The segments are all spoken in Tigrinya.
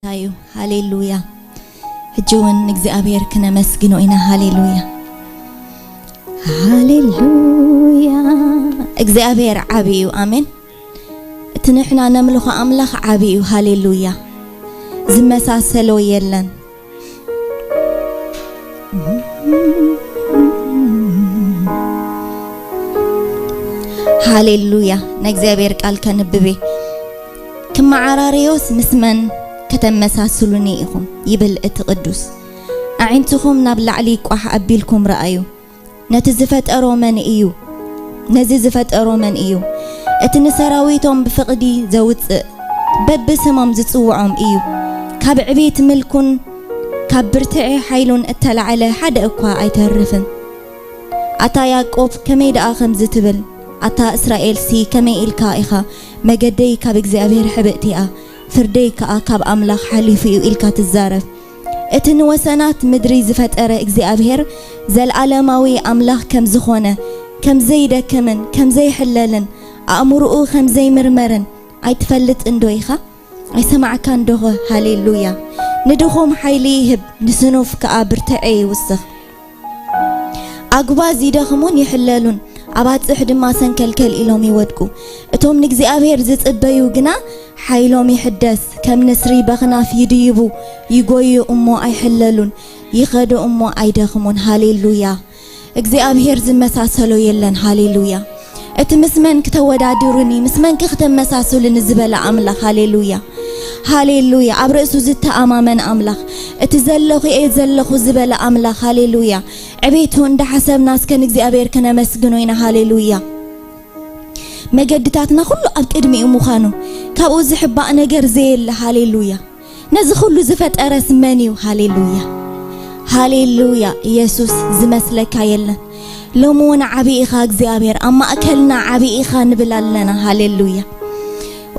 እዩ። ሃሌሉያ። ሕጂ እውን ንእግዚኣብሔር ክነመስግኖ ኢና። ሃሌሉያ፣ ሃሌሉያ። እግዚኣብሔር ዓቢ እዩ። ኣሜን። እቲ ንሕና ነምልኾ ኣምላኽ ዓቢ እዩ። ሃሌሉያ፣ ዝመሳሰሎ የለን። ሃሌሉያ። ናይ እግዚኣብሔር ቃል ከንብቤ፣ ክመዓራረዮስ ምስ መን ከተመሳስሉኒ ኢኹም? ይብል እቲ ቅዱስ። ኣዒንትኹም ናብ ላዕሊ ቋሕ ኣቢልኩም ረኣዩ። ነቲ ዝፈጠሮ መን እዩ? ነዚ ዝፈጠሮ መን እዩ? እቲ ንሰራዊቶም ብፍቕዲ ዘውጽእ፣ በብስሞም ዝጽውዖም እዩ። ካብ ዕቤት ምልኩን ካብ ብርትዒ ሓይሉን እተላዕለ ሓደ እኳ ኣይተርፍን። ኣታ ያዕቆብ፣ ከመይ ደኣ ከምዚ ትብል? ኣታ እስራኤልሲ፣ ከመይ ኢልካ ኢኻ? መገደይ ካብ እግዚኣብሔር ሕብእቲ እያ፣ ፍርደይ ከኣ ካብ ኣምላኽ ሓሊፉ እዩ ኢልካ ትዛረብ። እቲ ንወሰናት ምድሪ ዝፈጠረ እግዚኣብሔር፣ ዘለዓለማዊ ኣምላኽ ከም ዝኾነ፣ ከም ዘይደክምን ከም ዘይሕለልን፣ ኣእምሮኡ ከም ዘይምርመርን ኣይትፈልጥን ዶ ኢኻ? ኣይሰማዕካን ዶኸ? ሃሌሉያ። ንድኹም ሓይሊ ይህብ፣ ንስኑፍ ከኣ ብርትዒ ይውስኽ። ኣጉባዝ ይደኽሙን ይሕለሉን፣ ኣባጽሕ ድማ ሰንከልከል ኢሎም ይወድቁ። እቶም ንእግዚኣብሔር ዝጽበዩ ግና ሓይሎም ይሕደስ፣ ከም ንስሪ በኽናፍ ይድይቡ፣ ይጎዩ እሞ ኣይሕለሉን፣ ይኸዱ እሞ ኣይደኽሙን። ሃሌሉያ። እግዚኣብሔር ዝመሳሰሎ የለን። ሃሌሉያ። እቲ ምስ መን ክተወዳድሩኒ፣ ምስ መን ክተመሳስሉኒ ዝበለ ኣምላኽ። ሃሌሉያ፣ ሃሌሉያ። ኣብ ርእሱ ዝተኣማመን ኣምላኽ፣ እቲ ዘለኹ እየ ዘለኹ ዝበለ ኣምላኽ። ሃሌሉያ። ዕቤቱ እንዳሓሰብና እስከ ንእግዚኣብሔር ክነመስግኖ ኢና። ሃሌሉያ። መገድታትና ኩሉ ኣብ ቅድሚኡ ምዃኑ፣ ካብኡ ዝሕባእ ነገር ዘየለ። ሃሌሉያ። ነዚ ኩሉ ዝፈጠረስ መን እዩ? ሃሌሉያ፣ ሃሌሉያ። ኢየሱስ ዝመስለካ የለን። ሎሚ እውን ዓቢ ኢኻ እግዚኣብሔር፣ ኣብ ማእከልና ዓቢ ኢኻ ንብል ኣለና። ሃሌሉያ፣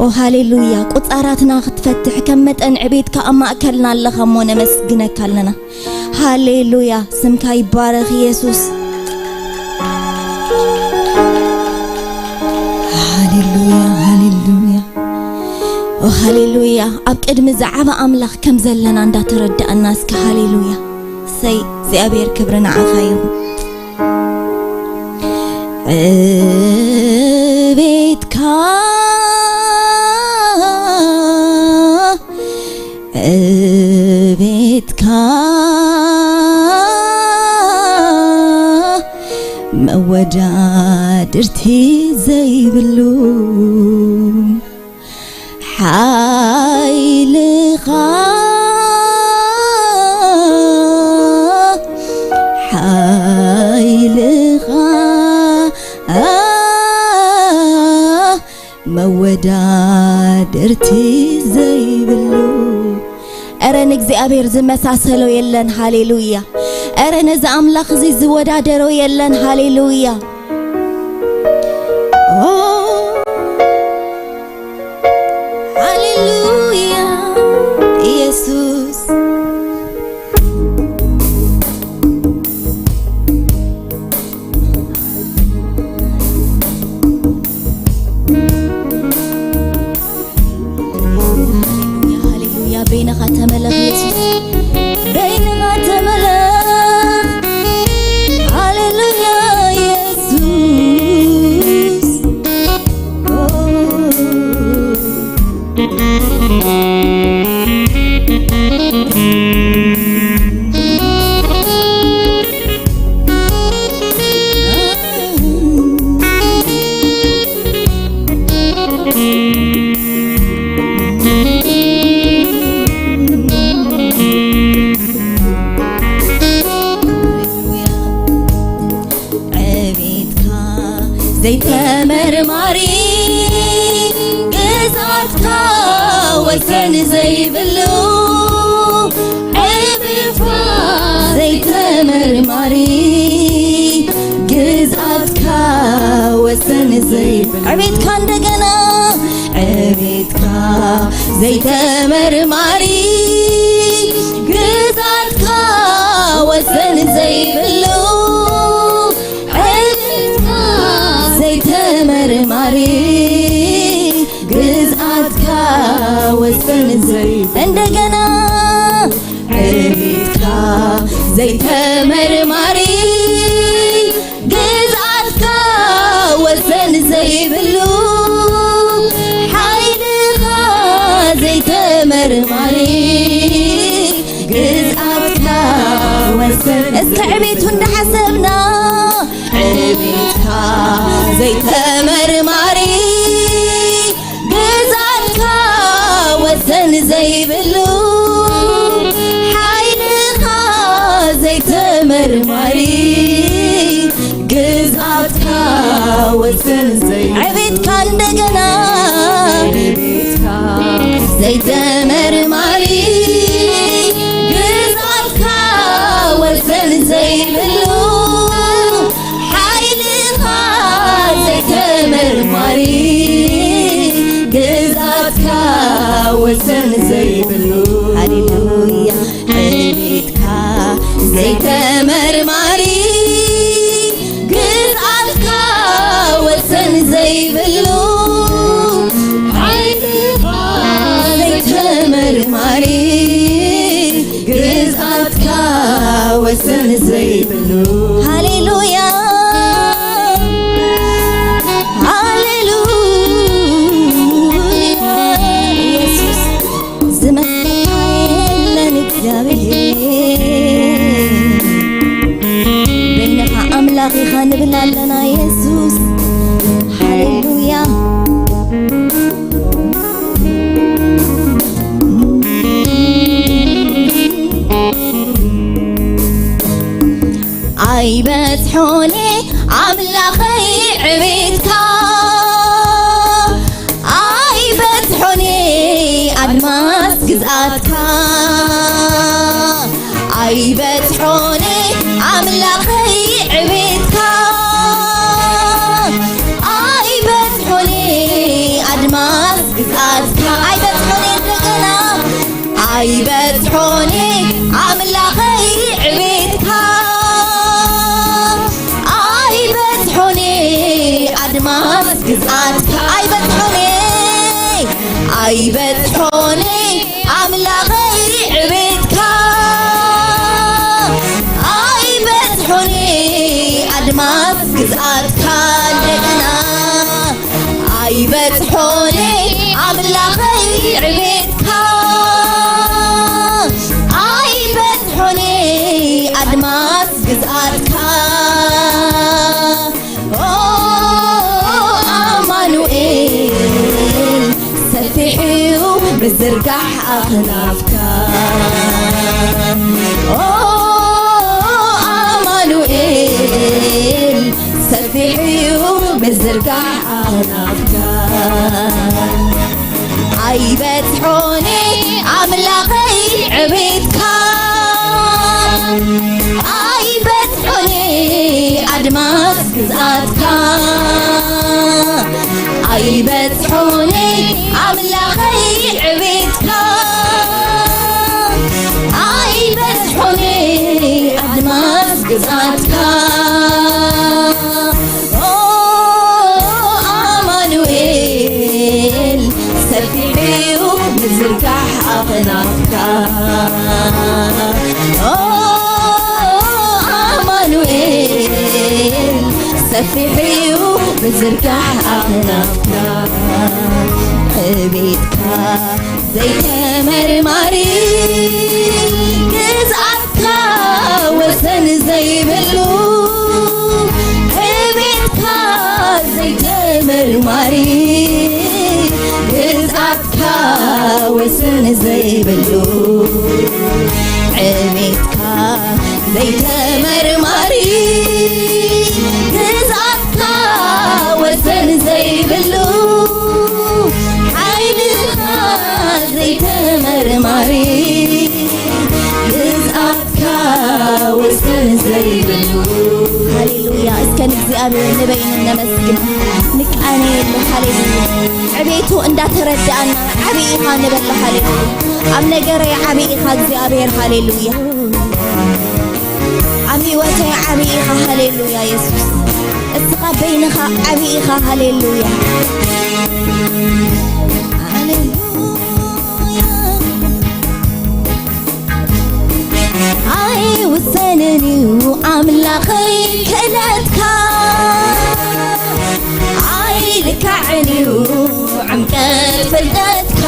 ኦ ሃሌሉያ። ቁጻራትና ክትፈትሕ ከም መጠን ዕቤትካ ኣብ ማእከልና ኣለኻ እሞ ነመስግነካ ኣለና። ሃሌሉያ፣ ስምካ ይባረኽ ኢየሱስ። ሃሌሉያ፣ ሃሌሉያ፣ ኦ ሃሌሉያ። ኣብ ቅድሚ ዝዓበ ኣምላኽ ከም ዘለና እንዳተረዳእና እስከ ሃሌሉያ። ሰይ እግዚኣብሔር ክብሪ ንዓኻ ይኹን። ዕቤትካ፣ ዕቤትካ መወዳድርቲ ዘይብሉ ሓይልኻ፣ ሓይልኻ መወዳድርቲ ዘይብሉ። እረ ንእግዚኣብሔር ዝመሳሰሎ የለን። ሃሌሉያ። እረ ነዚ ኣምላኽ እዚ ዝወዳደሮ የለን። ሃሌሉያ። ኦ፣ ሃሌሉያ፣ ኢየሱስ። ሃሌሉያ፣ በይንኻ ተመለኽ ኢየሱስ፣ በይንኻ ተመለኽ። ሃሌሉያ ኢየሱስ። ዕቤትካ ዘይተመርማሪ፣ ግዛትካ ወሰን ዘይብሉ፣ ዕቤትካ ዘይተመርማሪ፣ ግዛትካ ወሰን ዘይብሉ። ዕቤትካ እንደገና፣ ዕቤትካ ዘይተመርማሪ፣ ግዛትካ ወሰን ዘይብሉ፣ ዕቤትካ ዘይተመርማሪ፣ ግዛትካ ወሰን ዘይብሉ። እንደገና፣ ተመርማሪ ግዝኣትካ ወሰን ዘይብሉ ሓይልኻ ዘይተመርማሪ ግዝኣትካ ወሰን እስከ ዕቤቱ እንዳሓሰብና ዕቤትካ ዘይተመርማሪ ግዝኣትካ ወሰን ዘይብሉ ሓይልኻ ዘይተመርማሪ ግዝኣትካ ወሰን ዘይ ዕቤትካ እንደገና ዕቤትካ ዘይተመርማሪ ግዝኣትካ ወሰን ዘይብሉ ሓይልኻ ዘይተመርማሪ ግዝኣትካ ወሰን ዘይብሉ ሃሌሉያ ዕቤትካ ዘይተመርማሪ ግዝኣትካ ወሰን ዘይብሉ ሓይልኻ ዘይተመርማሪ ግዝኣትካ ወሰን ዘይብሉ ሃሌሉያ ሃሌሉያ ኢየሱስ ዝመስለካ የለን እግዚኣብሔር በይንኻ ኣምላኽ ኢኻ ንብል ኣለና የሱስ ሃሌሉያ ኣይበጽሖኒ ኣምላኸይ ዕቤትካ ኣይበጽሖኒ ኣድማስ ግዝኣትካ ኣይበጽሖኒ ኣምላኸይ ዕቤትካ ኣይበጽሖኒ ኣድማስ ግዝኣትካ ኣይበጽሖኒ እንደገና ኣይበጽሖኒ ኣምላኸይ ዕቤትካ ኣይበጽሖኒ ኣድማስ ግዝኣትካ ኣይበጽሖኒ ኣይበጽሖኒ ኣምላኸይ ዕቤትካ ኣይበጽሖኒ ኣድማስ ግዝኣትካ እንደገና ኣይበጽሖኒ ኣምላኸይ ዕቤትካ ኣይበጽሖኒ ኣድማስ ግዝኣትካ ኦ ኣማኑኤል ሰፊሕ እዩ ምዝርጋሕ ኣኽናፍካ ኦ ኣማኑኤል ሰፊሕ እዩ ምዝርጋሕ ኣኽናፍካ ኣይበጽሖኒ ኣምላኸይ ዕቤትካ ኣይበጽሖኒ ኣድማስ ግዝኣትካ ኣይበጽሖኒ ኣምላኸይ ዕቤትካ ኣይበጽሖኒ ኣድማስ ግዝኣትካ ኦ ኣማኑኤል ሰፊሕ እዩ ምዝርጋሕ ኣኽናፍካ ኦ ኣማኑኤል ሰፊሕ እዩ ምዝርጋሕ ኣኽናፍካ ዕቤትካ ዘይተመርማሪ ግዝኣትካ ወሰን ዘይብሉ ዕቤትካ ዘይተመርማሪ ግዝኣትካ ወሰን ዘይብሉ ዕቤትካ ዘይተመርማሪ ግዝኣትካ ወሰን ዘይብሉ ሓይልኻ ዘይተመርማሪ ግዝኣትካ ወሰን ዘይብሉ ሃሌሉያ እስከ ንእግዚኣብሔር ንበይኑ ነመስግን ንቃነየሉ ሃሌሉያ ዕቤቱ እንዳተረዳእና ዓብዪ ኢኻ ንበሎ ሃሌሉያ ኣብ ነገረይ ዓብዪ ኢኻ እግዚኣብሔር ሃሌሉያ ኣብ ህይወተይ ዓብዪ ኢኻ ሃሌሉያ የሱስ እስኻ በይንኻ ዓብዪ ኢኻ ሃሌሉያ ሃሌሉያ ውሰንን እዩ ኣምላኸይ ክእለትካ፣ ኣይልካዕን እዩ ዕምቀት ፍልጠትካ፣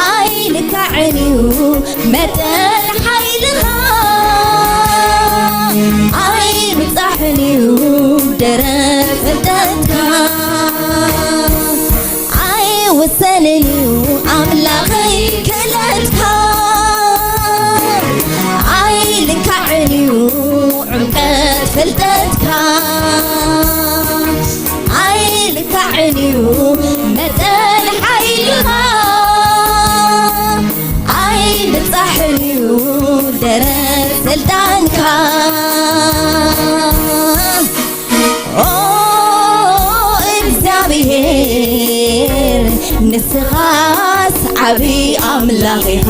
ኣይልካዕን እዩ መጠን ሓይልኻ፣ ኣይብጻሕን እዩ ደረት ፍልጠትካ። ኣይውሰንን እዩ ኣምላኸይ ክእለትካ፣ ኣይልካዕን እዩ ዕምቀት ፍልጠትካ፣ ኣይልካዕን እዩ መጠን ሓይልኻ፣ ኣይብጻሕን እዩ ደረት ስልጣንካ። ኦ እግዚኣብሔር፣ ንስኻስ ዓቢ ኣምላኽ ኢኻ።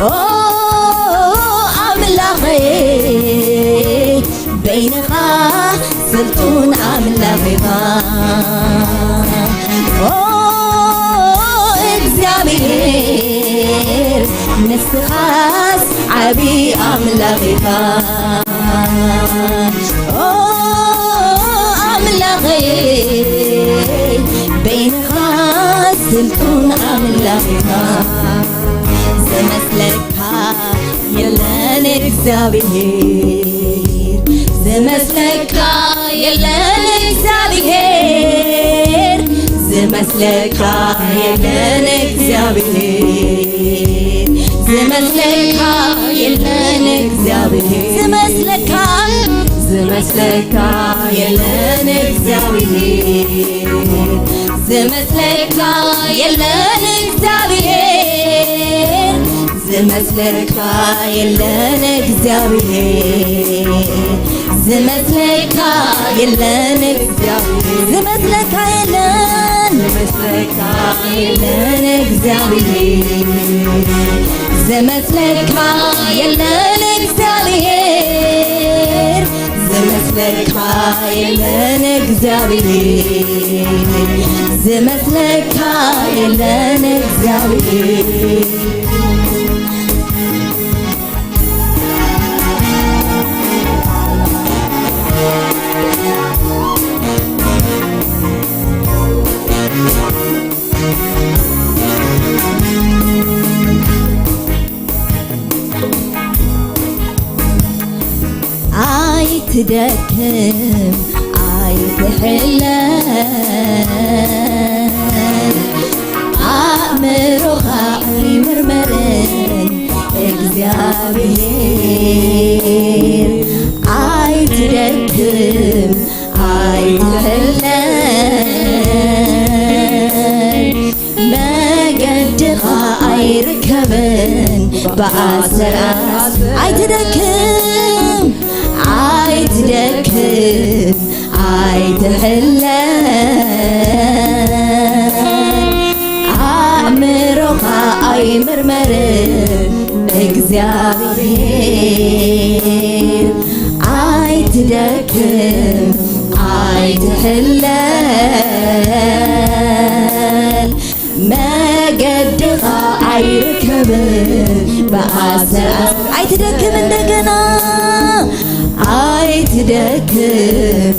ኦ ኣምላኸይ፣ በይንኻ ስልጡን ኣምላኽ ኢኻ። ኦ እግዚኣብሔር፣ ንስኻስ ዓቢ ኣምላኽ ኢኻ። ኦ ኣምላኸይ፣ በይንኻ ስልጡን ኣምላኽ ኢኻ። ዝመስለካ የለን እግዚኣብሔር፣ ዝመስለካ የለን እግዚኣብሔር፣ ዝመስለካ የለን እግዚኣብሔር፣ ዝመስለካ የለን እግዚኣብሔር፣ ዝመስለካ፣ ዝመስለካ የለን እግዚኣብሔር፣ ዝመስለካ የለን እግዚኣብሔር፣ ዝመስለካ የለን እግዚኣብሔር፣ ዝመስለካ የለን እግዚኣብሔር፣ ዝመስለካ የለን፣ ዝመስለካ የለን እግዚኣብሔር፣ ዝመስለካ የለን እግዚኣብሔር፣ ዝመስለካ የለን እግዚኣብሔር፣ ዝመስለካ የለን እግዚኣብሔር። ኣይትደክም፣ ኣይትሕለል፣ ኣእምሮኻ ኣይምርመርን እግዚኣብሔር። ኣይትደክም፣ ኣይትሕለል፣ መገድኻ ኣይርከብን ብኣሰር ኣስ-፣ ኣይትደክም፣ ኣይትደክም፣ ኣይትሕለል፣ ኣእምሮኻ ኣይምርመርን እግዚኣብሔር። ኣይትደክም፣ ኣይትሕለል፣ መገድኻ ኣይርከብን ብኣሰር ኣስ-፣ ኣይትደክም እንደገና፣ ኣይትደክም፣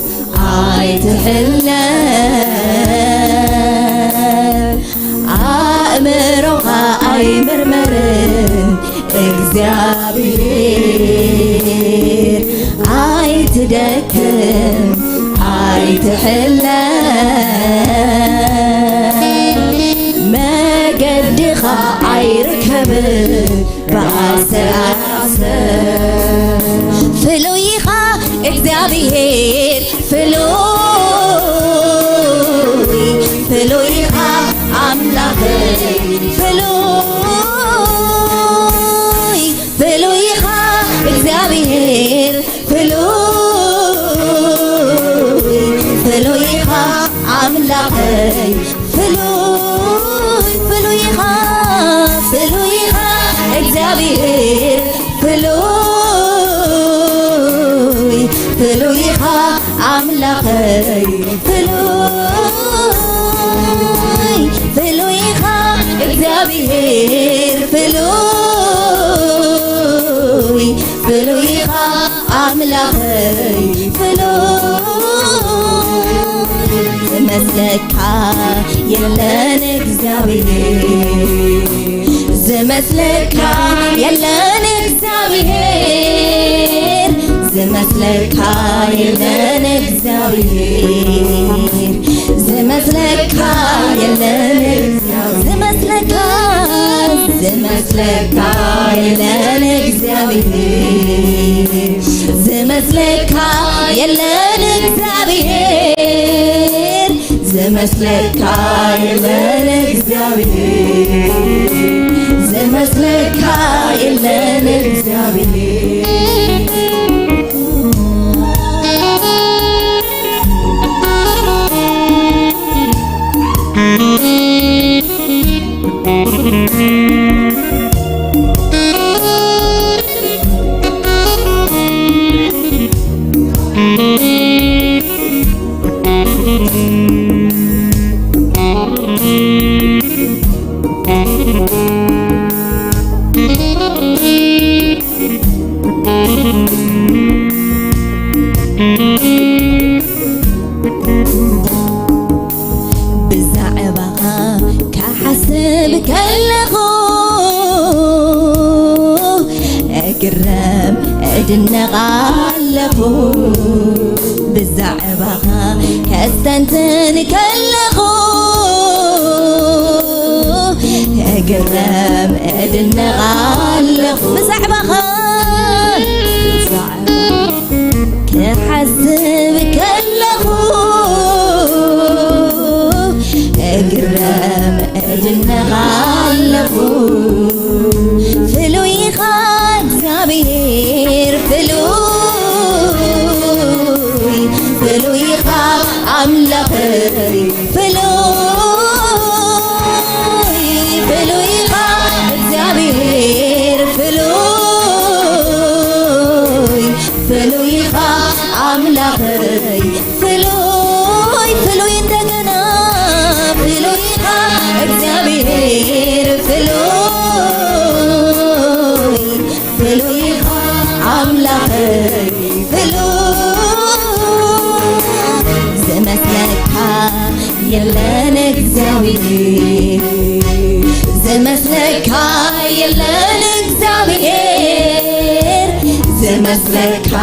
ኣይትሕለል፣ ኣእምሮኻ ኣይምርመርን እግዚኣብሔር። ኣይትደክም፣ ኣይትሕለል፣ መገድኻ ኣይርከብን ብኣሰር ኣሰር። ፍሉይ ኢኻ እግዚኣብሔር፣ ፍሉይ፣ ፍሉይ ኢኻ ኣምላኸይ፣ ፍሉይ፣ ፍሉይ ኢኻ እግዚኣብሔር፣ ፍሉይ፣ ፍሉይ ኢኻ ኣምላኸይ፣ ፍሉይ፣ ፍሉይ ኢኻ፣ ፍሉይ ኢኻ እግዚኣብሔር፣ ፍሉይ፣ ፍሉይ ኢኻ ኣምላኸይ፣ ፍሉይ፣ ፍሉይ ኢኻ እግዚኣብሔር፣ ፍሉይ፣ ኣምላኸይ ፍሉይ ዝመስለካ የለን እግዚኣብሔር፣ ዝመስለካ የለን እግዚኣብሔር፣ ዝመስለካ የለን እግዚኣብሔር፣ ዝመስለካ የለን ዝመስለካ፣ ዝመስለካ የለን እግዚኣብሔር፣ ዝመስለካ የለን እግዚኣብሔር፣ ዝመስለካ የለን እግዚኣብሔር፣ ዝመስለካ የለን እግዚኣብሔር። ብዛዕባኻ ክሓስብ ከለኹ እግረም እድነቕ ኣለኹ። ብዛዕባኻ ከስተንትን ከለኹ እግረም እድነቕ ኣለኹ። ብዛዕባኻ ክሓስብ ከለኹ እግረም እድነቕ ኣለኹ። ፍሉይ ኢኻ እግዚኣብሔር ፍሉይ፣ ፍሉይ ኢኻ ኣምላኸይ ፍሉይ፣ ፍሉይ ኢኻ እግዚኣብሔር ፍሉይ፣ ፍሉይ ኢኻ ኣምላኸይ ፍሉይ፣ ፍሉይ እንደገና ፍሉይ ኢኻ እግዚኣብሔር ፍሉይ፣ ፍሉይ ኢኻ ኣምላኸይ ፍሉይ፣ ዝመስለካ የለን እግዚኣብሔር፣ ዝመስለካ የለን እግዚኣብሔር፣ ዝመስለካ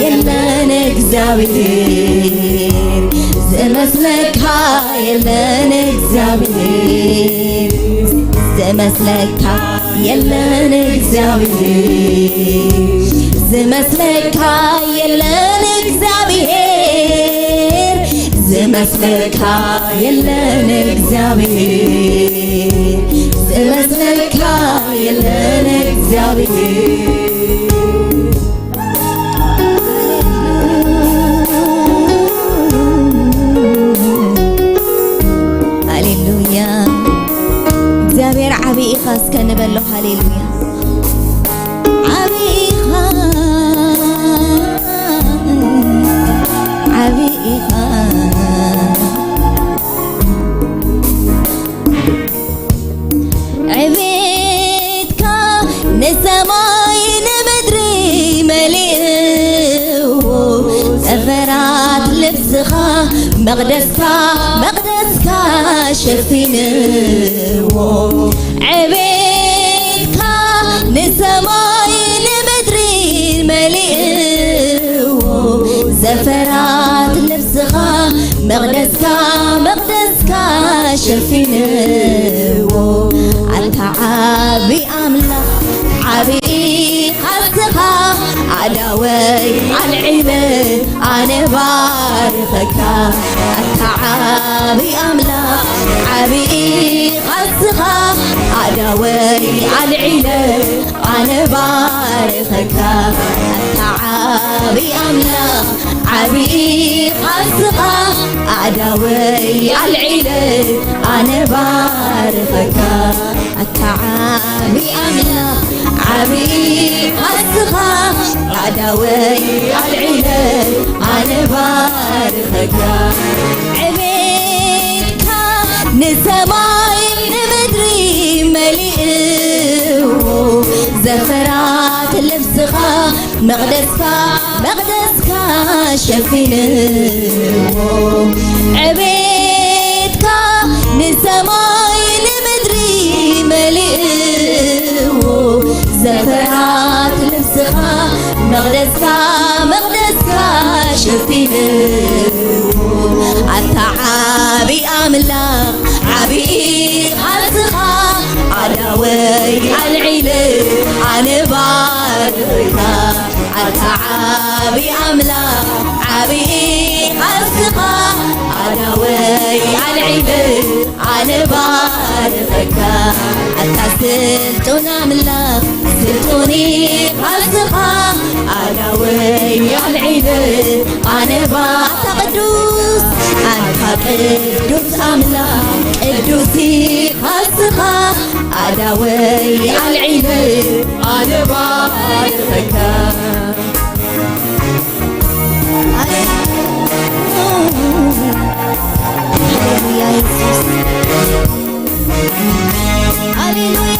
የለን እግዚኣብሔር፣ ዝመስለካ የለን እግዚኣብሔር፣ ዝመስለካ የለን እግዚኣብሔር፣ ዝመስለካ የለን እግዚኣብሔር፣ ዝመስለካ የለን እግዚኣብሔር፣ ዝመስለካ የለን እግዚኣብሔር። ሃሌሉያ። እግዚኣብሔር ዓቢ ኢኻ እስከ ንበሎ። ሃሌሉያ። ዓቢ ኢኻ፣ ዓቢ ኢኻ። ዕቤትካ ንሰማይ ንምድሪ መሊእዎ፣ ጠፈራት ልብስኻ መቕደስካ መቕደስካ ሸፊንዎ። ዕቤትካ ንሰማይ ንምድሪ መሊእዎ፣ ዘፈራት ልብስኻ መቕደስካ መቕደስካ ሸፊንዎ። ኣንታ ዓቢ ኣምላኽ ዓቢ ኢኻ እስኻ፣ ኣእዳወይ ኣልዒለ ኣነ ባርኸካ። ኣንታ ዓቢ ኣምላኽ ዓቢ ኢኻ እስኻ፣ ኣእዳወይ ኣልዒለ ኣነ ባርኸካ። ኣንታ ዓቢ ኣምላኽ ዓቢ ኢኻ እስኻ፣ ኣእዳወይ ኣልዒለ ኣነ ባርኸካ። ኣታ ዓቢ ኣምላኽ ዓቢ ኢኻ እስኻ፣ ኣእዳወይ ኣልዒለ ኣነ ባርኸካ። ዕቤትካ ንሰማይ ንምድሪ መሊእዎ፣ ዘፈራት ልብስኻ መቕደስካ መቕደስካ ሸፊንዎ። ዕቤትካ ንሰማይ ንምድሪ መሊእዎ። ዘፈራት ልብስኻ መቕደስካ መቕደስካ ሸፊንዎ። ኣታ ዓቢ ኣምላኽ ዓቢ ቃልስኻ ኣዳወይ ኣልዒለ ኣነ ባርኽካ። ኣታ ዓቢ ኣምላኽ ዓቢ ቃልስኻ ኣዳወይ ኣልዒለ ኣነ ባርኸካ። ኣታ ስልጡን ኣምላኽ ስልጡን ቃልስኻ ኣዳወይ ኣልዒለ ኣነ ባታ ቅዱስ ኣንታ ቅዱስ ኣምላኽ ቅዱስ ቃልስኻ ኣዳወይ ኣልዒለ ኣነ ባርኸካ። ሃሌሉያ የሱስ። ሃሌሉያ።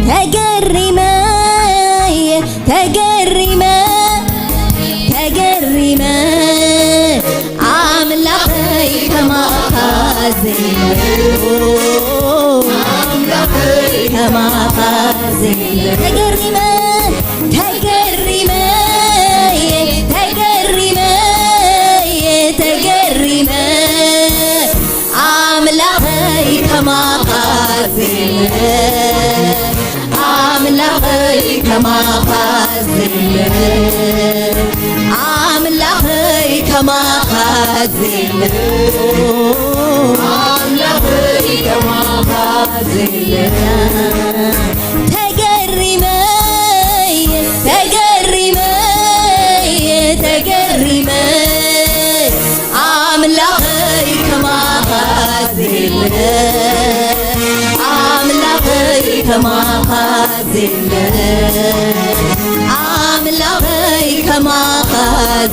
ተገሪመ ተገሪመ ተገሪመ ኣምላኸይ ከማኻ ዘይብሉ ኣምላኸይ ከማኻ ዘይብሉ ተገሪመ ተገሪመ ተገሪመ ተገሪመ ኣምላኸይ ከማኻ ዘይብሉ ኣምላኸይ ከማኻ ዘይብሉ ኣምላኸይ ከማኻ ዘይብሉ ኣምላኸይ ከማኻ ዘይብሉ ተገሪመ ተገሪመ ተገሪመ ኣምላኸይ ከማኻ ዘይብሉ ኣምላኸይ ከማኻ ዘይብሉ ኣምላኸይ ከማኻ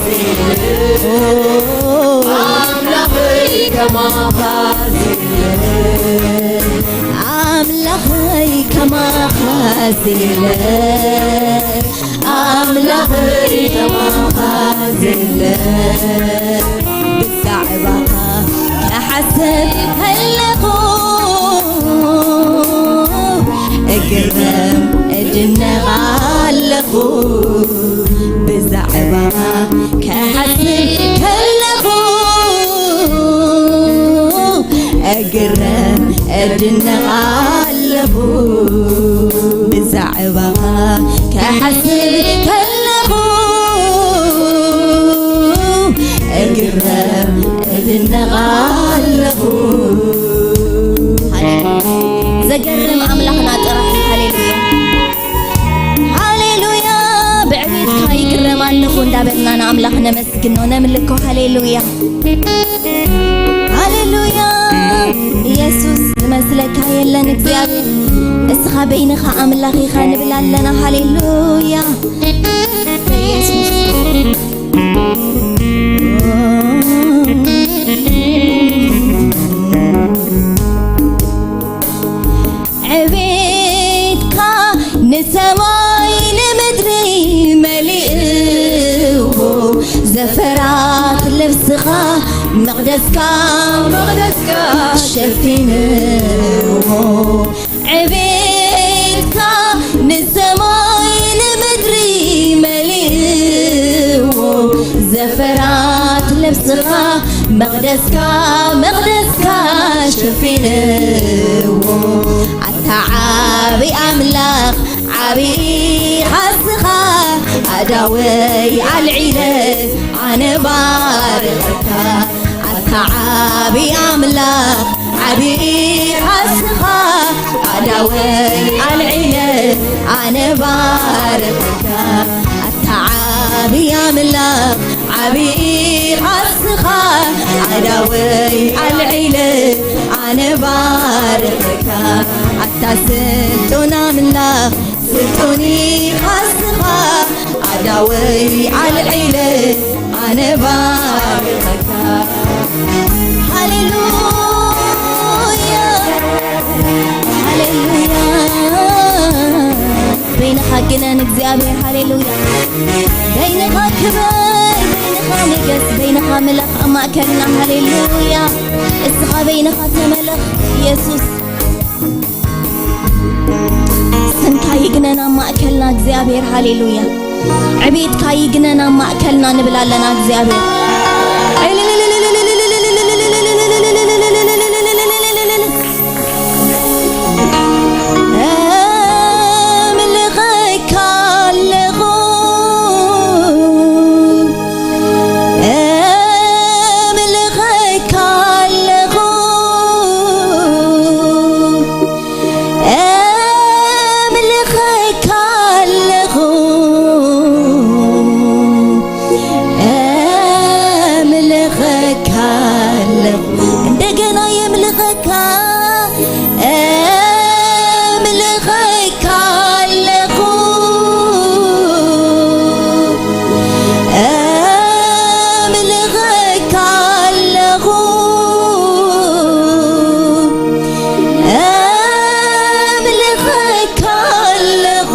ዘይብሉ ኣምላኸይ ከማኻ ዘይብሉ ኣምላኸይ ከማኻ ዘይብሉ ኣምላኸይ ከማኻ ዘይብሉ ብዛዕባኻ ክሓስብ ከለኹ እግረም እድነቕ ኣለኹ ብዛዕባኻ ክሓስብ ከለኹ እግረም እድነቕ ኣለኹ ብዛዕባኻ ክሓስብ ከለኹ እግረም እድነቕ ኣለኹ። ዘገርም ኣምላኽና ጥራሕ። ሃሌሉያ ሃሌሉያ። ብዕቤትካ ይግረም ኣለኹ እንዳበልና ንኣምላኽ ነመስግኖ ነምልኮ። ሃሌሉያ ሃሌሉያ። ኢየሱስ ዝመስለካ የለን እግዚኣብሔር። እስኻ በይንኻ ኣምላኽ ኢኻ ንብል ኣለና። ሃሌሉያ ኢየሱስ። ዕቤትካ ንሰማይ ንምድሪ መሊእዎ ዘፈራት ልብስኻ መቕደስካ መቕደስካ ሸፊንዎ ዕቤትካ ንሰማይ ንምድሪ መሊእዎ ዘፈራት ልብስኻ መቕደስካ መቕደስካ ሸፊንዎ ኣታ ዓቢ ኣምላኽ ዓቢ ኻስኻ ኣዳወይ ኣልዒለ ኣነ ባርኸካ ኣታ ዓቢ ኣምላኽ ዓቢ ኻስኻ ኣዳወይ ኣልዒለ ኣነ ባርኸካ ኣታ ዓቢ ኣምላኽ ዓቢ ኻስኻ ኣዳወይ ኣልዒለ ኣነ ባርኸካ ኣታ ስልጡን ኣምላኽ ስልጡን ኻስኻ ኣዳወይ ኣልዒለ ኣነ ባርኸካ ሃሌሉያ ሃሌሉያ ነን እግዚኣብሔር። ሃሌሉያ። በይንኻ ክበር፣ በይንኻ ንገስ፣ በይንኻ ምለኽ ኣብ ማእከልና። ሃሌሉያ። እስኻ በይንኻ ተመለኽ ኢየሱስ። ስምካ ይግነን ኣብ ማእከልና እግዚኣብሔር። ሃሌሉያ። ዕቤትካ ይግነን ኣብ ማእከልና ንብል ኣለና እግዚኣብሔር። ኣምልኸካ ኣለኹ፣ ኣምልኸካ ኣለኹ፣ ኣምልኸካ ኣለኹ፣ ኣምልኸካ ኣለኹ። እንደገና የምልኸካ፣ ኣምልኸካ ኣለኹ፣ ኣምልኸካ ኣለኹ፣ ኣምልኸካ ኣለኹ፣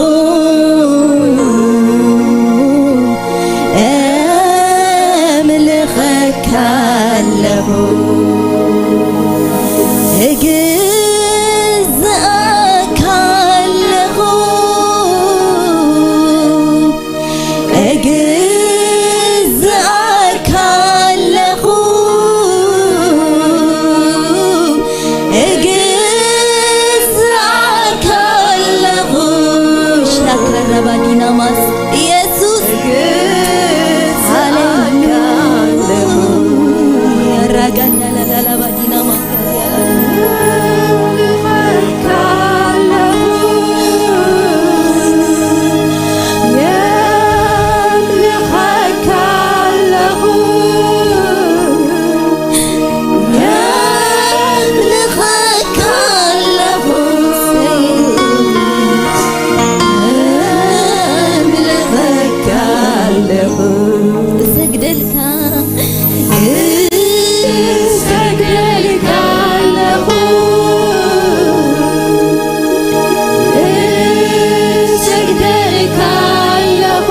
ኣምልኸካ ኣለኹ፣ እግዝኣካ ኣለኹ፣ እግዝኣካ ኣለኹ፣ እግዝኣካ ኣለኹ። ሻክረረባዲናማስ ኢየሱስ። ሃሌሉያ። ራጋዳላላባዲናማ እሰግደልካ፣ እሰግደልካ ኣለኹ፣ እሰግደልካ ኣለኹ፣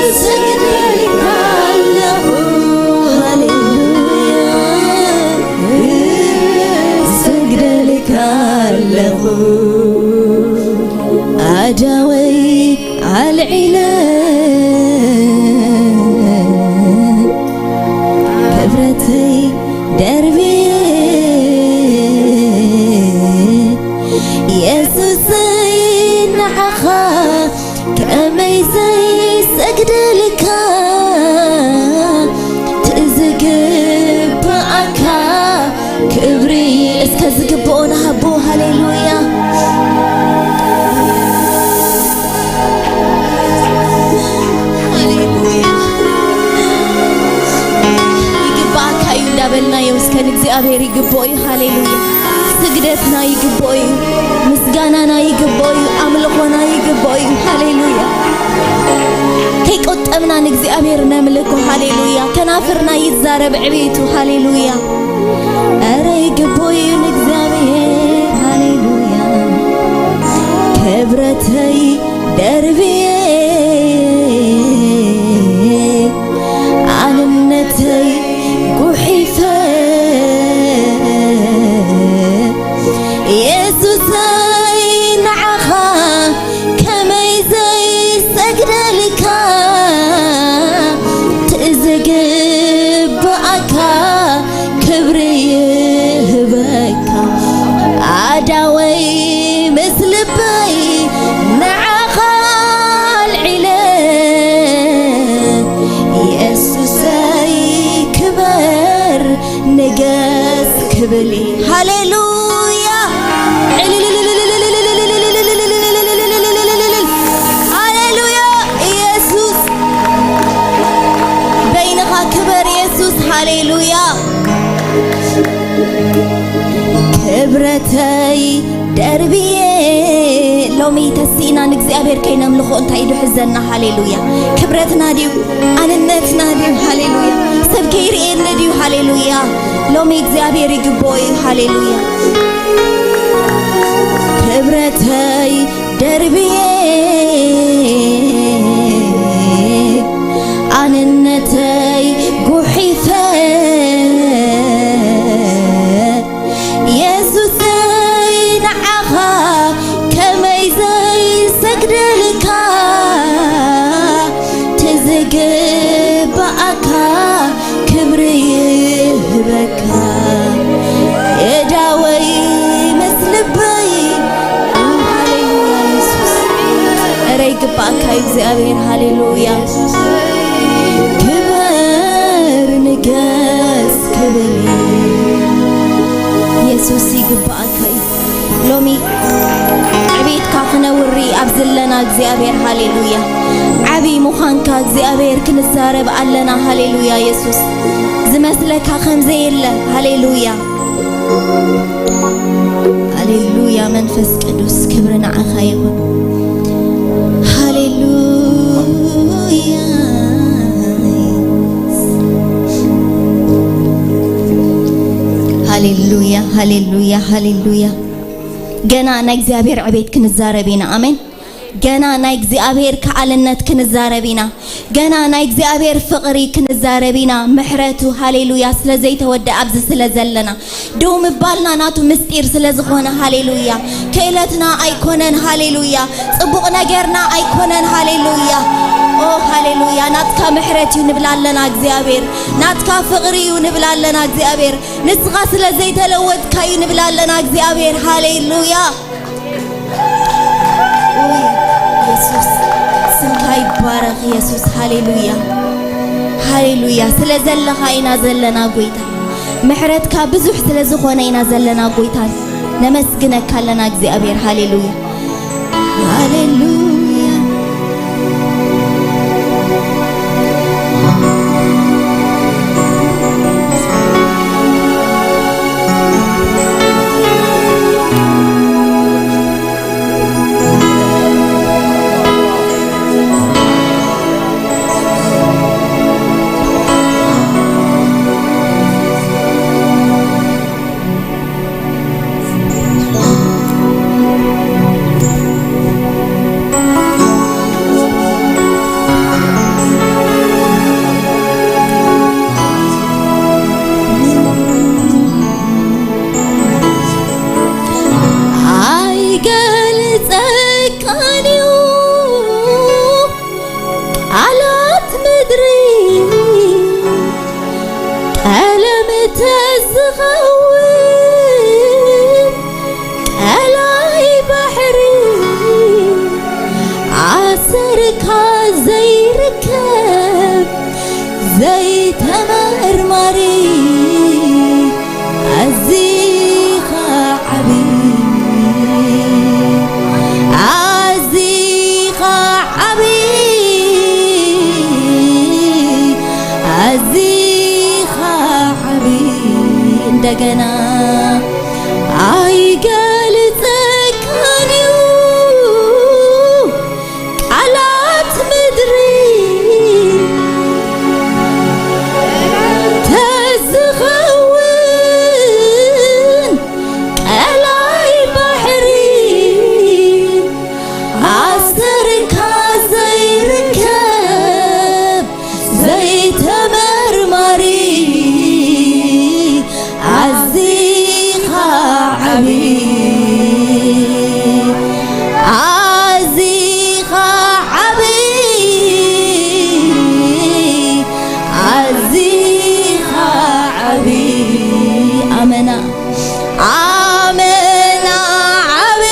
እሰግደልካ ኣለኹ። ሃሌሉያ። እሰግደልካ ኣለኹ ኣዳወይ ኣልዒለ ክብረተይ ደርብየ የሱሰይ ንዓኻ ከመይ ዘይሰግደልካ ትዝግብኣካ ክብሪ እስከ ዝግብኦ ንሃቦ። ሃሌሉያ። ሃሌሉያ። ይግብኣካ እዩ እንዳበልናዮ እስከ ንእግዚኣብሔር ይግብኦ እዩ። ሃሌሉያ። ስግደትና ይግብኦ እዩ። ምስጋናና ይግብኦ እዩ። ኣምልኾና ይግብኦ እዩ። ሃሌሉያ። ከይቆጠብና ንእግዚኣብሔር ነምልኮ። ሃሌሉያ። ከናፍርና ይዛረብ ዕቤቱ። ሃሌሉያ። ኧረ ይግብኦ እዩ ንእግዚኣብሔር። ሃሌሉያ። ክብረተይ ደርብየ ኣንነተይ ጉሒፈ የሱሰይ ንዓኻ ከመይ ዘይሰግደልካ ትዝግብኣካ ክብሪ ይህበካ ኣዳወይ ምስ ልበይ ንዓኻ ኣልዒለ የሱሰይ ክበር ንገስ ክብል። ሃሌሉያ። ሃሌሉያ። ኢየሱስ በይንኻ ክበር ኢየሱስ። ሃሌሉያ። ክብረተይ ደርብየ ሎሚ ተሲእና ንእግዚኣብሔር ከይነምልኾ እንታይ ኢዱ ሕዘና? ሃሌሉያ። ክብረትና ድዩ? ኣንነትና ድዩ? ሃሌሉያ። ሰብ ከይርእየኒ ድዩ? ሃሌሉያ። ሎሚ እግዚኣብሔር ይግብኦ እዩ። ሃሌሉያ። ይግባእካ እዩ እግዚኣብሔር። ሃሌሉያ። ክበር ንገስ ክብል ኢየሱስ ይግባእካ እዩ። ሎሚ ዕቤትካ ክነውሪ ኣብ ዘለና እግዚኣብሔር። ሃሌሉያ። ዓብይ ምዃንካ እግዚኣብሔር ክንዛረብ ኣለና። ሃሌሉያ። ኢየሱስ ዝመስለካ ከም ዘየለ። ሃሌሉያ። ሃሌሉያ። መንፈስ ቅዱስ ክብሪ ንዓኻ ይኹን። ሃሌሉያ። ሃሌሉያ፣ ሃሌሉያ፣ ሃሌሉያ። ገና ናይ እግዚኣብሔር ዕቤት ክንዛረብ ኢና። ኣሜን። ገና ናይ እግዚኣብሔር ከኣልነት ክንዛረብ ኢና። ገና ናይ እግዚኣብሔር ፍቕሪ ክንዛረብ ኢና። ምሕረቱ፣ ሃሌሉያ፣ ስለ ዘይተወደ ኣብዚ ስለ ዘለና፣ ደው ምባልና ናቱ ምስጢር ስለ ዝኾነ፣ ሃሌሉያ። ክእለትና ኣይኮነን፣ ሃሌሉያ። ጽቡቕ ነገርና ኣይኮነን፣ ሃሌሉያ። ኦ፣ ሃሌሉያ። ናትካ ምሕረት እዩ ንብል ኣለና እግዚኣብሔር። ናትካ ፍቕሪ እዩ ንብል ኣለና እግዚኣብሔር። ንስኻ ስለ ዘይተለወጥካ እዩ ንብል ኣለና እግዚኣብሔር። ሃሌሉያ። ኡይ፣ የሱስ፣ ስምካ ይባረኽ የሱስ። ሃሌሉያ፣ ሃሌሉያ። ስለ ዘለኻ ኢና ዘለና ጎይታ። ምሕረትካ ብዙሕ ስለ ዝኾነ ኢና ዘለና ጎይታ። ነመስግነካ ኣለና እግዚኣብሔር። ሃሌሉያ፣ ሃሌሉያ። ኣይገልጸካን እዩ ቃላት ምድሪ፣ ቀለም ተዝኸውን ቀላይ ባሕሪ፣ ኣሰርካ ዘይርከብ ዘይተመርማሪ፣ ኣዚኻ ዓቢ፣ ኣዚኻ ዓቢ፣ ኣዚኻ ዓቢ። እንደገና ኣይገልጸካን እዩ ቃላት ምድሪ፣ ተዝኸውን ቀላይ ባሕሪ፣ ኣሰርካ ዘይርከብ ዘይተመርማሪ፣ ኣዚኻ ዓቢ፣ ኣዚኻ ዓቢ፣ ኣዚኻ ዓቢ። ኣመና፣ ኣመና ዓቢ፣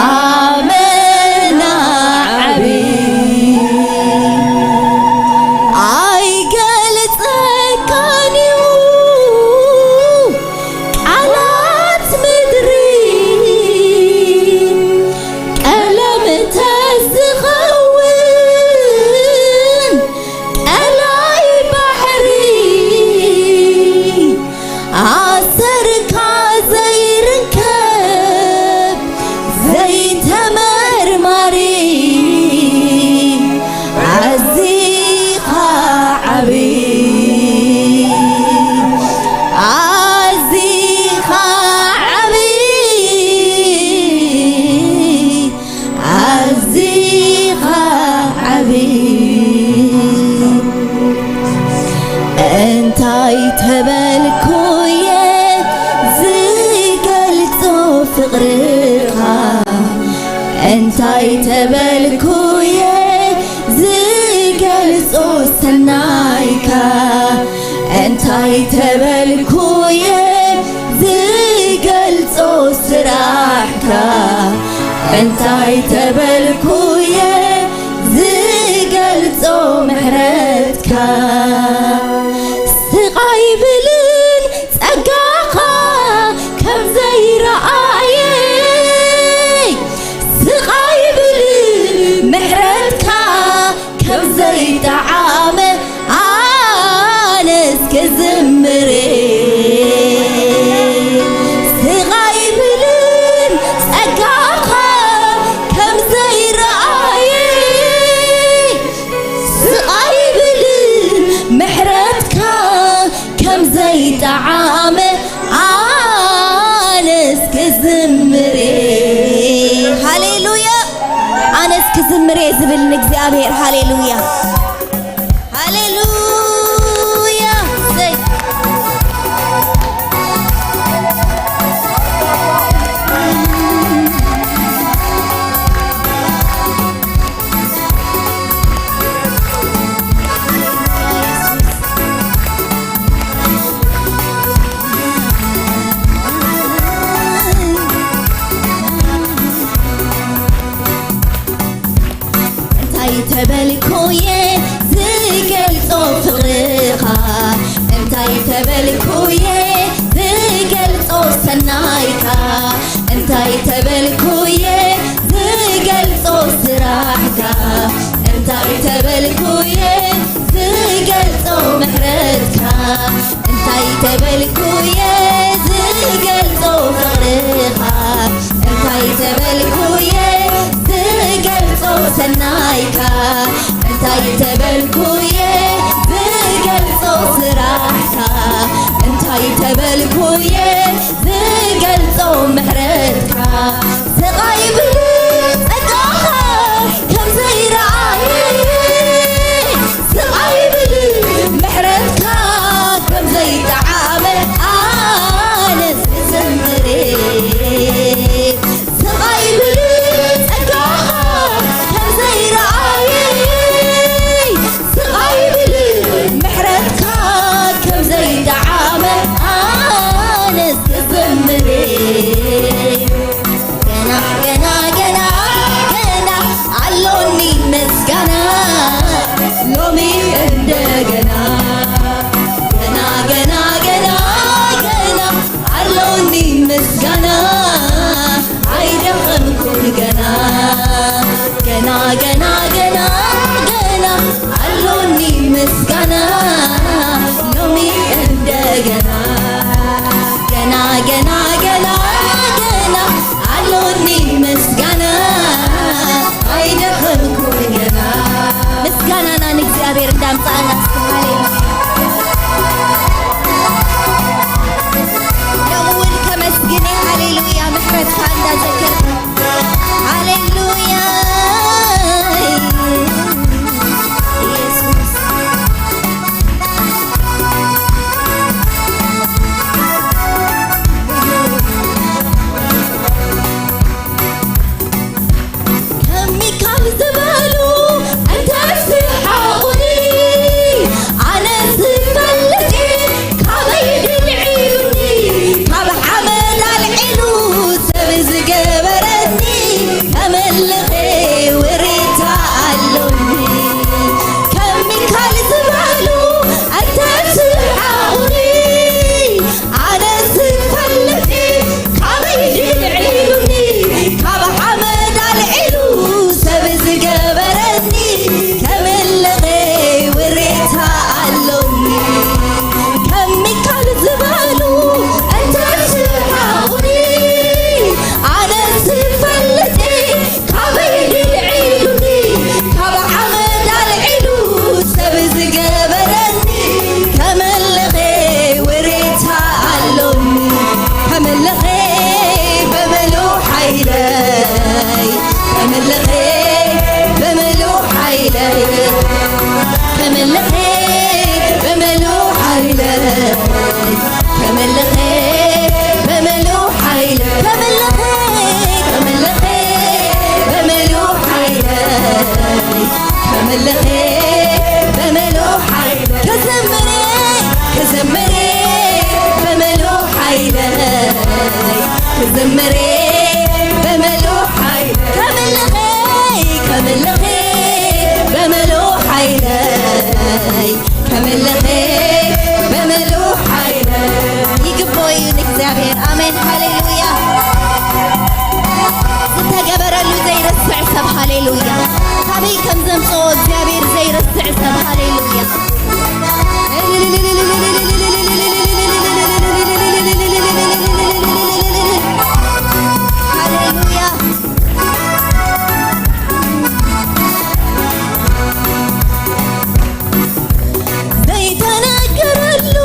ኣመና ዓቢ። ኣይገልጸካን እዩ ቃላት ምድሪ፣ ቀለም ተዝኸውን ቀላይ ባሕሪ፣ ኣሰርካ ዘይርከብ ዘይተመርማሪ፣ ኣዚኻ ዓቢ፣ ኣዚኻ ዓቢ፣ ኣዚኻ ዓቢ። እንታይ ተበልኩየ ዝገልጾ ፍቕርኻ፣ እንታይ ተበልኩየ ዝገልጾ ሰናይካ፣ እንታይ ተበልኩየ ዝገልጾ ስራሕካ፣ እንታይ ተበልኩየ ዝገልጾ ምሕረትካ? ስቓይ ብልን ጸጋኻ ከም ዘይረኣየ፣ ስቓይ ብልን ምሕረትካ ከም ዘይጠዓመ ኣነስ ክዝምር። ስቓይ ብልን ጸጋኻ ከም ዘይረኣየ፣ ስቓይ ብልን ምሕረትካ ከም ዘይጠዓመ ኣነስ ክዝምር። ሃሌሉያ! ኣነስ ክዝምር እየ ዝብል ንእግዚኣብሔር። ሃሌሉያ! ሃሌሉያ! እሰይ! እንታይ ተበልኩየ ዝገልጾ ፍቕርኻ? እንታይ ተበልኩየ ዝገልጾ ሰናይካ? እንታይ ተበልኩየ ዝገልጾ ስራሕካ? እንታይ ተበልኩየ ዝገልጾ ምሕረትካ? እንታይ ተበልኩየ ዝገልጾ ፍቕርኻ? እንታይ ተበልኩየ ዝገልጾ ሰናይካ? እንታይ ተበልኩየ ዝገልጾ ስራሕካ? እንታይ ተበልኩየ ዝገልጾ ምሕረትካ? ስቓይ ብልን ጸጋኻ ከም ዘይረኣየ፣ ስቓይ ብልን ምሕረትካ ከም ዘይጠዓመ ኣነስ ክዝምር። ስቓይ ብልን ጸጋኻ ከም ዘይረኣየ፣ ስቓይ ብልን ምሕረትካ ከም ዘይጠዓመ ኣነስ ክዝምር። ገና፣ ገና፣ ገና፣ ገና ኣሎኒ ምስጋና ሎሚ እንደገና። ገና፣ ገና፣ ገና፣ ገና ኣሎኒ ምስጋና ኣይደኸምኩን ገና። ገና፣ ገና፣ ገና፣ ገና ኣሎኒ ምስጋና ሎሚ እንደገና። ገና፣ ገና፣ ገና፣ ገና ኣሎኒ ምስጋና ኣይደኸምኩን ገና። ምስጋናና ንእግዚኣብሔር እንዳምጻእና እስኪ ሃሌሉያ። ሎሚ እውን ከመስግን እየ፣ ሃሌሉያ፣ ምሕረትካ እንዳዘከርኩ። ሃሌሉያ። ኢየሱስ። ከም ሚካል ዝበሉ እንተ ስሓቑኒ፣ ኣነ ዝፈልጥ ካበይ ድልዒሉኒ፣ ካብ ሓመድ ኣልዒሉ ሰብ ዝገበረኒ፣ ከምልኸ ውሬታ ኣሎኒ። ከም ሚካል ዝበሉ እንተ ስሓቑኒ፣ ኣነ ዝፈልጥ ካበይ ድልዒሉኒ፣ ካብ ሓመድ ኣልዒሉ ሰብ ዝገበረኒ፣ ከምልኸ ውሬታ ኣሎኒ። ከም ሚካል ዝበሉ እንተ ስሓቑኒ፣ ኣነ ዝፈልጥ ካበይ ድልዒሉኒ፣ ካብ ሓመድ ኣልዒሉ ሰብ ዝገበረኒ፣ ከምልኸ ውሬታ ኣሎኒ። ከምልኸ ብምሉእ ሓይለይ፣ ከምልኸ ብምሉእ ሓይለይ፣ ከምልኸ ብምሉእ ሓይለይ፣ ከምልኸ ብምሉእ ሓይለይ፣ ከምልኸ፣ ከምልኸ ብምሉእ ሓይለይ፣ ከምልኸ ብምሉእ ሓይለይ፣ ክዝምር፣ ክዝምር ብምሉእ ሓይለይ፣ ክዝምር ብምሉእ ሓይለይ፣ እግዚኣብሔር። ኣሜን። ሃሌሉያ። ዝተገበረሉ ዘይረስዕ ሰብ። ሃሌሉያ። ካበይ ከም ዘምጽኦ እግዚኣብሔር ዘይረስዕ ሰብ። ሃሌሉያ። ሃሌሉያ። ዘይተነገረሉ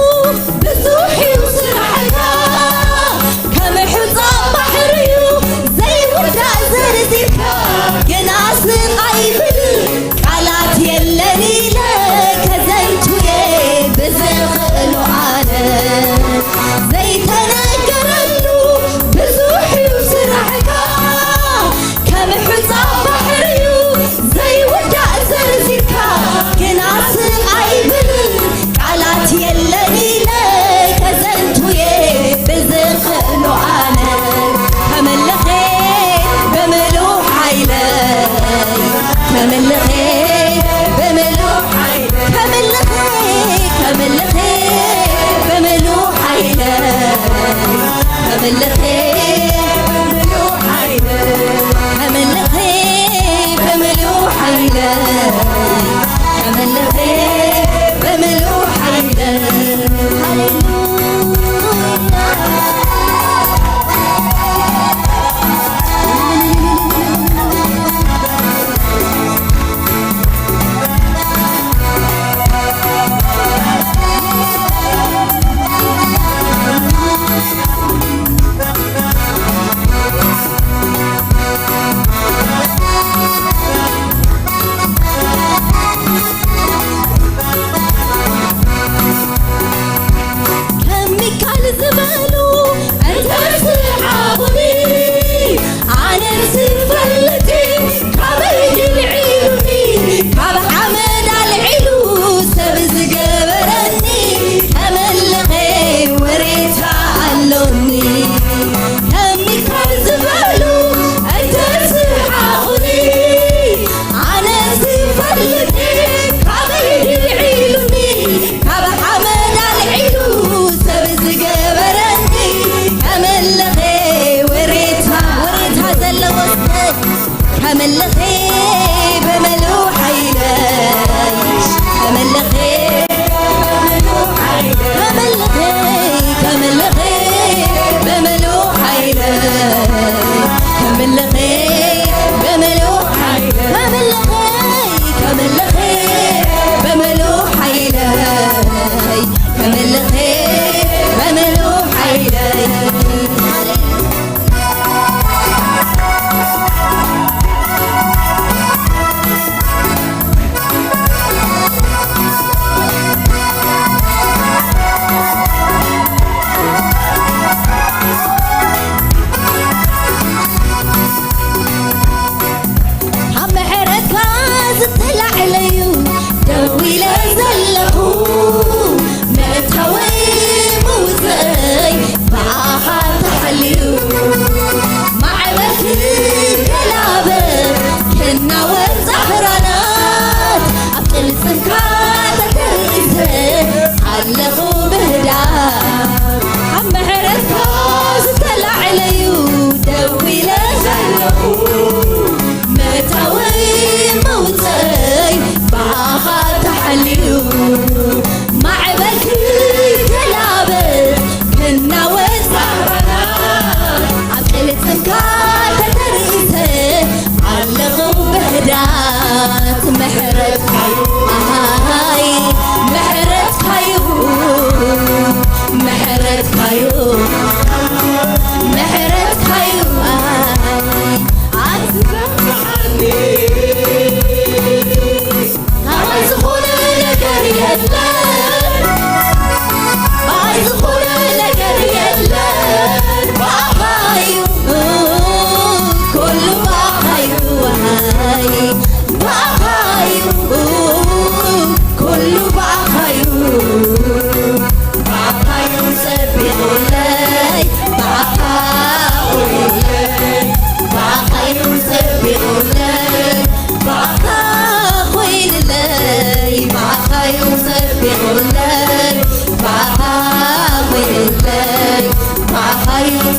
ብዙሕ እዩ ስራሕካ፣ ከም ሑጻ ባሕሪ እዩ ዘይውዳእ ዘርዚርካ፣ ግና ስቕ ኣይብል ቃላት የለን ኢለ ከዘንቱየ ብዝኽእሎ ኣነ። ዘይተነገረሉ ብዙሕ እዩ ስራሕካ፣ ከም ሑጻ ባሕሪ እዩ ዘይውዳእ ዘርዚርካ፣ ግና ስቕ ኣይብል ቃላት የለን ኢለ ከዘንቱየ ብዝኽእሎ ኣነ። ከመልኸ ብምሉእ ሓይለ፣ ከመልኸ ብምሉእ ሓይለ፣ ከመልኸ፣ ከመልኸ ብምሉእ ሓይለ፣ ከመልኸ ብምሉእ ሓይለ፣ ከመልኸ ብምሉእ ሓይለ፣ ከመልኸ ብምሉእ ሓይለ። ሃሌሉያ።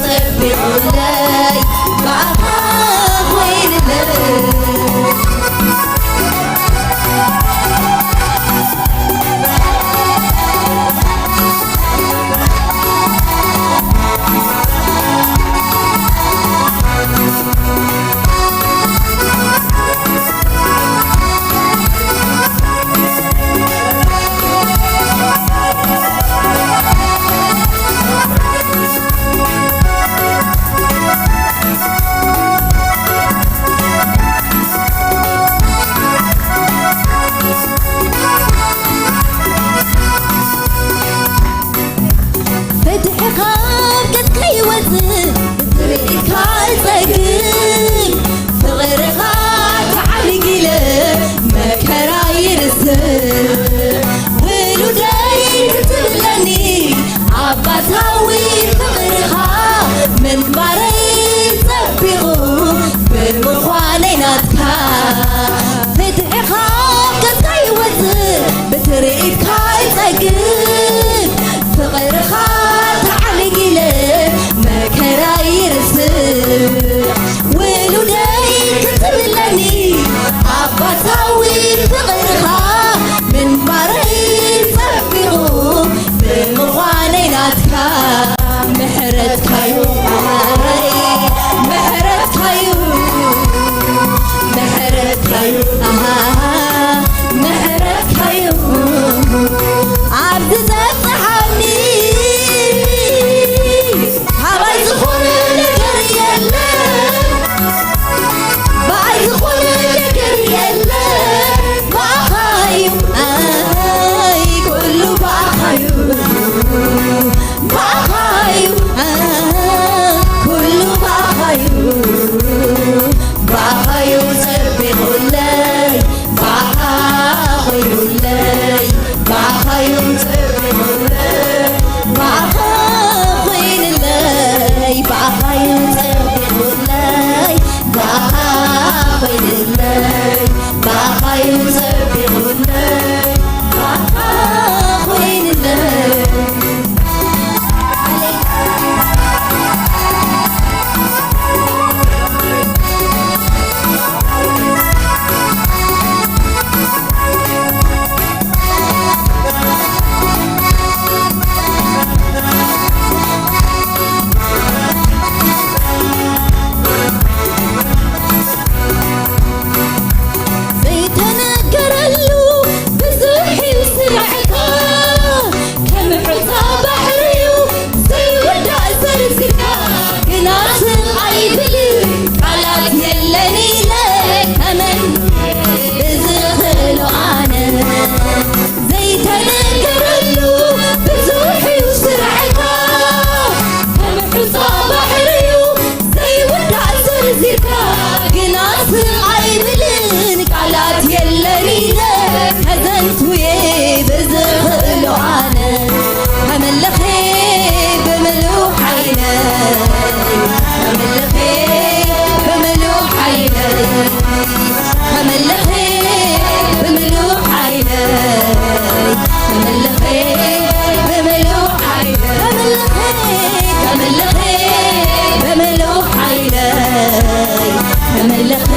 ጸቢቑለይ ብኣኻ ኮይንለይ። ፍትሕኻ ኣብ ገጽካ ይወጽእ፣ ብትርኢትካ እጸግብ፣ ፍቕርኻ ተዓሚቕ ኢለ መከራ ይርስዕ። ውሉደይ ክትብለኒ ኣባታዊ ፍቕርኻ ምንባረይ ጸቢቑ ብምዃነይ ናትካ። ፍትሕኻ ገጽካ ይወጽእ፣ ብትርኢትካ እጸግብ፣ ፍቕርኻ ተዓሚቕ ኢለ መከራ ይርስዕ። ውሉደይ ክትብለኒ ኣባታዊ ፍቕርኻ ምንባረይ ጸቢቑ ብምዃነይ ናትካ። ምሕረትካዩ፣ ምሕረትካዩ፣ ምሕረትካዩ፣ ኣሃ፣ ምሕረትካዩ ኣብ ዝጸጽሓኒ። ካባይ ዝኾነ ነገር የለን፣ ብኣይ ዝኾነ ነገር የለን። ብኣኻዩ ኣይ ኩሉ ብኣኻዩ፣ ብኣኻዩ ኣይ ኩሉ ብኣኻዩ፣ ብኣኻዩ ጸቢቑለይ፣ ብኣኻ ኮይኑለይ፣ ብኣኻዩ ጸቢቑለይ፣ ብኣኻ ኮይኑለይ፣ ብኣኻዩ ጸቢቑለይ፣ ብኣኻ ኮይኑለይ፣ ብኣኻዩ ጸቢቑለይ፣ ብኣኻ ኮይኑለይ። ዘይተነገረሉ ብዙሕ እዩ ስራሕካ፣ ከም ሑጻ ባሕሪ እዩ ዘይውዳእ ዘርዝርካ፣ ግና ስቕ ኣይብል ቃላት የለን ኢለ ከመን ብዝኽእሎ ኣነ። ዘይተነገረሉ ብዙሕ እዩ ስራሕካ፣ ከም ሑጻ ባሕሪ እዩ ዘይውዳእ ዘርዚርካ፣ ግና ስቕ ኣይብልን ቃላት የለን ኢለ ከዘንቱየ ብዝኽእሎ ኣነ። ከመልኸ ብምሉእ ሓይለይ፣ ከመልኸ ብምሉእ ሓይለይ፣ ከመልኸ ብምሉእ ሓይለይ፣ ከመልኸ ብምሉእ ሓይለይ፣ ከመልኸ፣ ከመልኸ ብምሉእ ሓይለይ፣ ከመልኸ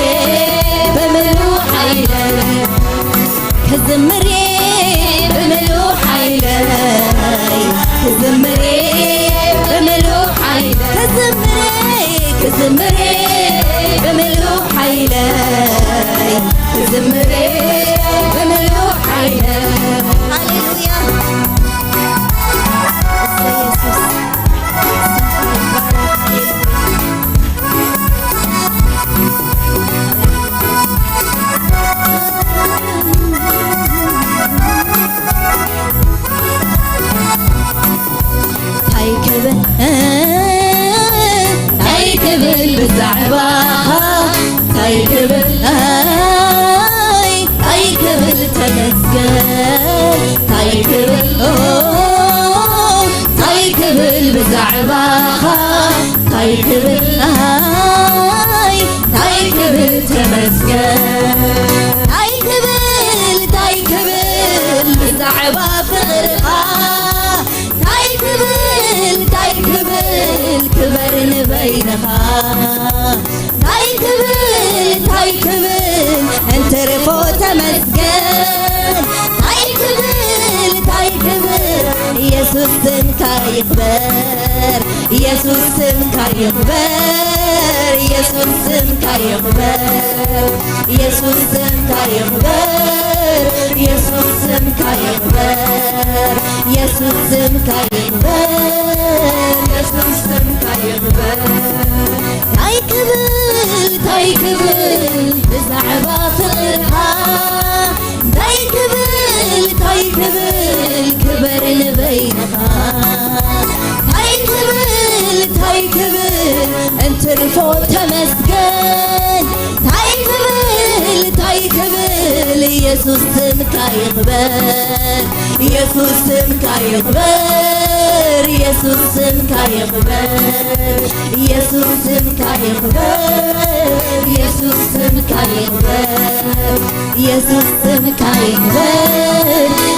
ብምሉእ ሓይለይ። ክዝምር እየ ብምሉእ ሓይለይ፣ ክዝምር እየ ብምሉእ ሓይለይ፣ ክዝምር እየ፣ ክዝምር እየ ብምሉእ ሓይለይ፣ ክዝምር እየ ብምሉእ ሓይለይ። ሃሌሉያ። እሰይ የሱስ። ታይ ክብል፣ ታይ ክብል ብዛዕባኻ፣ ታይ ክብል፣ ኣይ፣ ታይ ክብል ተመስገን፣ ታይ ክብል፣ ኦ፣ ታይ ክብል ብዛዕባኻ፣ ታይ ክብል፣ ኣይ፣ ታይ ክብል ተመስገን። ታይ ክብል፣ ታይ ክብል ብዛዕባ ፍቕርኻ፣ ታይ ክብል፣ ታይ ክብል በይንኻ እንታይ ክብል እንታይ ክብል እንትርፎ ተመስገን እንታይ ክብል እንታይ ክብል ኢየሱስ ስምካ ይኽበር ኢየሱስ ስምካ ይኽበር ኢየሱስ ስምካ ይኽበር ኢየሱስ ስምካ ይኽበር ኢየሱስ ስምካ ይኽበር ኢየሱስ ስምካ ይኽበር ኢየሱስ ስምካ ይኽበር እንታይ ክብል እንታይ ክብል ብዛዕባ ፍቕርኻ እንታይ ክብል እንታይ ክብል ክበር ንበይንኻ እንታይ ክብል እንታይ ክብል እንትርፎ ተመስገን እንታይ ክብል እንታይ ክብል ኢየሱስ ስምካ ይኽበር ኢየሱስ ስምካ ይኽበር ኢየሱስ ስምካ ይኽበር ኢየሱስ ስምካ ይኽበር ኢየሱስ ስምካ ይኽበር ኢየሱስ ስምካ ይኽበር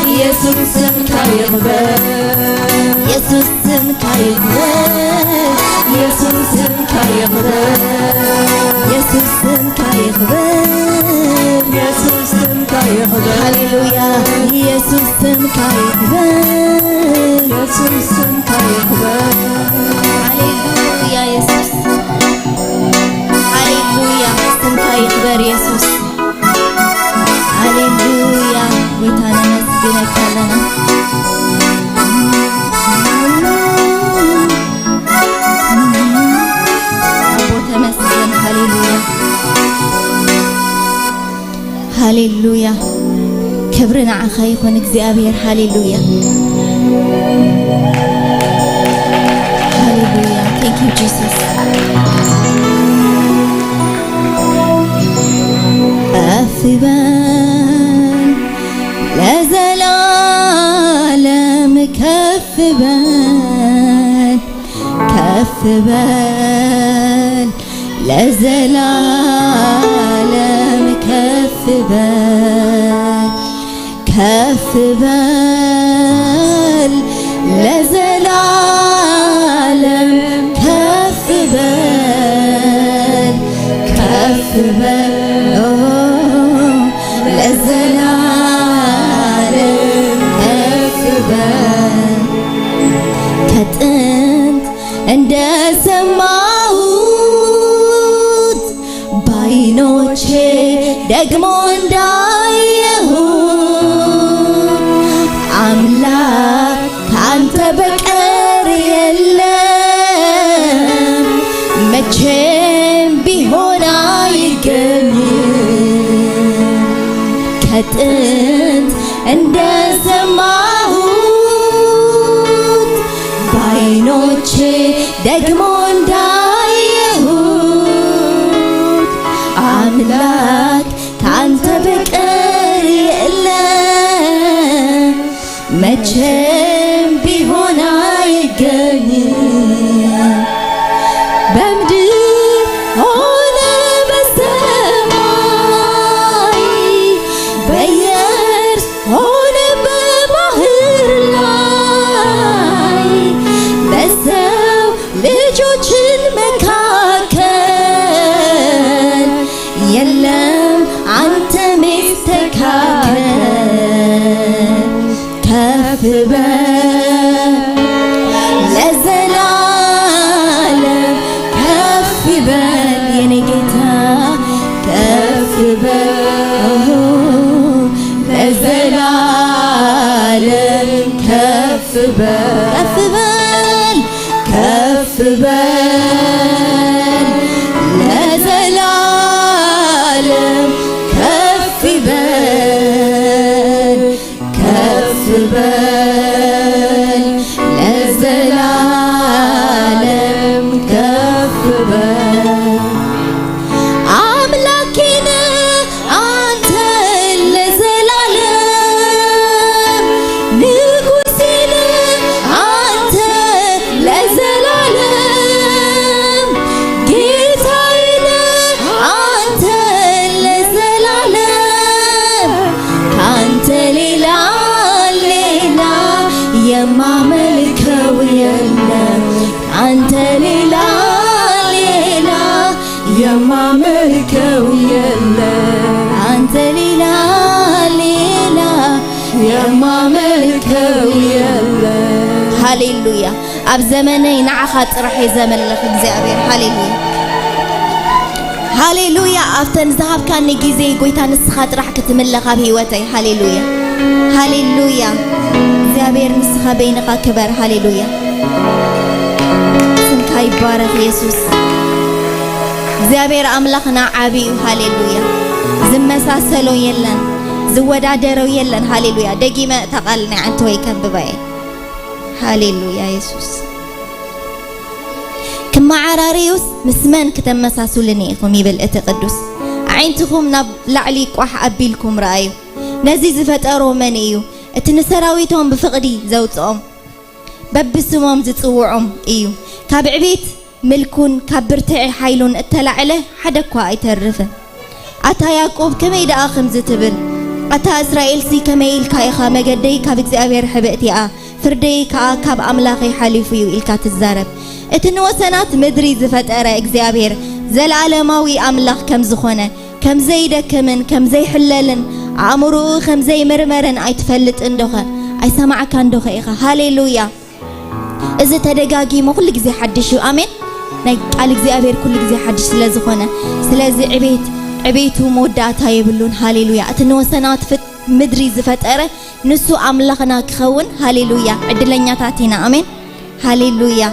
ኢየሱስ ስምካ ይኽበር ኢየሱስ ስምካ ይኽበር ኢየሱስ ስምካ ይኽበር ኢየሱስ ስምካ ይኽበር ኢየሱስ ስምካ ይኽበር ሃሌሉያ ኢየሱስ ስምካ ይኽበር ኢየሱስ ስምካ ይኽበር ሃሌሉያ ኢየሱስ ሃሌሉያ ስምካ ይኽበር ኢየሱስ ሃሌሉያ ጌታ ነመስግነካ ኣለና ኣቦ ተመስገን ሃሌሉያ ሃሌሉያ ክብሪ ንዓኻ ይኹን እግዚኣብሔር ሃሌሉያ ሃሌሉያ thank you Jesus ከፍ በል ለዘላለም ከፍ በል ከፍ በል ለዘላለም ከፍ በል ከፍ በል ለዘላለም ከፍ በል ከፍ በል ኦ ለዘላለም ከፍ በል ከጥንት እንደሰማሁት ባይኖቼ ደግሞ እንዳየሁት አምላክ ካንተ በቀር የለም መቼም ቢሆን አይገኝም ከጥንት እንደሰማሁት ባይኖቼ ደግሞ እንዳየሁት አምላክ ካንተ በቀር የለም መቼም ቢሆን አይገኝም በምድር ሆነ በሰማይ በየብስ ሆነ በባህር ላይ በሰው ልጆችን መካከል የለም አንተ ሚስተካከል ከፍ በል ለዘላለም ከፍ በል የኔ ጌታ ከፍ በል ለዘላለም ከፍ በል ከፍ በል ከፍ በል ለዘላለም ከፍ በል ከፍ በል ለዘላለም ከፍ በል አምላኬ ነህ አንተ ለዘላለም ንጉሴ ነህ አንተ ለዘላለም ጌታዬ ነህ አንተ ለዘላለም ካንተ ሌላ ሌላ የማመልከው የለም ካንተ ሌላ የማመልከው የለ። አንተ ሌላ፣ ሌላ የማመልከው የለ። ሃሌሉያ። ኣብ ዘመነይ ንዓኻ ጥራሕ እየ ዘመልኽ እግዚኣብሔር። ሃሌሉያ፣ ሃሌሉያ። ኣብተን ዝሃብካኒ ግዜ ጎይታ ንስኻ ጥራሕ ክትምለኽ ኣብ ህይወተይ። ሃሌሉያ፣ ሃሌሉያ። እግዚኣብሔር ንስኻ በይንኻ ክበር። ሃሌሉያ፣ ስምካ ይባረኽ የሱስ። እግዚኣብሔር ኣምላኽና ዓቢ እዩ። ሃሌሉያ፣ ዝመሳሰሎ የለን፣ ዝወዳደሮ የለን። ሃሌሉያ። ደጊመ እታ ቃል ናይ ኣንተ ወይ ከንብባ እየ። ሃሌሉያ የሱስ። ክመዓራርዩስ ምስ መን ክተመሳስሉኒ ኢኹም ይብል እቲ ቅዱስ። ኣዒንትኹም ናብ ላዕሊ ቋሕ ኣቢልኩም ረኣዩ። ነዚ ዝፈጠሮ መን እዩ? እቲ ንሰራዊቶም ብፍቕዲ ዘውጽኦም በብስሞም ዝጽውዖም እዩ። ካብ ዕቤት ምልኩን ካብ ብርትዒ ሓይሉን እተላዕለ ሓደ እኳ ኣይተርፍን። ኣታ ያዕቆብ ከመይ ደኣ ከምዚ ትብል? ኣታ እስራኤልሲ ከመይ ኢልካ ኢኻ መገደይ ካብ እግዚኣብሔር ሕብእቲ እያ፣ ፍርደይ ከኣ ካብ ኣምላኸይ ሓሊፉ እዩ ኢልካ ትዛረብ? እቲ ንወሰናት ምድሪ ዝፈጠረ እግዚኣብሔር ዘለኣለማዊ ኣምላኽ ከም ዝኾነ፣ ከም ዘይደክምን ከም ዘይሕለልን፣ ኣእምሮኡ ከም ዘይምርመርን ኣይትፈልጥን ዶኸ? ኣይሰማዕካን ዶኸ ኢኻ? ሃሌሉያ! እዚ ተደጋጊሙ ኩሉ ግዜ ሓድሽ እዩ። ኣሜን። ናይ ቃል እግዚኣብሔር ኩሉ ግዜ ሓድሽ ስለ ዝኾነ፣ ስለዚ ዕቤት፣ ዕቤቱ መወዳእታ የብሉን። ሃሌሉያ! እቲ ንወሰናት ፍጥ-፣ ምድሪ ዝፈጠረ ንሱ ኣምላኽና ክኸውን፣ ሃሌሉያ፣ ዕድለኛታት ኢና። ኣሜን። ሃሌሉያ።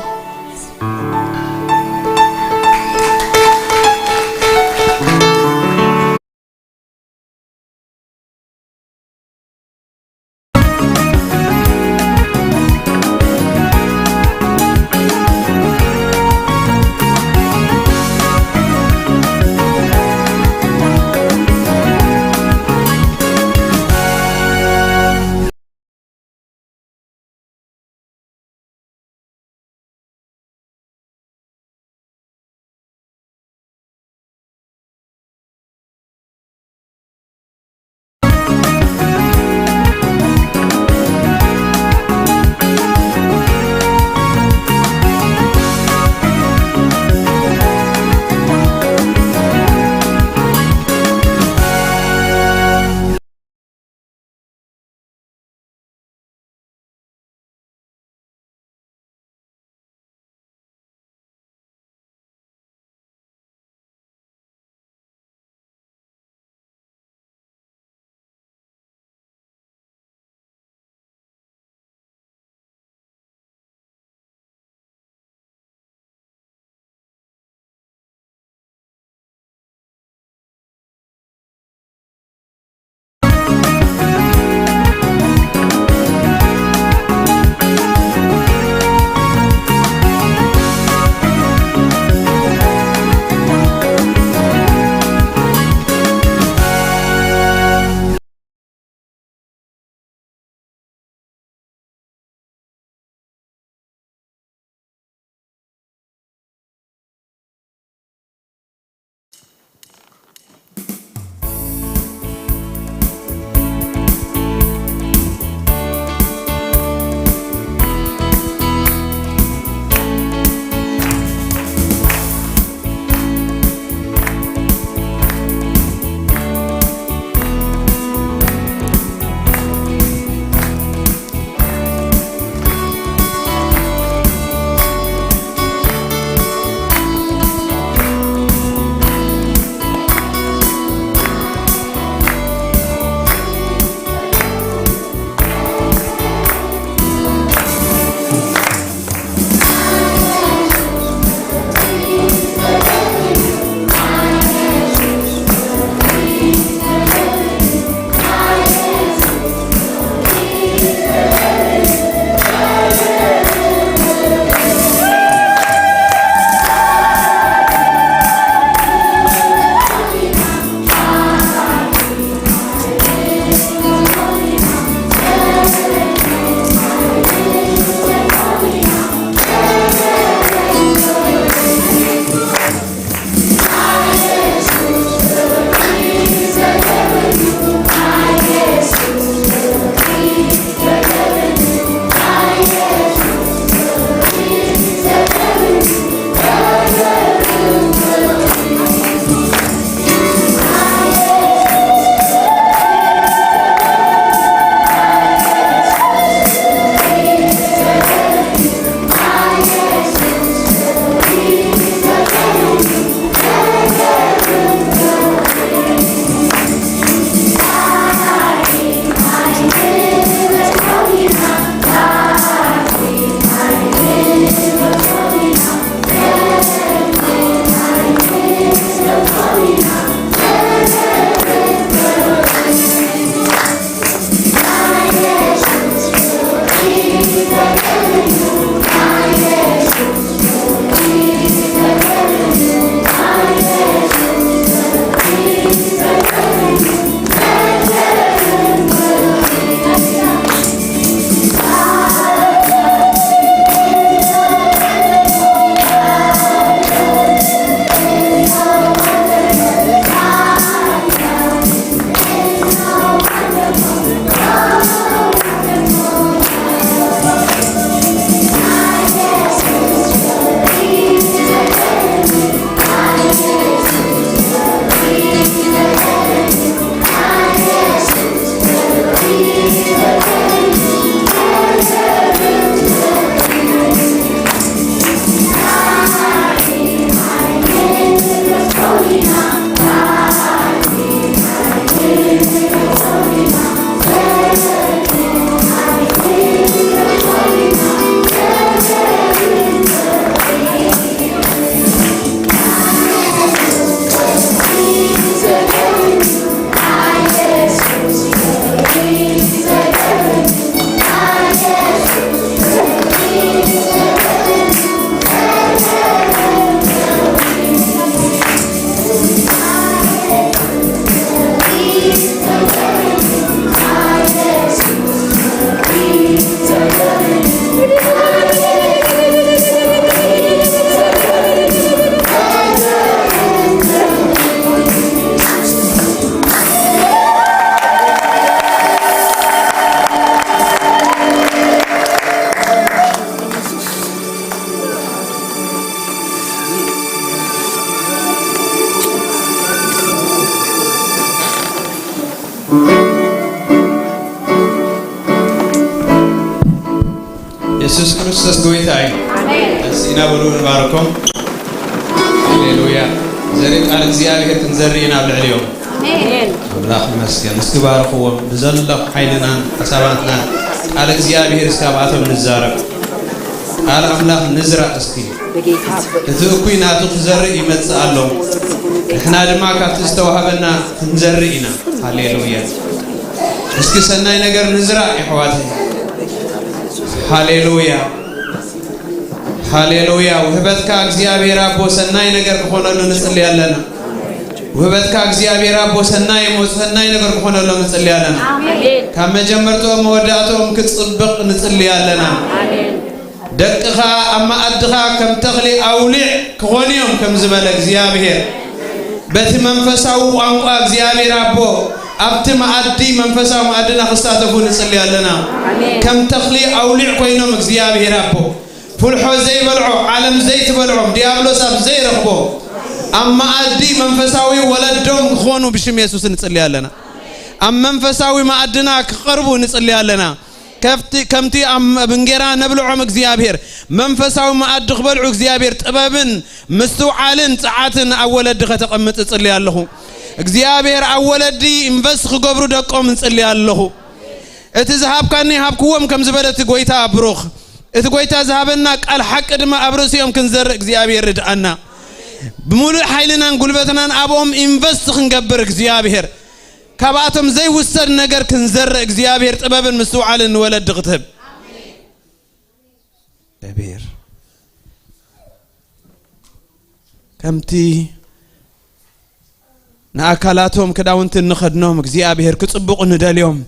የሱስ ክርስቶስ ጎይታ እዩ። ኣሜን። እስቲ ኢና በሉ ንባርኮም። ሃሌሉያ። ዘርኢ ቃል እግዚኣብሔር ክንዘርኢ ኢና ኣብ ልዕሊኦም። ኣሜን። ኣምላኽ ይመስገን። እስኪ ባርኽዎም። ብዘሎ ሓይልናን ሓሳባትናን ቃል እግዚኣብሔር እስካብኣቶም ንዛረብ። ቃል ኣምላኽ ንዝራእ እስኪ። በጌታ ስም። እቲ እኩይ ናቱ ክዘርእ ይመጽእ ኣሎ። ንሕና ድማ ካብቲ ዝተዋህበና ክንዘርእ ኢና። ሃሌሉያ። እስኪ ሰናይ ነገር ንዝራእ የሕዋተይ። ሃሌሉያ። ሃሌሉያ። ውህበትካ እግዚኣብሔር ኣቦ ሰናይ ነገር ክኾነሉ ንጽሊ ኣለና። ውህበትካ እግዚኣብሔር ኣቦ ሰናይ እሞ ሰናይ ነገር ክኾነሎም ንጽሊ ኣለና። ኣሜን። ካብ መጀመርትኦም መወዳእትኦም ክጽብቕ ንጽሊ ኣለና። ኣሜን። ደቅኻ ኣብ መኣድኻ ከም ተኽሊ ኣውሊዕ ክኾኑ እዮም ከም ዝበለ እግዚኣብሔር፣ በቲ መንፈሳዊ ቋንቋ እግዚኣብሔር ኣቦ ኣብቲ መኣዲ መንፈሳዊ መኣድና ክሳተፉ ንጽሊ ኣለና። ኣሜን። ከም ተኽሊ ኣውሊዕ ኮይኖም እግዚኣብሔር ኣቦ ፍልሖ ዘይበልዖ፣ ዓለም ዘይትበልዖም፣ ዲያብሎስ ኣብ ዘይረኽቦ ኣብ መኣዲ መንፈሳዊ ወለዶም ክኾኑ ብሽም የሱስ ንጽሊ ኣለና። ኣብ መንፈሳዊ መኣድና ክቐርቡ ንጽሊ ኣለና። ከፍቲ-፣ ከምቲ ኣብ እንጌራ ነብልዖም እግዚኣብሔር መንፈሳዊ መኣዲ ክበልዑ እግዚኣብሔር ጥበብን ምስትውዓልን ጽዓትን ኣብ ወለዲ ከተቐምጥ እጽሊ ኣለኹ። እግዚኣብሔር ኣብ ወለዲ ኢንቨስት ክገብሩ ደቆም እጽሊ ኣለኹ። እቲ ዝሃብካኒ ሃብክዎም ከም ዝበለ እቲ ጎይታ ብሩኽ፣ እቲ ጎይታ ዝሃበና ቃል ሓቂ ድማ ኣብ ርእሲኦም ክንዘርእ እግዚኣብሔር ርድኣና። ብምሉእ ሓይልናን ጉልበትናን ኣብኦም ኢንቨስት ክንገብር እግዚኣብሔር ካብኣቶም ዘይውሰድ ነገር ክንዘርእ እግዚኣብሔር ጥበብን ምስትውዓልን ንወለዲ ክትህብ። እግዚኣብሔር ከምቲ ንኣካላቶም ክዳውንቲ እንኸድኖም እግዚኣብሔር ክጽብቑ ንደልዮም፣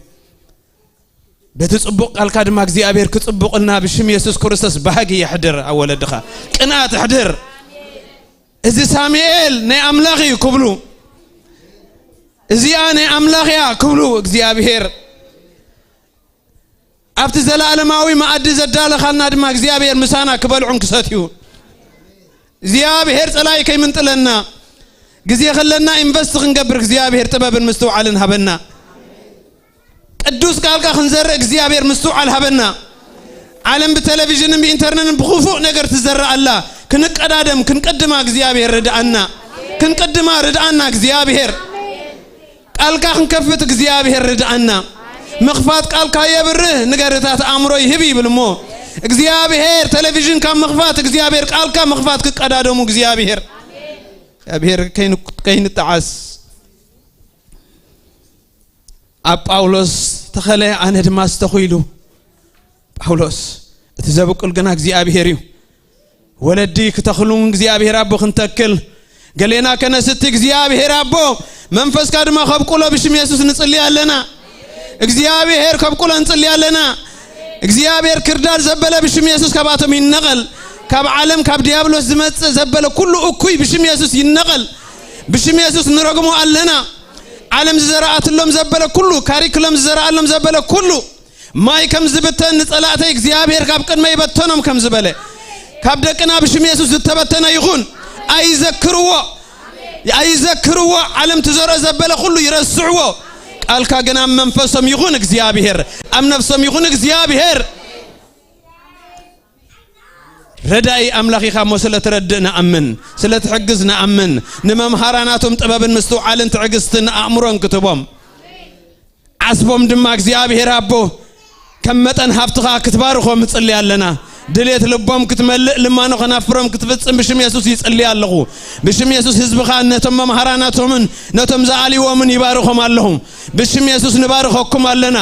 በቲ ጽቡቕ ቃልካ ድማ እግዚኣብሔር ክጽብቑልና ብሽም የሱስ ክርስቶስ ባህጊ የሕድር ኣብ ወለድኻ። ቅንኣት ኣሕድር። እዚ ሳሙኤል ናይ ኣምላኽ እዩ ክብሉ፣ እዚኣ ናይ ኣምላኽ እያ ክብሉ እግዚኣብሔር ኣብቲ ዘለኣለማዊ መኣዲ ዘዳለኻልና ድማ እግዚኣብሔር ምሳና ክበልዑን ክሰትዩ እግዚኣብሔር ጸላኢ ከይምንጥለና ግዜ ከለና ኢንቨስት ክንገብር እግዚኣብሔር ጥበብን ምስትውዓልን ሃበና። ቅዱስ ቃልካ ክንዘርእ እግዚኣብሔር ምስትውዓል ሃበና። ዓለም ብቴሌቪዥንን ብኢንተርነትን ብኽፉእ ነገር ትዘርእ ኣላ። ክንቀዳደም ክንቅድማ እግዚኣብሔር ርድኣና። ክንቅድማ ርድኣና እግዚኣብሔር። ቃልካ ክንከፍት እግዚኣብሔር ርድኣና። ምኽፋት ቃልካ የብርህ፣ ንገርታት ኣእምሮ ይህብ ይብል እሞ እግዚኣብሔር ቴሌቪዥን ካብ ምኽፋት እግዚኣብሔር ቃልካ ምኽፋት ክቀዳደሙ እግዚኣብሔር እግዚኣብሔር ከይን-፣ ከይንጠዓስ ኣብ ጳውሎስ ተኸለ ኣነ ድማ ዝተኹ ኢሉ። ጳውሎስ እቲ ዘብቁል ግና እግዚኣብሔር እዩ። ወለዲ ክተኽሉን እግዚኣብሔር ኣቦ ክንተክል ገሌና ከነስቲ እግዚኣብሔር ኣቦ መንፈስካ ድማ ከብቁሎ ብሽም የሱስ ንጽሊ ኣለና። እግዚኣብሔር ከብቁሎ ንጽሊ ኣለና። እግዚኣብሔር ክርዳድ ዘበለ ብሽም የሱስ ካብኣቶም ይነቐል። ካብ ዓለም ካብ ዲያብሎስ ዝመጽእ ዘበለ ኩሉ እኩይ ብሽም የሱስ ይነቐል። ብሽም የሱስ ንረግሞ ኣለና። ዓለም ዝዘረኣትሎም ዘበለ ኩሉ፣ ካሪክሎም ዝዘረኣሎም ዘበለ ኩሉ ማይ ከም ዝብተን ንጸላእተይ እግዚኣብሔር ካብ ቅድመ ይበተኖም ከም ዝበለ ካብ ደቅና ብሽም የሱስ ዝተበተነ ይኹን። ኣይዘክርዎ፣ ኣይዘክርዎ። ዓለም ትዘርኦ ዘበለ ኩሉ ይረስዕዎ። ቃልካ ግን ኣብ መንፈሶም ይኹን እግዚኣብሔር፣ ኣብ ነፍሶም ይኹን እግዚኣብሔር። ረዳኢ ኣምላኽ ኢኻ እሞ ስለ ትረድእ ንኣምን፣ ስለ ትሕግዝ ንኣምን። ንመምሃራናቶም ጥበብን ምስትውዓልን ትዕግስትን ኣእምሮን ክትህቦም። ዓስቦም ድማ እግዚኣብሔር ኣቦ ከም መጠን ሃብትኻ ክትባርኾም ንጽሊ ኣለና። ድሌት ልቦም ክትመልእ ልማኖ ከናፍሮም ክትፍጽም ብሽም የሱስ ይጽሊ ኣለኹ። ብሽም የሱስ ህዝብኻ ነቶም መምሃራናቶምን ነቶም ዝኣልይዎምን ይባርኾም ኣለኹ። ብሽም የሱስ ንባርኸኩም ኣለና።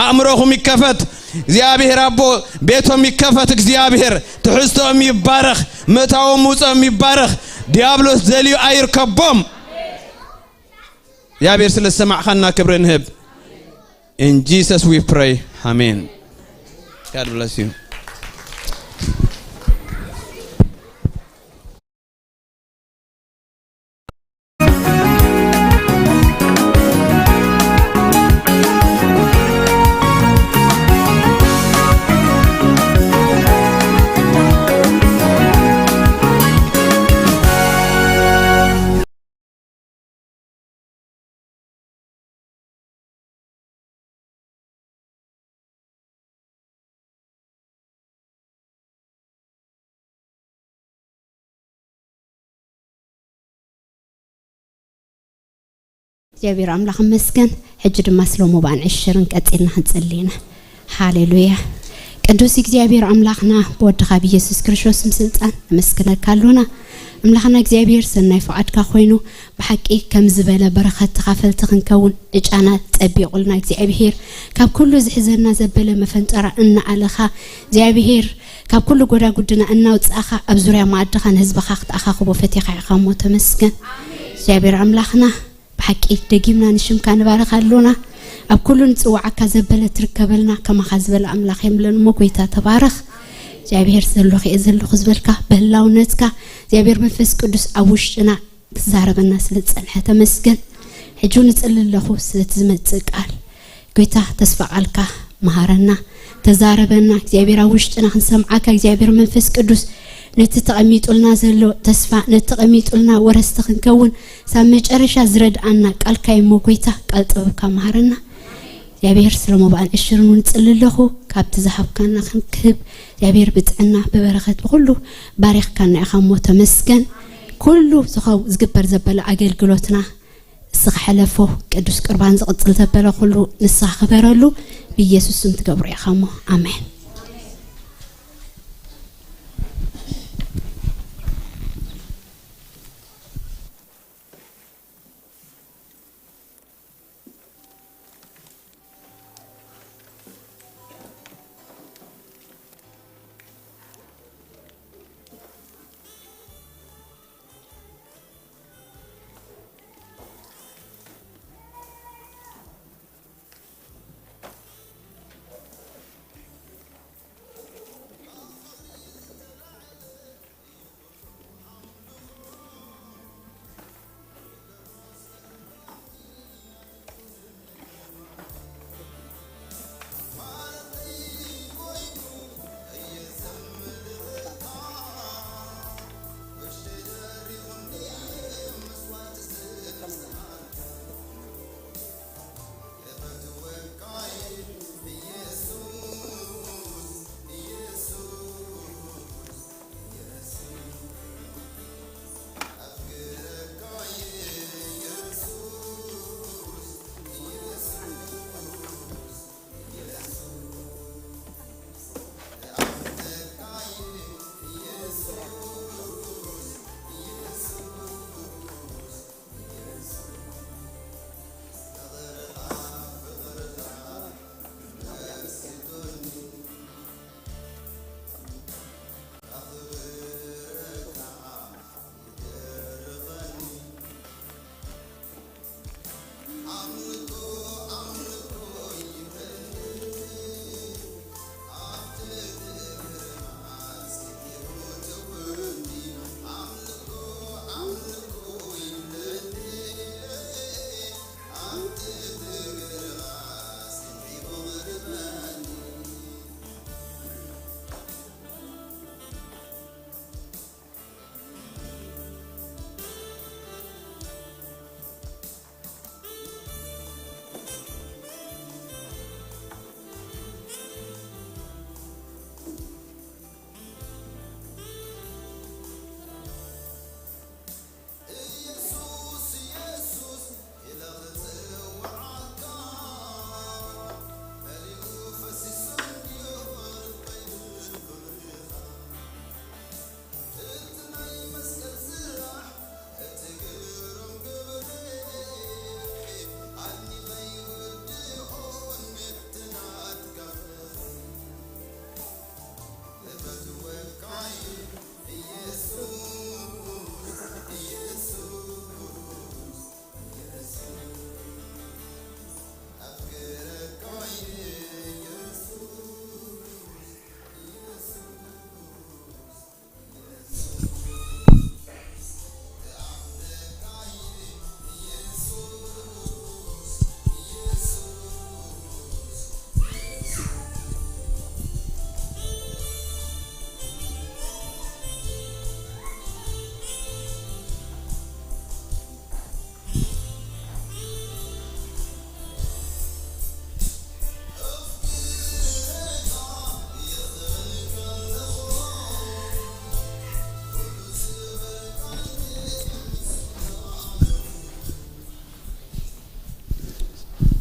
ኣእምሮኹም ይከፈት እግዚኣብሔር ኣቦ፣ ቤቶም ይከፈት እግዚኣብሔር፣ ትሕዝቶኦም ይባረኽ፣ ምእታዎም ምውፅኦም ይባረኽ። ዲያብሎስ ደልዩ ኣይርከቦም። እግዚኣብሔር ስለ ዝሰማዕኻና ክብሪ ንህብ። In Jesus we pray. ኣሜን። God bless you. እግዚኣብሔር ኣምላኽ ይመስገን። ሕጂ ድማ ስለ ሞባን ዕሽርን ቀጺልና ክንጽሊ ኢና። ሃሌሉያ። ቅዱስ እግዚኣብሔር ኣምላኽና፣ ብወድኻ ብኢየሱስ ክርስቶስ ስም ስልጣን ነመስግነካ ኣሎና። ኣምላኽና እግዚኣብሔር፣ ሰናይ ፍቓድካ ኮይኑ፣ ብሓቂ ከም ዝበለ በረኸት ተኻፈልቲ ክንከውን ዕጫና ጸቢቑልና እግዚኣብሔር፣ ካብ ኩሉ ዝሕዘና ዘበለ መፈንጠራ እናኣለኻ እግዚኣብሔር፣ ካብ ኩሉ ጎዳጉድና እናውጻእኻ ኣብ ዙርያ መኣድኻ ንህዝብኻ ክትኣኻኽቦ ፈቲኻ ኢኻ እሞ ተመስገን። እግዚኣብሔር ኣምላኽና፣ ብሓቂ ደጊምና ንሽምካ ንባርኽ ኣሎና። ኣብ ኩሉ ንጽውዓካ ዘበለ ትርከበልና፣ ከማኻ ዝበለ ኣምላኽ የብልናን እሞ፣ ጎይታ ተባረኽ። እግዚኣብሔር፣ ዘለኹ እየ ዘለኹ ዝበልካ፣ ብህላውነትካ እግዚኣብሔር መንፈስ ቅዱስ ኣብ ውሽጥና ትዛረበና ስለ ዝጸንሐ ተመስገን። ሕጂ እውን እጽሊ ኣለኹ ስለቲ ዝመጽእ ቃል። ጎይታ፣ ተስፋ ቃልካ መሃረና፣ ተዛረበና። እግዚኣብሔር፣ ኣብ ውሽጥና ክንሰምዓካ እግዚኣብሔር መንፈስ ቅዱስ፣ ነቲ ተቐሚጡልና ዘሎ ተስፋ፣ ነቲ ተቐሚጡልና ወረስቲ ክንከውን፣ ሳብ መጨረሻ ዝረድኣና ቃልካ እዩ እሞ፣ ጎይታ፣ ቃል ጥበብካ መሃረና። እግዚኣብሔር፣ ስለ ሞባእን ዕሽርን እውን እጽሊ ኣለኹ። ካብቲ ዝሃብካና ክንክብ እግዚኣብሔር፣ ብጥዕና ብበረኸት ብኹሉ ባሪኽካና ኢኻ እሞ፣ ተመስገን። ኩሉ ዝኸው-፣ ዝግበር ዘበለ ኣገልግሎትና ንስኻ ሕለፎ። ቅዱስ ቁርባን ዝቕጽል ዘበለ ኩሉ ንስኻ ክበረሉ፣ ብኢየሱስ ስም ትገብሮ ኢኻ እሞ፣ ኣሜን።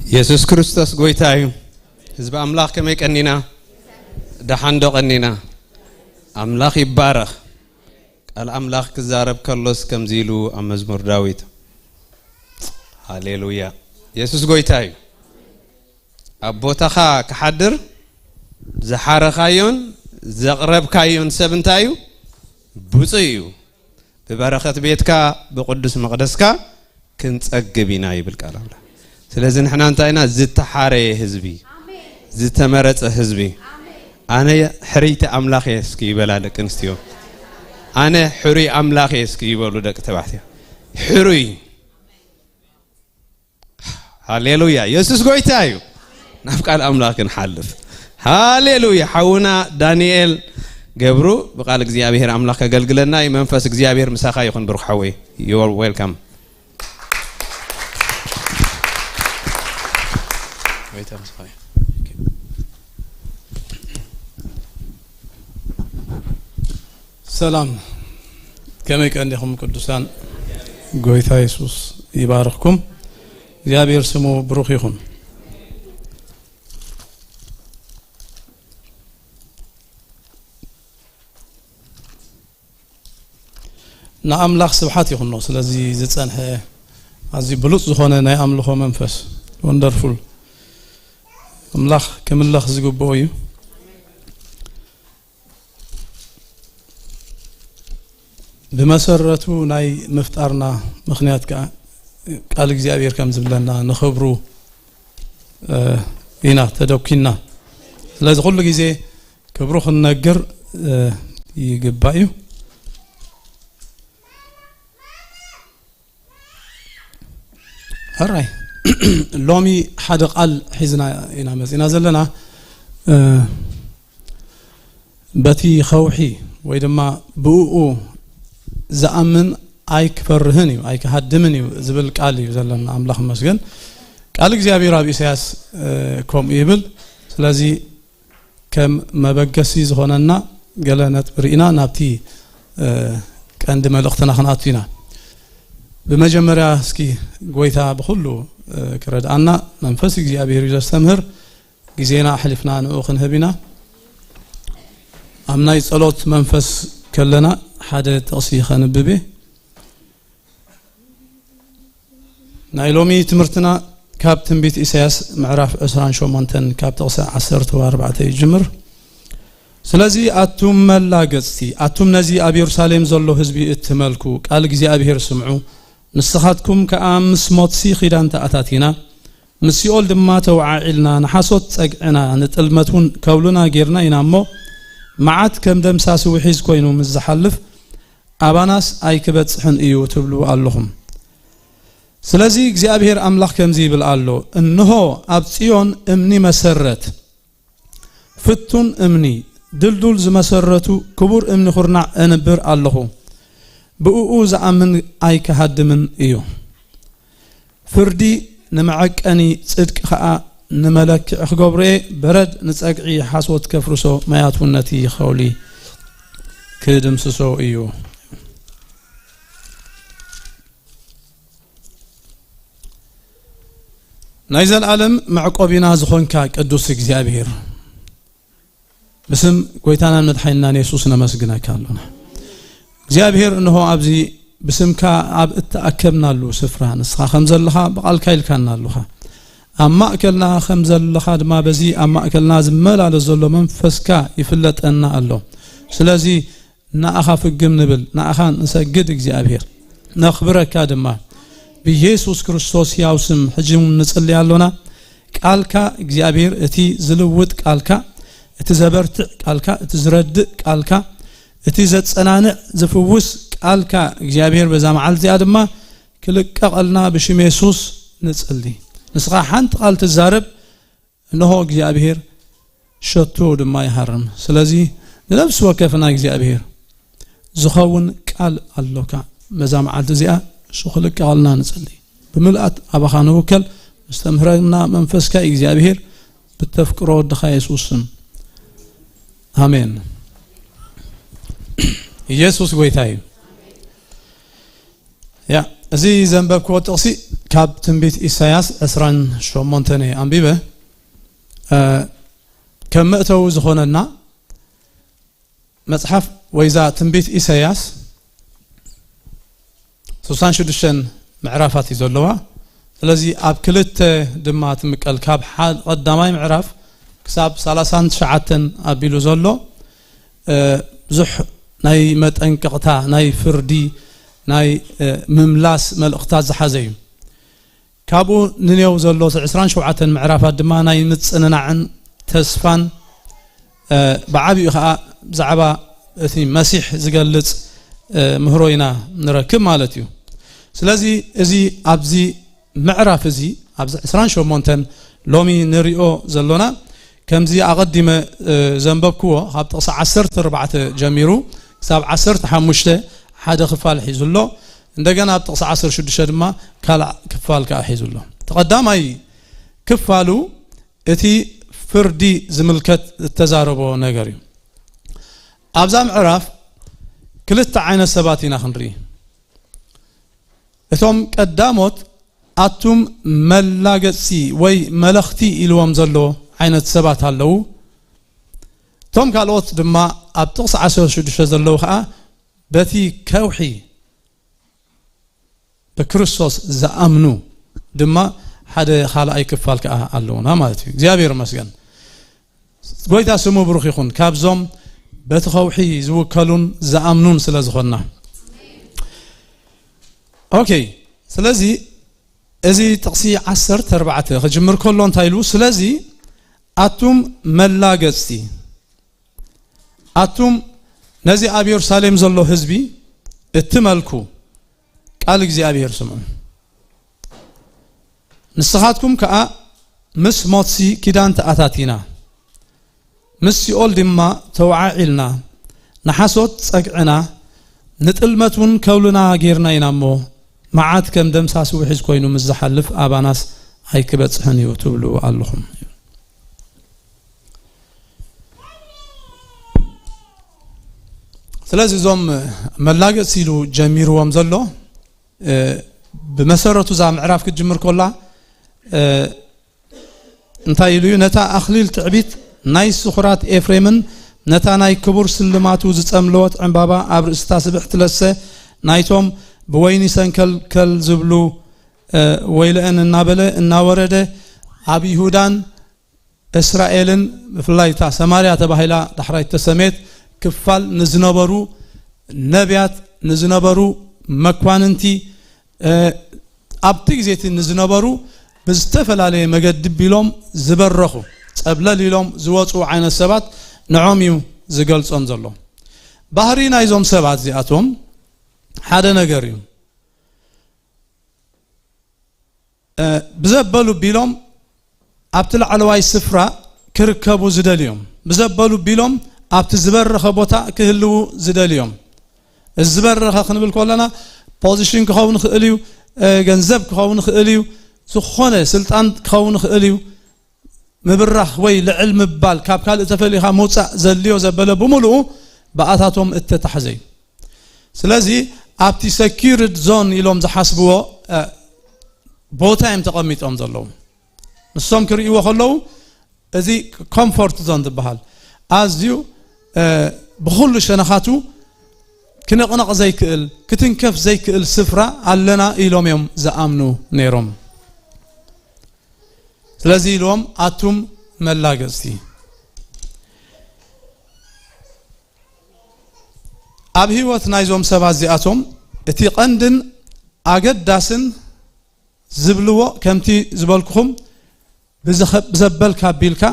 የሱስ ክርስቶስ ጎይታ እዩ። ህዝቢ ኣምላኽ ከመይ ቀኒና? ደሓን ዶ ቀኒና? ኣምላኽ ይባረኽ። ቃል ኣምላኽ ክዛረብ ከሎስ ከምዚ ኢሉ ኣብ መዝሙር ዳዊት፣ ሃሌሉያ፣ የሱስ ጎይታ እዩ። ኣብ ቦታኻ ክሓድር ዝሓረኻዮን ዘቕረብካዮን ሰብ እንታይ እዩ? ብፁዕ እዩ። ብበረኸት ቤትካ ብቅዱስ መቕደስካ ክንጸግብ ኢና ይብል ቃል ኣምላኽ። ስለዚ ንሕና እንታይ ኢና? ዝተሓረየ ህዝቢ፣ ዝተመረጸ ህዝቢ። ኣነ ሕርይቲ ኣምላኽ እየ እስኪ ይበላ ደቂ ኣንስትዮ። ኣነ ሕሩይ ኣምላኽ እየ እስኪ ይበሉ ደቂ ተባዕትዮ። ሕሩይ። ሃሌሉያ፣ የሱስ ጎይታ እዩ። ናብ ቃል ኣምላኽ ክንሓልፍ። ሃሌሉያ። ሓውና ዳንኤል ገብሩ ብቃል እግዚኣብሔር ኣምላኽ ከገልግለና እዩ። መንፈስ እግዚኣብሔር ምሳኻ ይኹን ብሩኽ ሓወይ። You are welcome። ጎይታ ምሳኻ እዩ። ሰላም፣ ከመይ ቀኒኹም ቅዱሳን? ጎይታ የሱስ ይባርኽኩም። እግዚኣብሔር ስሙ ብሩኽ ይኹን። ንኣምላኽ ስብሓት ይኹኖ። ስለዚ ዝጸንሐ ኣዝዩ ብሉጽ ዝኾነ ናይ ኣምልኾ መንፈስ፣ ወንደርፉል፣ ኣምላኽ ክምለኽ ዝግብኦ እዩ። ብመሰረቱ ናይ ምፍጣርና ምኽንያት ከኣ ቃል እግዚኣብሔር ከም ዝብለና ንኽብሩ፣ እ፣ ኢና ተደኪና። ስለዚ ኩሉ ግዜ ክብሩ ክንነግር፣ እ፣ ይግባእ እዩ። ሕራይ ሎሚ ሓደ ቃል ሒዝና ኢና መጺና ዘለና። እ፣ በቲ ኸውሒ ወይ ድማ ብእኡ ዝኣምን ኣይክፈርህን እዩ፣ ኣይክሃድምን እዩ ዝብል ቃል እዩ ዘለና። ኣምላኽ ይመስገን። ቃል እግዚኣብሔር ኣብ ኢሳያስ፣ እ፣ ከምኡ ይብል። ስለዚ ከም መበገሲ ዝኾነና ገለ ነጥቢ ርኢና ናብቲ፣ እ፣ ቀንዲ መልእኽትና ክንኣቱ ኢና። ብመጀመርያ እስኪ ጎይታ ብኹሉ፣ እ፣ ክረድኣና መንፈስ እግዚኣብሔር እዩ ዘስተምህር። ግዜና ኣሕሊፍና ንኡ ክንህብ ኢና። ኣብ ናይ ጸሎት መንፈስ ከለና ሓደ ጥቕሲ ከንብብ እየ። ናይ ሎሚ ትምህርትና ካብ ትንቢት ኢሳያስ ምዕራፍ ዕስራን ሸሞንተን ካብ ጥቕሲ ዓሰርተ ኣርባዕተ ይጅምር። ስለዚ ኣቱም መላገጽቲ፣ ኣቱም ነዚ ኣብ የሩሳሌም ዘሎ ህዝቢ እትመልኩ፣ ቃል እግዚኣብሔር ስምዑ። ንስኻትኩም ከኣ ምስ ሞትሲ ኺዳን ተኣታቲና፣ ምስ ሲኦል ድማ ተወዓዒልና፣ ንሓሶት ጸግዕና፣ ንጥልመት እውን ከብሉና ጌርና ኢና እሞ፣ መዓት ከም ደምሳሲ ውሒዝ ኮይኑ ምስ ዝሓልፍ፣ ኣባናስ ኣይክበጽሕን እዩ ትብሉ ኣለኹም። ስለዚ እግዚኣብሔር ኣምላኽ ከምዚ ይብል ኣሎ፣ እንሆ ኣብ ጽዮን እምኒ መሰረት፣ ፍቱን እምኒ፣ ድልዱል ዝመሰረቱ ክቡር እምኒ ኹርናዕ እንብር ኣለኹ። ብእኡ ዝኣምን ኣይክሃድምን እዩ። ፍርዲ ንመዐቀኒ፣ ጽድቂ ኸኣ ንመለክዒ ክገብሮ እየ። በረድ ንጸግዒ፣ ሓሶት ከፍርሶ፣ ማያት እውን ነቲ ኸውሊ ክድምስሶ እዩ። ናይ ዘለኣለም መዕቆቢና ዝኾንካ ቅዱስ እግዚኣብሔር፣ ብስም ጎይታናን መድሓኒናን የሱስ ነመስግነካ ኣሎና። እግዚኣብሔር፣ እንሆ ኣብዚ ብስምካ ኣብ እተኣከብናሉ ስፍራ ንስኻ ከም ዘለኻ ብቓልካ ኢልካና ኣሎኻ። ኣብ ማእከልና ከም ዘለኻ ድማ በዚ ኣብ ማእከልና ዝመላለስ ዘሎ መንፈስካ ይፍለጠና ኣሎ። ስለዚ ንኣኻ ፍግም ንብል፣ ንኣኻ ንሰግድ። እግዚኣብሔር ነኽብረካ ድማ ብየሱስ ክርስቶስ ሕያው ስም ሕጂ እውን ንጽሊ ኣሎና። ቃልካ እግዚኣብሔር፣ እቲ ዝልውጥ ቃልካ፣ እቲ ዘበርትዕ ቃልካ፣ እቲ ዝረድእ ቃልካ፣ እቲ ዘጸናንዕ ዝፍውስ ቃልካ እግዚኣብሔር በዛ መዓልቲ እዚኣ ድማ ክልቀቐልና ብሽም የሱስ ንጽሊ። ንስኻ ሓንቲ ቃል ትዛረብ፣ እንሆ እግዚኣብሔር ሸቱ ድማ ይሃርም። ስለዚ ንነፍሲ ወከፍና እግዚኣብሔር ዝኸውን ቃል ኣሎካ። በዛ መዓልቲ እዚኣ እሱ ክልቀቐልና ንጽሊ። ብምልኣት ኣባኻ ንውከል፣ ምስተምህረና መንፈስካ እግዚኣብሔር ብተፍቅሮ ወድኻ የሱስ ስም። ኣሜን። ኢየሱስ ጎይታ እዩ። ያ፣ እዚ ዘንበብክዎ ጥቕሲ ካብ ትንቢት ኢሳያስ ዕስራን ሸሞንተን እየ ኣንቢበ። እ፣ ከም መእተዊ ዝኾነና መጽሓፍ ወይዛ ትንቢት ኢሳያስ ስሳን ሽዱሽተን ምዕራፋት እዩ ዘለዋ። ስለዚ ኣብ ክልተ ድማ ትምቀል። ካብ ሓ-፣ ቀዳማይ ምዕራፍ ክሳብ ሰላሳን ትሽዓተን ኣቢሉ ዘሎ፣ እ፣ ብዙሕ ናይ መጠንቀቕታ፣ ናይ ፍርዲ፣ ናይ፣ እ፣ ምምላስ መልእኽታት ዝሓዘ እዩ። ካብኡ ንኔው ዘሎ ዕስራን ሸውዓተን ምዕራፋት ድማ ናይ ምጽንናዕን ተስፋን፣ እ፣ ብዓቢኡ ኸኣ ብዛዕባ እቲ መሲሕ ዝገልጽ፣ እ፣ ምህሮ ኢና ንረክብ ማለት እዩ። ስለዚ እዚ ኣብዚ ምዕራፍ እዚ፣ ኣብዚ ዕስራን ሸሞንተን ሎሚ ንሪኦ ዘሎና፣ ከምዚ ኣቐዲመ፣ እ፣ ዘንበብክዎ፣ ካብ ጥቕሲ ዓሰርተ ኣርባዕተ ጀሚሩ ክሳብ ዓሰርተ ሓሙሽተ ሓደ ክፋል ሒዙ ኣሎ። እንደገና ኣብ ጥቕሲ ዓሰርተ ሽዱሽተ ድማ ካልእ ክፋል ከኣ ሒዙ ኣሎ። እቲ ቀዳማይ ክፋሉ እቲ ፍርዲ ዝምልከት ዝተዛረቦ ነገር እዩ። ኣብዛ ምዕራፍ ክልተ ዓይነት ሰባት ኢና ክንርኢ። እቶም ቀዳሞት ኣቱም መላገጺ ወይ መለኽቲ ኢልዎም ዘሎ ዓይነት ሰባት ኣለዉ። እቶም ካልኦት ድማ ኣብ ጥቕሲ ዓሰርተ ሽዱሽተ ዘለዉ ኸኣ በቲ ከውሒ ብክርስቶስ ዝኣምኑ ድማ ሓደ ካልኣይ ክፋል ከኣ ኣለዉና ማለት እዩ። እግዚኣብሔር ይመስገን። ጎይታ ስሙ ብሩኽ ይኹን። ካብዞም በቲ ከውሒ ዝውከሉን ዝኣምኑን ስለ ዝኾንና። ኦኬ፣ ስለዚ እዚ ጥቕሲ ዓሰርተ ኣርባዕተ ክጅምር ከሎ እንታይ ኢሉ? ስለዚ ኣቱም መላገጽቲ፣ ኣቱም ነዚ ኣብ የሩሳሌም ዘሎ ህዝቢ እትመልኩ፣ ቃል እግዚኣብሔር ስምዑ። ንስኻትኩም ከኣ ምስ ሞትሲ ኪዳን ተኣታቲና፣ ምስ ሲኦል ድማ ተወዓዒልና፣ ንሓሶት ጸግዕና፣ ንጥልመት እውን ከውልና ጌርና ኢና እሞ፣ መዓት ከም ደምሳሲ ውሒዝ ኮይኑ ምስ ዝሓልፍ ኣባናስ ኣይክበጽሕን እዩ ትብሉ ኣለኹም። ስለዚ እዞም መላገጽ ኢሉ ጀሚርዎም ዘሎ፣ እ፣ ብመሰረቱ እዛ ምዕራፍ ክትጅምር ከላ፣ እ፣ እንታይ ኢሉ እዩ? ነታ ኣኽሊል ትዕቢት ናይ ስኹራት ኤፍሬምን ነታ ናይ ክቡር ስልማቱ ዝጸምለወት ዕምባባ ኣብ ርእስታ ስብሕቲ ለሰ ናይቶም ብወይኒ ሰንከልከል ዝብሉ፣ እ፣ ወይለአን እናበለ እናወረደ ኣብ ይሁዳን እስራኤልን ብፍላይ እታ ሰማርያ ተባሂላ ዳሕራይ ተሰሜት ክፋል ንዝነበሩ ነቢያት፣ ንዝነበሩ መኳንንቲ፣ እ፣ ኣብቲ ግዜ እቲ ንዝነበሩ ብዝተፈላለየ መገዲ ቢሎም ዝበረኹ፣ ጸብለል ኢሎም ዝወጹ ዓይነት ሰባት ንዖም እዩ ዝገልጾም ዘሎ። ባህሪ ናይዞም ሰባት እዚኣቶም ሓደ ነገር እዩ። እ፣ ብዘበሉ ቢሎም ኣብቲ ላዕለዋይ ስፍራ ክርከቡ ዝደልዮም፣ ብዘበሉ ቢሎም ኣብቲ ዝበረኸ ቦታ ክህልዉ ዝደልዮም። እዚ ዝበረኸ ክንብል ከለና ፖዚሽን ክኸውን ይኽእል እዩ፣ እ፣ ገንዘብ ክኸውን ይኽእል እዩ፣ ዝኾነ ስልጣን ክኸውን ይኽእል እዩ። ምብራኽ ወይ ልዕል ምባል፣ ካብ ካልእ ተፈሊኻ ምውጻእ ዘድልዮ ዘበለ ብምሉኡ ብኣታቶም እተታሕዘ እዩ። ስለዚ ኣብቲ ሰኪርድ ዞን ኢሎም ዝሓስብዎ፣ እ፣ ቦታ እዮም ተቐሚጦም ዘለዉ። ንሶም ክርእይዎ ከለዉ እዚ ኮምፎርት ዞን ዝበሃል ኣዝዩ፣ እ፣ ብኹሉ ሸነኻቱ ክነቕነቕ ዘይክእል፣ ክትንከፍ ዘይክእል ስፍራ ኣለና ኢሎም እዮም ዝኣምኑ ነይሮም። ስለዚ ኢልዎም ኣቱም መላገጽቲ። ኣብ ህይወት ናይዞም ሰባት እዚኣቶም እቲ ቀንድን ኣገዳስን ዝብልዎ ከምቲ ዝበልኩኹም ብዘኸ-፣ ብዘበልካ ኣቢልካ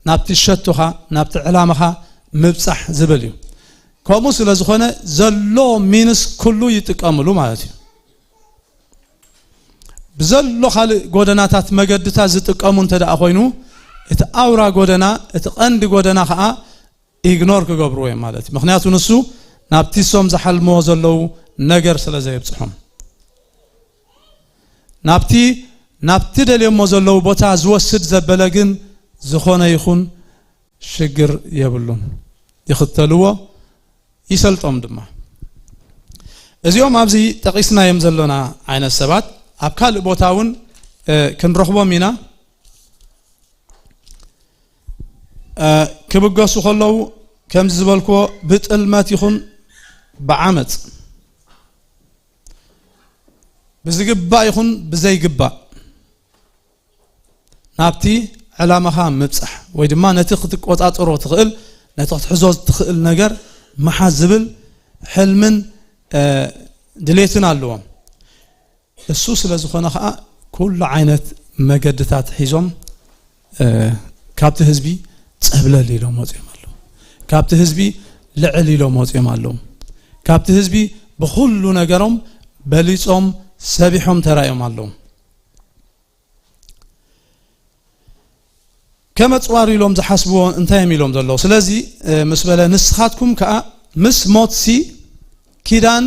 ናብቲ ሸቶኻ፣ ናብቲ ዕላማኻ ምብጻሕ ዝብል እዩ። ከምኡ ስለ ዝኾነ ዘሎ ሚንስ ኩሉ ይጥቀምሉ ማለት እዩ። ብዘሎ ካልእ ጎደናታት መገድታት ዝጥቀሙ እንተ ደኣ ኮይኑ፣ እቲ ኣውራ ጎደና፣ እቲ ቀንዲ ጎደና ኸኣ ኢግኖር ክገብርዎ እዮም ማለት እዩ። ምኽንያቱ ንሱ ናብቲ እሶም ዝሓልምዎ ዘለዉ ነገር ስለ ዘየብጽሖም። ናብቲ፣ ናብቲ ደልዮሞ ዘለዉ ቦታ ዝወስድ ዘበለ ግን ዝኾነ ይኹን ሽግር የብሉን። ይኽተልዎ፣ ይሰልጦም ድማ። እዚኦም ኣብዚ ጠቒስናዮም ዘሎና ዓይነት ሰባት ኣብ ካልእ ቦታ እውን ክንረኽቦም ኢና። ክብገሱ ከለዉ ከምዚ ዝበልክዎ ብጥልመት ይኹን ብዓመፅ፣ ብዝግባእ ይኹን ብዘይግባእ ናብቲ ዕላማኻ ምብጻሕ ወይ ድማ ነቲ ክትቆጻጸሮ ትኽእል፣ ነቲ ክትሕዞ ትኽእል ነገር ምሓዝ ዝብል ሕልምን ድሌትን ኣለዎም። እሱ ስለ ዝኾነ ኸኣ ኩሉ ዓይነት መገድታት ሒዞም ካብቲ ህዝቢ ጸብለል ኢሎም ወጺኦም ኣለዉ። ካብቲ ህዝቢ ልዕል ኢሎም ወጺኦም ኣለዉ። ካብቲ ህዝቢ ብኹሉ ነገሮም በሊጾም ሰቢሖም ተራእዮም ኣለዉ። ከም ኣጽዋር ኢሎም ዝሓስብዎ እንታይ እዮም ኢሎም ዘለዉ? ስለዚ ምስ በለ ንስኻትኩም ከኣ ምስ ሞትሲ ኪዳን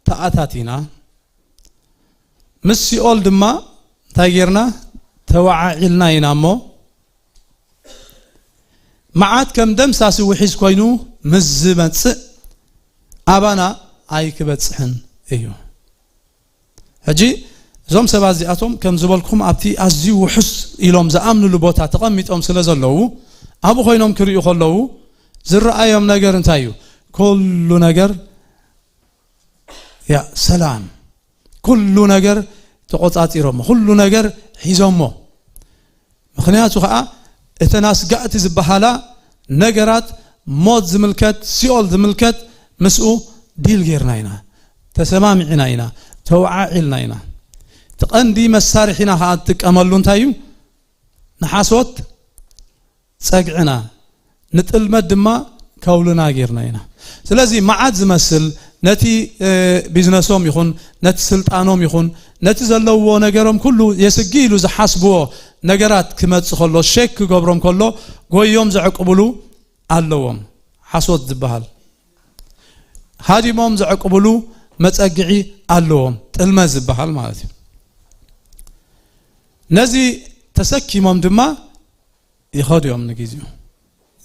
ተኣታቲና፣ ምስ ሲኦል ድማ እንታይ ጌርና? ተወዓዒልና ኢና እሞ፣ መዓት ከም ደምሳሲ ውሒዝ ኮይኑ ምስ ዝመጽእ ኣባና ኣይክበጽሕን እዩ። ሕጂ እዞም ሰባት እዚኣቶም ከም ዝበልኩም ኣብቲ ኣዝዩ ውሑስ ኢሎም ዝኣምንሉ ቦታ ተቐሚጦም ስለ ዘለዉ ኣብኡ ኮይኖም ክርእዩ ከለዉ ዝረኣዮም ነገር እንታይ እዩ? ኩሉ ነገር ያ ሰላም፣ ኩሉ ነገር ተቆጻጺሮሞ፣ ኩሉ ነገር ሒዞሞ። ምኽንያቱ ኸኣ እተን ኣስጋእቲ ዝበሃላ ነገራት ሞት ዝምልከት፣ ሲኦል ዝምልከት ምስኡ ዲል ጌርና ኢና፣ ተሰማሚዕና ኢና፣ ተወዓዒልና ኢና። እቲ ቀንዲ መሳርሒና ኸኣ ትጥቀመሉ እንታይ እዩ? ንሓሶት ጸግዕና፣ ንጥልመት ድማ ከውልና ጌርና ኢና። ስለዚ መዓት ዝመስል ነቲ ቢዝነሶም ይኹን ነቲ ስልጣኖም ይኹን ነቲ ዘለውዎ ነገሮም ኩሉ የስጊ ኢሉ ዝሓስብዎ ነገራት ክመጽእ ከሎ ሸክ ክገብሮም ከሎ ጎዮም ዘዕቅብሉ ኣለዎም። ሓሶት ዝበሃል ሃዲሞም ዘዕቅብሉ መጸግዒ ኣለዎም። ጥልመት ዝበሃል ማለት እዩ። ነዚ ተሰኪሞም ድማ ይኸዱ እዮም። ንግዜኡ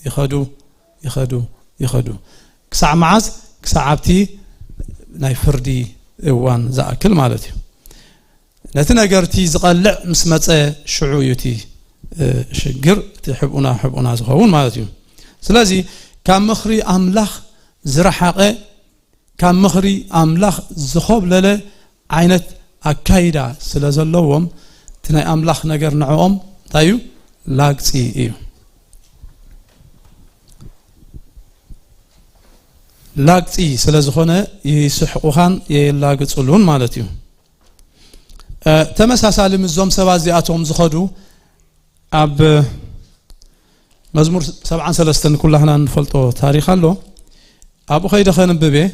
ይኸዱ ይኸዱ ይኸዱ ክሳዕ መዓዝ? ክሳዕ ኣብቲ ናይ ፍርዲ እዋን ዝኣክል ማለት እዩ። ነቲ ነገር እቲ ዝቐልዕ ምስ መጸ ሽዑ እዩ እቲ ሽግር እቲ ሕብኡና ሕብኡና ዝኸውን ማለት እዩ። ስለዚ ካብ ምኽሪ ኣምላኽ ዝረሓቐ ካብ ምኽሪ ኣምላኽ ዝኾብለለ ዓይነት ኣካይዳ ስለ ዘለዎም እቲ ናይ ኣምላኽ ነገር ንዕኦም እንታይ እዩ? ላግጺ እዩ። ላግጺ ስለ ዝኾነ ይስሕቑኻን የላግጽሉን ማለት እዩ። ተመሳሳሊ ምስዞም ሰባት እዚኣቶም ዝኸዱ ኣብ መዝሙር ሰብዓን ሰለስተን ኩላህና እንፈልጦ ታሪኽ ኣሎ። ኣብኡ ከይደ ከንብብ እየ።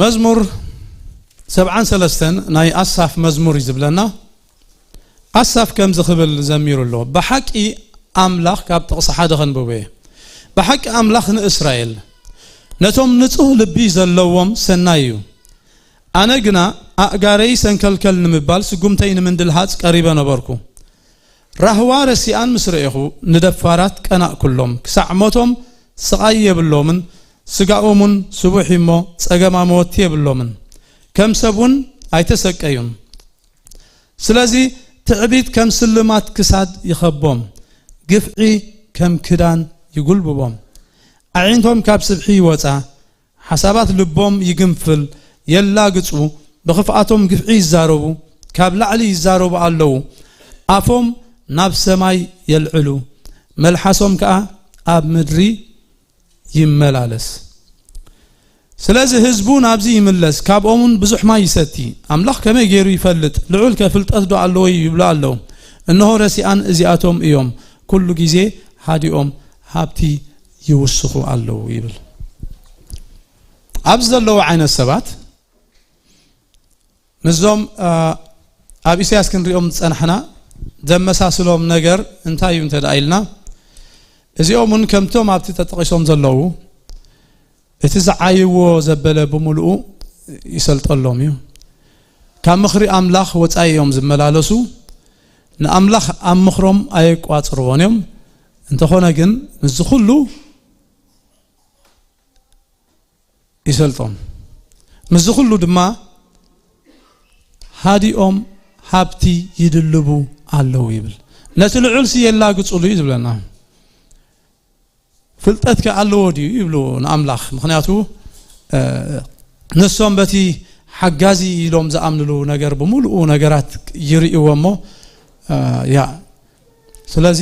መዝሙር ሰብዓን ሰለስተን ናይ ኣሳፍ መዝሙር እዩ ዝብለና። ኣሳፍ ከምዚ ክብል ዘሚሩ ኣሎ። ብሓቂ ኣምላኽ ካብ ጥቕሲ ሓደ ከንብቦ እየ። ብሓቂ ኣምላኽ ንእስራኤል ነቶም ንጹህ ልቢ ዘለዎም ሰናይ እዩ። ኣነ ግና ኣእጋረይ ሰንከልከል ንምባል ስጉምተይ ንምንድልሃጽ ቀሪበ ነበርኩ። ራህዋ ረሲኣን ምስ ረኤኹ ንደፋራት ቀናእኩሎም። ክሳዕ ሞቶም ስቓይ የብሎምን፣ ስጋኦም እውን ስቡሕ እዩ እሞ ጸገማመወቲ የብሎምን፣ ከም ሰብ እውን ኣይተሰቀዩን። ስለዚ ትዕቢት ከም ስልማት ክሳድ ይኸቦም፣ ግፍዒ ከም ክዳን ይጉልብቦም። ኣዒንቶም ካብ ስብሒ ይወጻ፣ ሓሳባት ልቦም ይግንፍል፣ የላግጹ፣ ብኽፍኣቶም ግፍዒ ይዛረቡ፣ ካብ ላዕሊ ይዛረቡ ኣለዉ። ኣፎም ናብ ሰማይ የልዕሉ፣ መልሓሶም ከኣ ኣብ ምድሪ ይመላለስ። ስለዚ ህዝቡ ናብዚ ይምለስ፣ ካብኦምን ብዙሕ ማይ ይሰቲ። ኣምላኽ ከመይ ገይሩ ይፈልጥ? ልዑል ከ ፍልጠት ዶ ኣለዎ? ይብሉ ኣለዉ። እንሆ ረሲኣን እዚኣቶም እዮም፣ ኩሉ ግዜ ሃዲኦም ሃብቲ ይውስኹ ኣለዉ ይብል። ኣብዚ ዘለዉ ዓይነት ሰባት ምስዞም ኣብ ኢሳያስ ክንሪኦም ዝጸናሕና ዘመሳስሎም ነገር እንታይ እዩ እንተ ደኣ ኢልና፣ እዚኦም እውን ከምቶም ኣብቲ ተጠቒሶም ዘለዉ እቲ ዝዓይዎ ዘበለ ብምሉኡ ይሰልጠሎም እዩ። ካብ ምኽሪ ኣምላኽ ወጻኢ እዮም ዝመላለሱ። ንኣምላኽ ኣብ ምኽሮም ኣየቋጽርዎን እዮም። እንተኾነ ግን ምስዚ ኩሉ ይሰልጦም። ምስዚ ኩሉ ድማ ሃዲኦም ሃብቲ ይድልቡ ኣለዉ ይብል። ነቲ ልዑል ሲ የላግጹሉ እዩ ዝብለና። ፍልጠት ከ ኣለዎ ድዩ ይብሉ ንኣምላኽ። ምኽንያቱ፣ እ፣ ንሶም በቲ ሓጋዚ ኢሎም ዝኣምንሉ ነገር ብምሉኡ ነገራት ይርእይዎ እሞ፣ እ፣ ያ፣ ስለዚ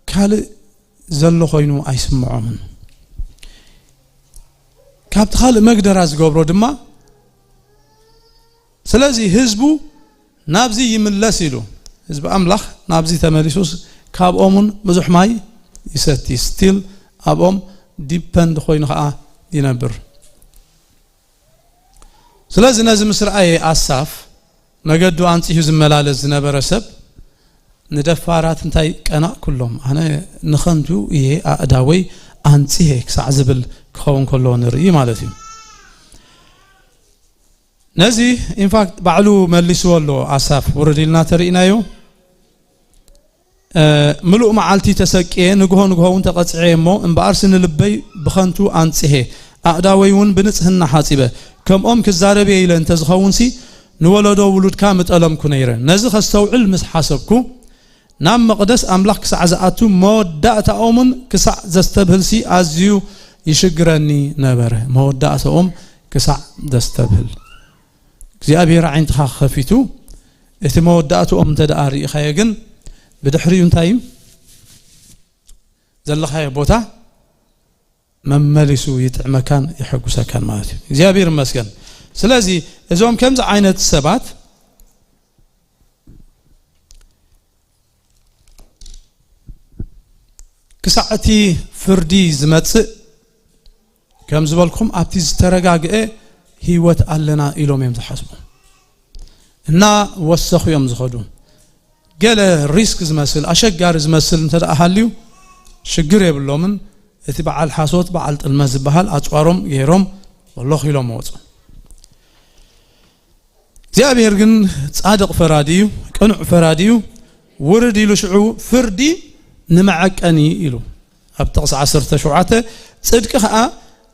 ካልእ ዘሎ ኮይኑ ኣይስምዖምን። ካብቲ ካልእ መግደራ ዝገብሮ ድማ፣ ስለዚ ህዝቡ ናብዚ ይምለስ ኢሉ፣ ህዝቢ ኣምላኽ ናብዚ ተመሊሱስ ካብኦምን ብዙሕ ማይ ይሰቲ፣ ስቲል ኣብኦም ዲፐንድ ኮይኑ ኸዓ ይነብር። ስለዚ ነዚ ምስ ረኣየ ኣሳፍ፣ መገዱ ኣንጺሁ ዝመላለስ ዝነበረ ሰብ፣ ንደፋራት እንታይ ቀናእ ኩሎም፣ ኣነ ንኸንቱ እየ ኣእዳወይ ኣንጺሄ ክሳዕ ዝብል ክኸውን ከሎ ንርኢ ማለት እዩ። ነዚ ኢንፋክት ባዕሉ መሊስዎ ኣሎ ኣሳፍ። ውርድ ኢልና ተርእናዮ፣ እ፣ ምሉእ መዓልቲ ተሰቅየ፣ ንግሆ ንግሆ እውን ተቐጽዐ እሞ፣ እምበኣርሲ ንልበይ ብኸንቱ ኣንጽሄ፣ ኣእዳወይ እውን ብንጽህና ሓጺበ። ከምኦም ክዛረብ እየ ኢለ እንተዝኸውንሲ፣ ንወለዶ ውሉድካ ምጠለምኩ ነይረ። ነዚ ከስተውዕል ምስ ሓሰብኩ፣ ናብ መቕደስ ኣምላኽ ክሳዕ ዝኣቱ መወዳእታኦምን ክሳዕ ዘስተብህልሲ ኣዝዩ ይሽግረኒ ነበረ። መወዳእታኦም ክሳዕ ዘስተብህል። እግዚኣብሔር ዓይንትኻ ከፊቱ፣ እቲ መወዳእትኦም እንተ ደኣ ርኢኻዮ ግን፣ ብድሕሪኡ እንታይ እዩ? ዘለኻዮ ቦታ መመሊሱ ይጥዕመካን የሐጉሰካን ማለት እዩ። እግዚኣብሔር ይመስገን። ስለዚ እዞም ከምዚ ዓይነት ሰባት ክሳዕ እቲ ፍርዲ ዝመጽእ፣ ከም ዝበልኩም ኣብቲ ዝተረጋግአ ህይወት ኣለና ኢሎም እዮም ዝሓስቡ። እና ወሰኹ እዮም ዝኸዱ። ገለ ሪስክ ዝመስል፣ ኣሸጋሪ ዝመስል እንተ ደኣ ሃልዩ ሽግር የብሎምን። እቲ በዓል ሓሶት፣ በዓል ጥልመት ዝበሃል ኣጽዋሮም ገይሮም ወሎኽ ኢሎም ወጹ። እግዚኣብሔር ግን ጻድቕ ፈራዲ እዩ፣ ቅኑዕ ፈራዲ እዩ። ውርድ ኢሉ ሽዑ ፍርዲ ንመዐቀኒ ኢሉ። ኣብ ጥቕሲ ዓሰርተ ሸውዓተ ጽድቂ ኸኣ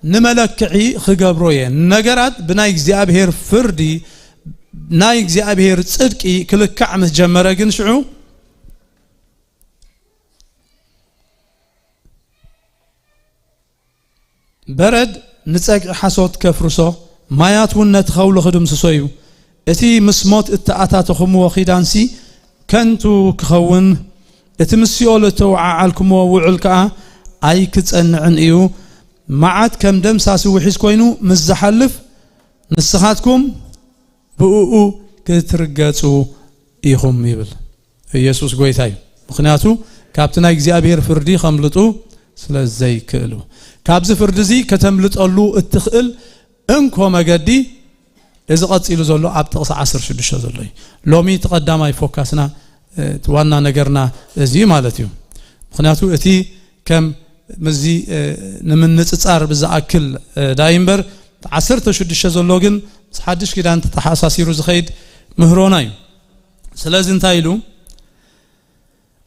ንመለክዒ ኽገብሮ እየ። ነገራት ብናይ እግዚኣብሔር ፍርዲ፣ ናይ እግዚኣብሔር ጽድቂ ክልካዕ ምስ ጀመረ ግን ሽዑ በረድ ንጸግዒ ሓሶት ከፍርሶ፣ ማያት እውን ነቲ ኸውሊ ክድምስሶ እዩ። እቲ ምስ ሞት እተኣታተኹምዎ ኺዳንሲ ከንቱ ክኸውን፣ እቲ ምስ ሲኦል እተወዓዓልኩምዎ ውዑል ከኣ ኣይክጸንዕን እዩ። መዓት ከም ደምሳሲ ውሒስ ኮይኑ ምስ ዝሓልፍ፣ ንስኻትኩም ብእኡ ክትርገጹ ኢኹም ይብል። ኢየሱስ ጐይታ እዩ። ምኽንያቱ ካብቲ ናይ እግዚኣብሔር ፍርዲ ከምልጡ ስለ ዘይክእሉ። ካብዚ ፍርዲ እዚ ከተምልጠሉ እትኽእል እንኮ መገዲ እዚ ቀጺሉ ዘሎ ኣብ ጥቕሲ ዓሰርተ ሽዱሽተ ዘሎ እዩ። ሎሚ እቲ ቀዳማይ ፎካስና፣ እ፣ እቲ ዋና ነገርና እዚ እዩ ማለት እዩ። ምኽንያቱ እቲ ከም ምስዚ፣ እ፣ ንምንጽጻር ብዝኣክል፣ እ፣ ዳይ እምበር፣ እቲ ዓሰርተ ሽዱሽተ ዘሎ ግን ምስ ሓድሽ ኪዳን ተተሓሳሲሩ ዝኸይድ ምህሮና እዩ። ስለዚ እንታይ ኢሉ?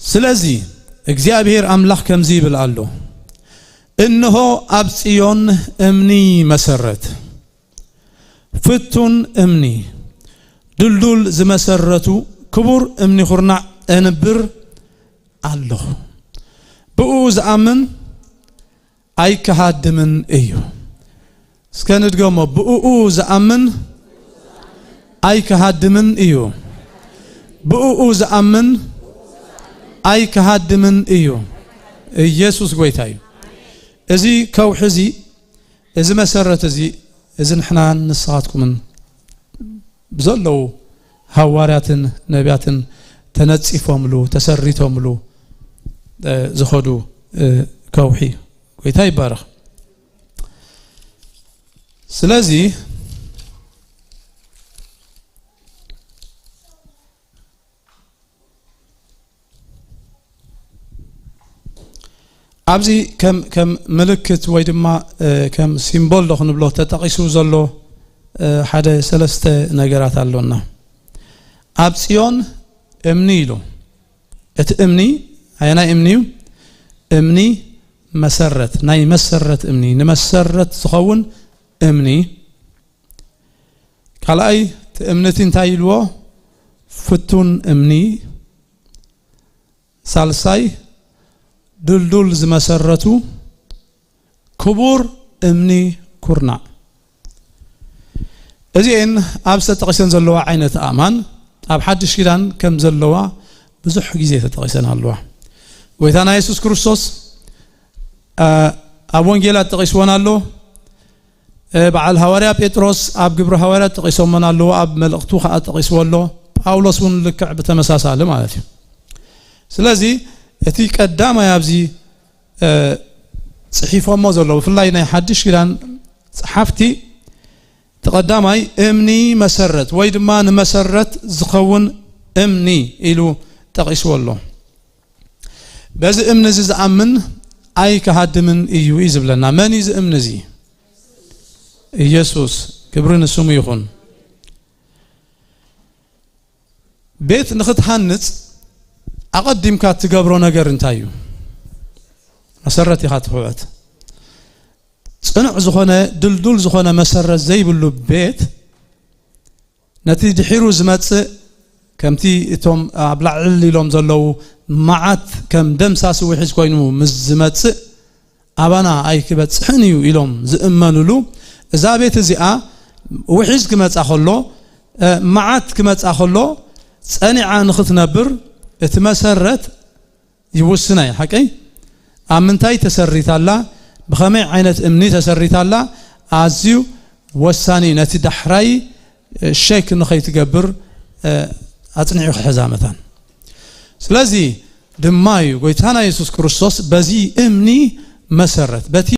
ስለዚ እግዚኣብሔር ኣምላኽ ከምዚ ይብል ኣሎ፣ እንሆ ኣብ ጽዮን እምኒ መሰረት፣ ፍቱን እምኒ፣ ድልዱል ዝመሰረቱ ክቡር እምኒ ኹርናዕ እንብር ኣለኹ። ብኡ ዝኣምን ኣይክሃድምን እዩ። እስከ ንድገሞ፣ ብእኡ ዝኣምን ኣይክሃድምን እዩ። ብእኡ ዝኣምን ኣይክሃድምን እዩ። ኢየሱስ ጐይታ እዩ። እዚ ከውሒ እዚ፣ እዚ መሰረት እዚ፣ እዚ ንሕናን ንስኻትኩምን ብዘለዉ ሃዋርያትን ነቢያትን ተነጺፎምሉ፣ ተሰሪቶምሉ፣ እ፣ ዝኸዱ፣ እ፣ ከውሒ። ጐይታ ይባረኽ። ስለዚ ኣብዚ ከም፣ ከም ምልክት ወይ ድማ፣ እ፣ ከም ሲምቦል ዶ ክንብሎ ተጠቒሱ ዘሎ፣ እ፣ ሓደ ሰለስተ ነገራት ኣሎና። ኣብ ጽዮን እምኒ ኢሉ። እቲ እምኒ ኣየናይ እምኒ እዩ? እምኒ መሰረት፣ ናይ መሰረት እምኒ፣ ንመሰረት ዝኸውን እምኒ። ካልኣይ፣ እቲ እምኒ እቲ እንታይ ኢልዎ? ፍቱን እምኒ። ሳልሳይ፣ ድልዱል ዝመሰረቱ ክቡር እምኒ ኩርናዕ። እዚኤን ኣብ ዝተጠቒሰን ዘለዋ ዓይነት ኣእማን ኣብ ሓድሽ ኪዳን ከም ዘለዋ ብዙሕ ግዜ ተጠቒሰን ኣለዋ። ጎይታና የሱስ ክርስቶስ፣ እ፣ ኣብ ወንጌላት ጠቒስወን ኣሎ። እ፣ በዓል ሃዋርያ ጴጥሮስ ኣብ ግብሪ ሃዋርያት ጠቒሶመን ኣለዎ፣ ኣብ መልእኽቱ ኸኣ ጠቒስዎ ኣሎ። ጳውሎስ እውን ልክዕ ብተመሳሳሊ ማለት እዩ። ስለዚ እቲ ቀዳማይ ኣብዚ፣ እ፣ ጽሒፎሞ ዘለዉ፣ ብፍላይ ናይ ሓድሽ ኪዳን ጸሓፍቲ፣ እቲ ቀዳማይ እምኒ መሰረት ወይ ድማ ንመሰረት ዝኸውን እምኒ ኢሉ ጠቒስዎ ኣሎ። በዚ እምኒ እዚ ዝኣምን ኣይክሃድምን እዩ እዩ ዝብለና። መን እዩ እዚ እምኒ እዚ? ኢየሱስ። ክብሪ ንስሙ ይኹን። ቤት ንኽትሃንጽ ኣቐዲምካ እትገብሮ ነገር እንታይ እዩ? መሰረት ኢኻ ትኹዕት። ጽኑዕ ዝኾነ፣ ድልዱል ዝኾነ መሰረት ዘይብሉ ቤት፣ ነቲ ድሒሩ ዝመጽእ፣ ከምቲ እቶም ኣብ ላዕሊ ኢሎም ዘለዉ መዓት ከም ደምሳሲ ውሒዝ ኮይኑ ምስ ዝመጽእ፣ ኣባና ኣይክበጽሕን እዩ ኢሎም ዝእመኑሉ፣ እዛ ቤት እዚኣ ውሒዝ ክመጻ ከሎ፣ እ፣ መዓት ክመጻ ከሎ፣ ጸኒዓ ንኽትነብር እቲ መሰረት ይውስና እዩ። ሓቀይ? ኣብ ምንታይ ተሰሪታ ኣላ? ብኸመይ ዓይነት እምኒ ተሰሪታ ኣላ? ኣዝዩ ወሳኒ እዩ። ነቲ ዳሕራይ፣ እ፣ ሸክ ንኸይትገብር፣ እ፣ ኣጽኒዑ ክሕዛ መታን። ስለዚ ድማ እዩ ጎይታና የሱስ ክርስቶስ በዚ እምኒ መሰረት፣ በቲ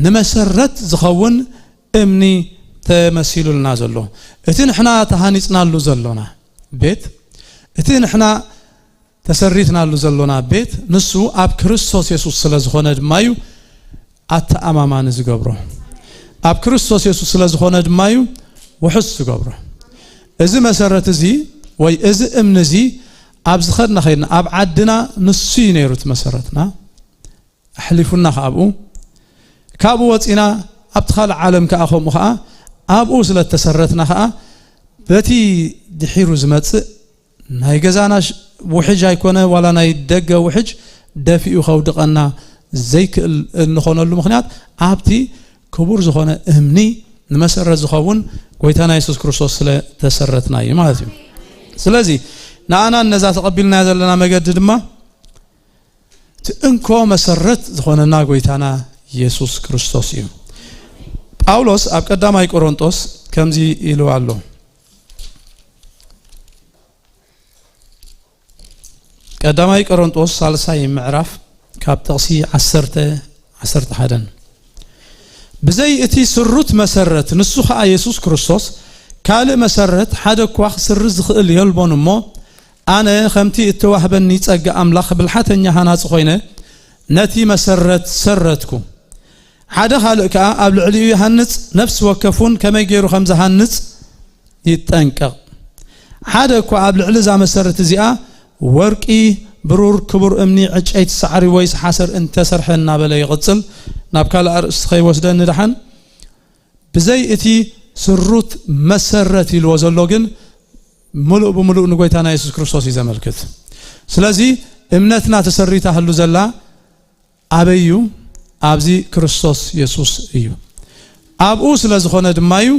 ንመሰረት ዝኸውን እምኒ ተመሲሉልና ዘሎ። እቲ ንሕና ተሃኒጽናሉ ዘሎና ቤት፣ እቲ ንሕና ተሰሪትናሉ ዘሎና ቤት፣ ንሱ ኣብ ክርስቶስ የሱስ ስለ ዝኾነ ድማ እዩ ኣተኣማማኒ ዝገብሮ። ኣብ ክርስቶስ የሱስ ስለ ዝኾነ ድማ እዩ ውሑስ ዝገብሮ። እዚ መሰረት እዚ ወይ እዚ እምኒ እዚ ኣብ ዝኸድና ኸይድና፣ ኣብ ዓድና ንሱ እዩ ነይሩ እቲ መሰረትና። ኣሕሊፉና ከኣ ኣብኡ፣ ካብኡ ወጺና ኣብቲ ካልእ ዓለም ከኣ ከምኡ ከኣ ኣብኡ ስለ እተሰረትና ከኣ በቲ ድሒሩ ዝመጽእ ናይ ገዛና ሽ-፣ ውሕጅ ኣይኮነ ዋላ ናይ ደገ ውሕጅ ደፊኡ ከውድቐና ዘይክእል እንኾነሉ ምኽንያት ኣብቲ ክቡር ዝኾነ እምኒ ንመሰረት ዝኸውን ጎይታና የሱስ ክርስቶስ ስለ ተሰረትና እዩ ማለት እዩ። ስለዚ ንኣናን ነዛ ተቐቢልናያ ዘለና መገዲ ድማ እቲ እንኮ መሰረት ዝኾነና ጎይታና የሱስ ክርስቶስ እዩ። ጳውሎስ ኣብ ቀዳማይ ቆሮንጦስ ከምዚ ኢሉ ኣሎ። ቀዳማይ ቆሮንጦስ ሳልሳይ ምዕራፍ ካብ ጥቕሲ ዓሰርተ፣ ዓሰርተ ሓደን። ብዘይ እቲ ስሩት መሰረት፣ ንሱ ኸኣ የሱስ ክርስቶስ፣ ካልእ መሰረት ሓደ እኳ ክስርዝ ዝኽእል የልቦን እሞ፣ ኣነ ኸምቲ እተዋህበኒ ጸጋ ኣምላኽ ብልሓተኛ ሃናጺ ኾይነ፣ ነቲ መሰረት ሰረትኩ። ሓደ ኻልእ ከኣ ኣብ ልዕሊኡ ይሃንጽ፣ ነፍሲ ወከፍ እውን ከመይ ገይሩ ከም ዝሃንጽ ይጠንቀቕ። ሓደ እኳ ኣብ ልዕሊ እዛ መሰረት እዚኣ ወርቂ፣ ብሩር፣ ክቡር እምኒ፣ ዕጨይቲ ሳዕሪ ወይስ ሓሰር እንተሰርሐ እናበለ ይቕጽል። ናብ ካልእ ኣርእስቲ ከይወስደኒ ደሓን። ብዘይ እቲ ስሩት መሰረት ኢልዎ ዘሎ ግን ምሉእ ብምሉእ ንጎይታና የሱስ ክርስቶስ እዩ ዘመልክት። ስለዚ እምነትና ተሰሪታ ህሉ ዘላ ኣበይ እዩ? ኣብዚ ክርስቶስ የሱስ እዩ። ኣብኡ ስለ ዝኾነ ድማ እዩ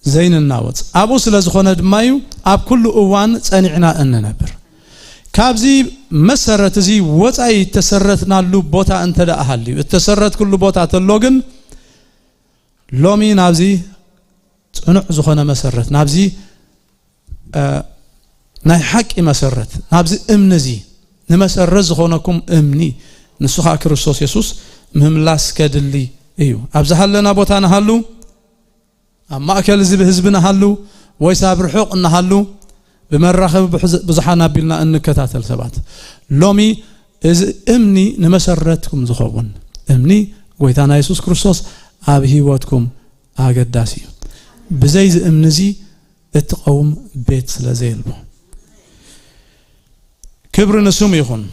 ዘይንናወጽ። ኣብኡ ስለ ዝኾነ ድማ እዩ ኣብ ኩሉ እዋን ጸኒዕና እንነብር። ካብዚ መሰረት እዚ ወጻኢ እተሰረትናሉ ቦታ እንተ ደኣ ሃልዩ፣ እተሰረትኩሉ ቦታ ተሎ ግን ሎሚ ናብዚ ጽኑዕ ዝኾነ መሰረት፣ ናብዚ፣ እ፣ ናይ ሓቂ መሰረት፣ ናብዚ እምኒ እዚ፣ ንመሰረት ዝኾነኩም እምኒ፣ ንሱ ኸኣ ክርስቶስ የሱስ ምምላስ ከድሊ እዩ። ኣብ ዝሃለና ቦታ ንሃሉ፣ ኣብ ማእከል እዚ ህዝቢ ንሃሉ፣ ወይስ ኣብ ርሑቕ እንሃሉ፣ ብመራኸቢ ብሕዝ-፣ ብዙሓን ኣቢልና እንከታተል ሰባት። ሎሚ እዚ እምኒ ንመሰረትኩም ዝኸውን እምኒ ጎይታና የሱስ ክርስቶስ ኣብ ህይወትኩም ኣገዳሲ እዩ። ብዘይ እዚ እምኒ እዚ እትቐውም ቤት ስለ ዘየልቦ። ክብሪ ንስሙ ይኹን።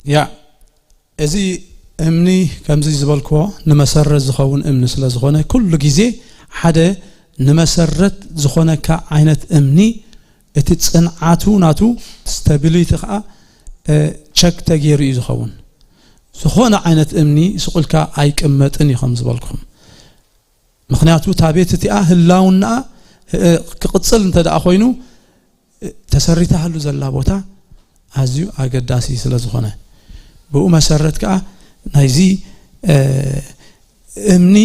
ያ፣ እዚ እምኒ ከምዚ ዝበልክዎ ንመሰረት ዝኸውን እምኒ ስለ ዝኾነ፣ ኩሉ ግዜ ሓደ ንመሰረት ዝኾነካ ዓይነት እምኒ፣ እቲ ጽንዓቱ ናቱ፣ ስታቢሊቲ ከዓ ቸክ ተገይሩ እዩ ዝኸውን። ዝኾነ ዓይነት እምኒ ስቑልካ ኣይቅመጥን እዩ ከም ዝበልኩም። ምኽንያቱ እታ ቤት እቲኣ ህላውናኣ ክቕጽል እንተ ደኣ ኮይኑ፣ ተሰሪታሉ ዘላ ቦታ ኣዝዩ ኣገዳሲ ስለ ዝኾነ፣ ብኡ መሰረት ከዓ ናይዚ እምኒ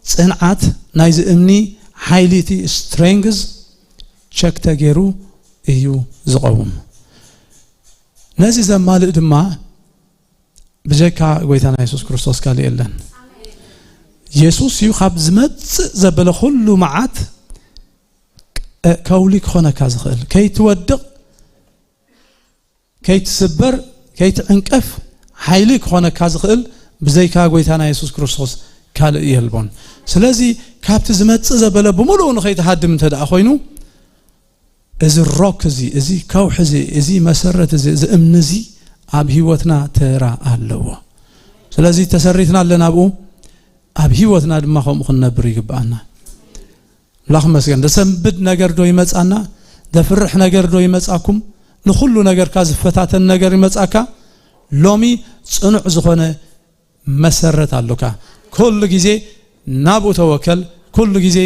ጽንዓት፣ ናይዚ እምኒ ሓይሊ፣ እቲ ስትሬንግዝ ቸክ ተገይሩ እዩ ዝቐውም። ነዚ ዘማልእ ድማ ብጀካ ጎይታና የሱስ ክርስቶስ ካልእ የለን። የሱስ እዩ ካብ ዝመጽእ ዘበለ ኩሉ መዓት ከውሊ ክኾነካ ዝኽእል፣ ከይትወድቕ፣ ከይትስበር፣ ከይትዕንቀፍ ሓይሊ ክኾነካ ዝኽእል ብዘይካ ጎይታና የሱስ ክርስቶስ ካልእ የልቦን። ስለዚ ካብቲ ዝመጽእ ዘበለ ብምሉኡ ንኸይትሃድም እንተ ደኣ ኮይኑ፣ እዚ ሮክ እዚ፣ እዚ ከውሒ እዚ፣ እዚ መሰረት እዚ፣ እዚ እምኒ እዚ ኣብ ህይወትና ተራ ኣለዎ። ስለዚ ተሰሪትና ኣለና ብኡ፣ ኣብ ህይወትና ድማ ከምኡ ክንነብር ይግብኣና። ኣምላኽ ይመስገን። ዘሰንብድ ነገር ዶ ይመጻና? ዘፍርሕ ነገር ዶ ይመጻኩም? ንኹሉ ነገርካ ዝፈታተን ነገር ይመጻካ? ሎሚ ጽኑዕ ዝኾነ መሰረት ኣሎካ። ኩሉ ግዜ ናብኡ ተወከል፣ ኩሉ ግዜ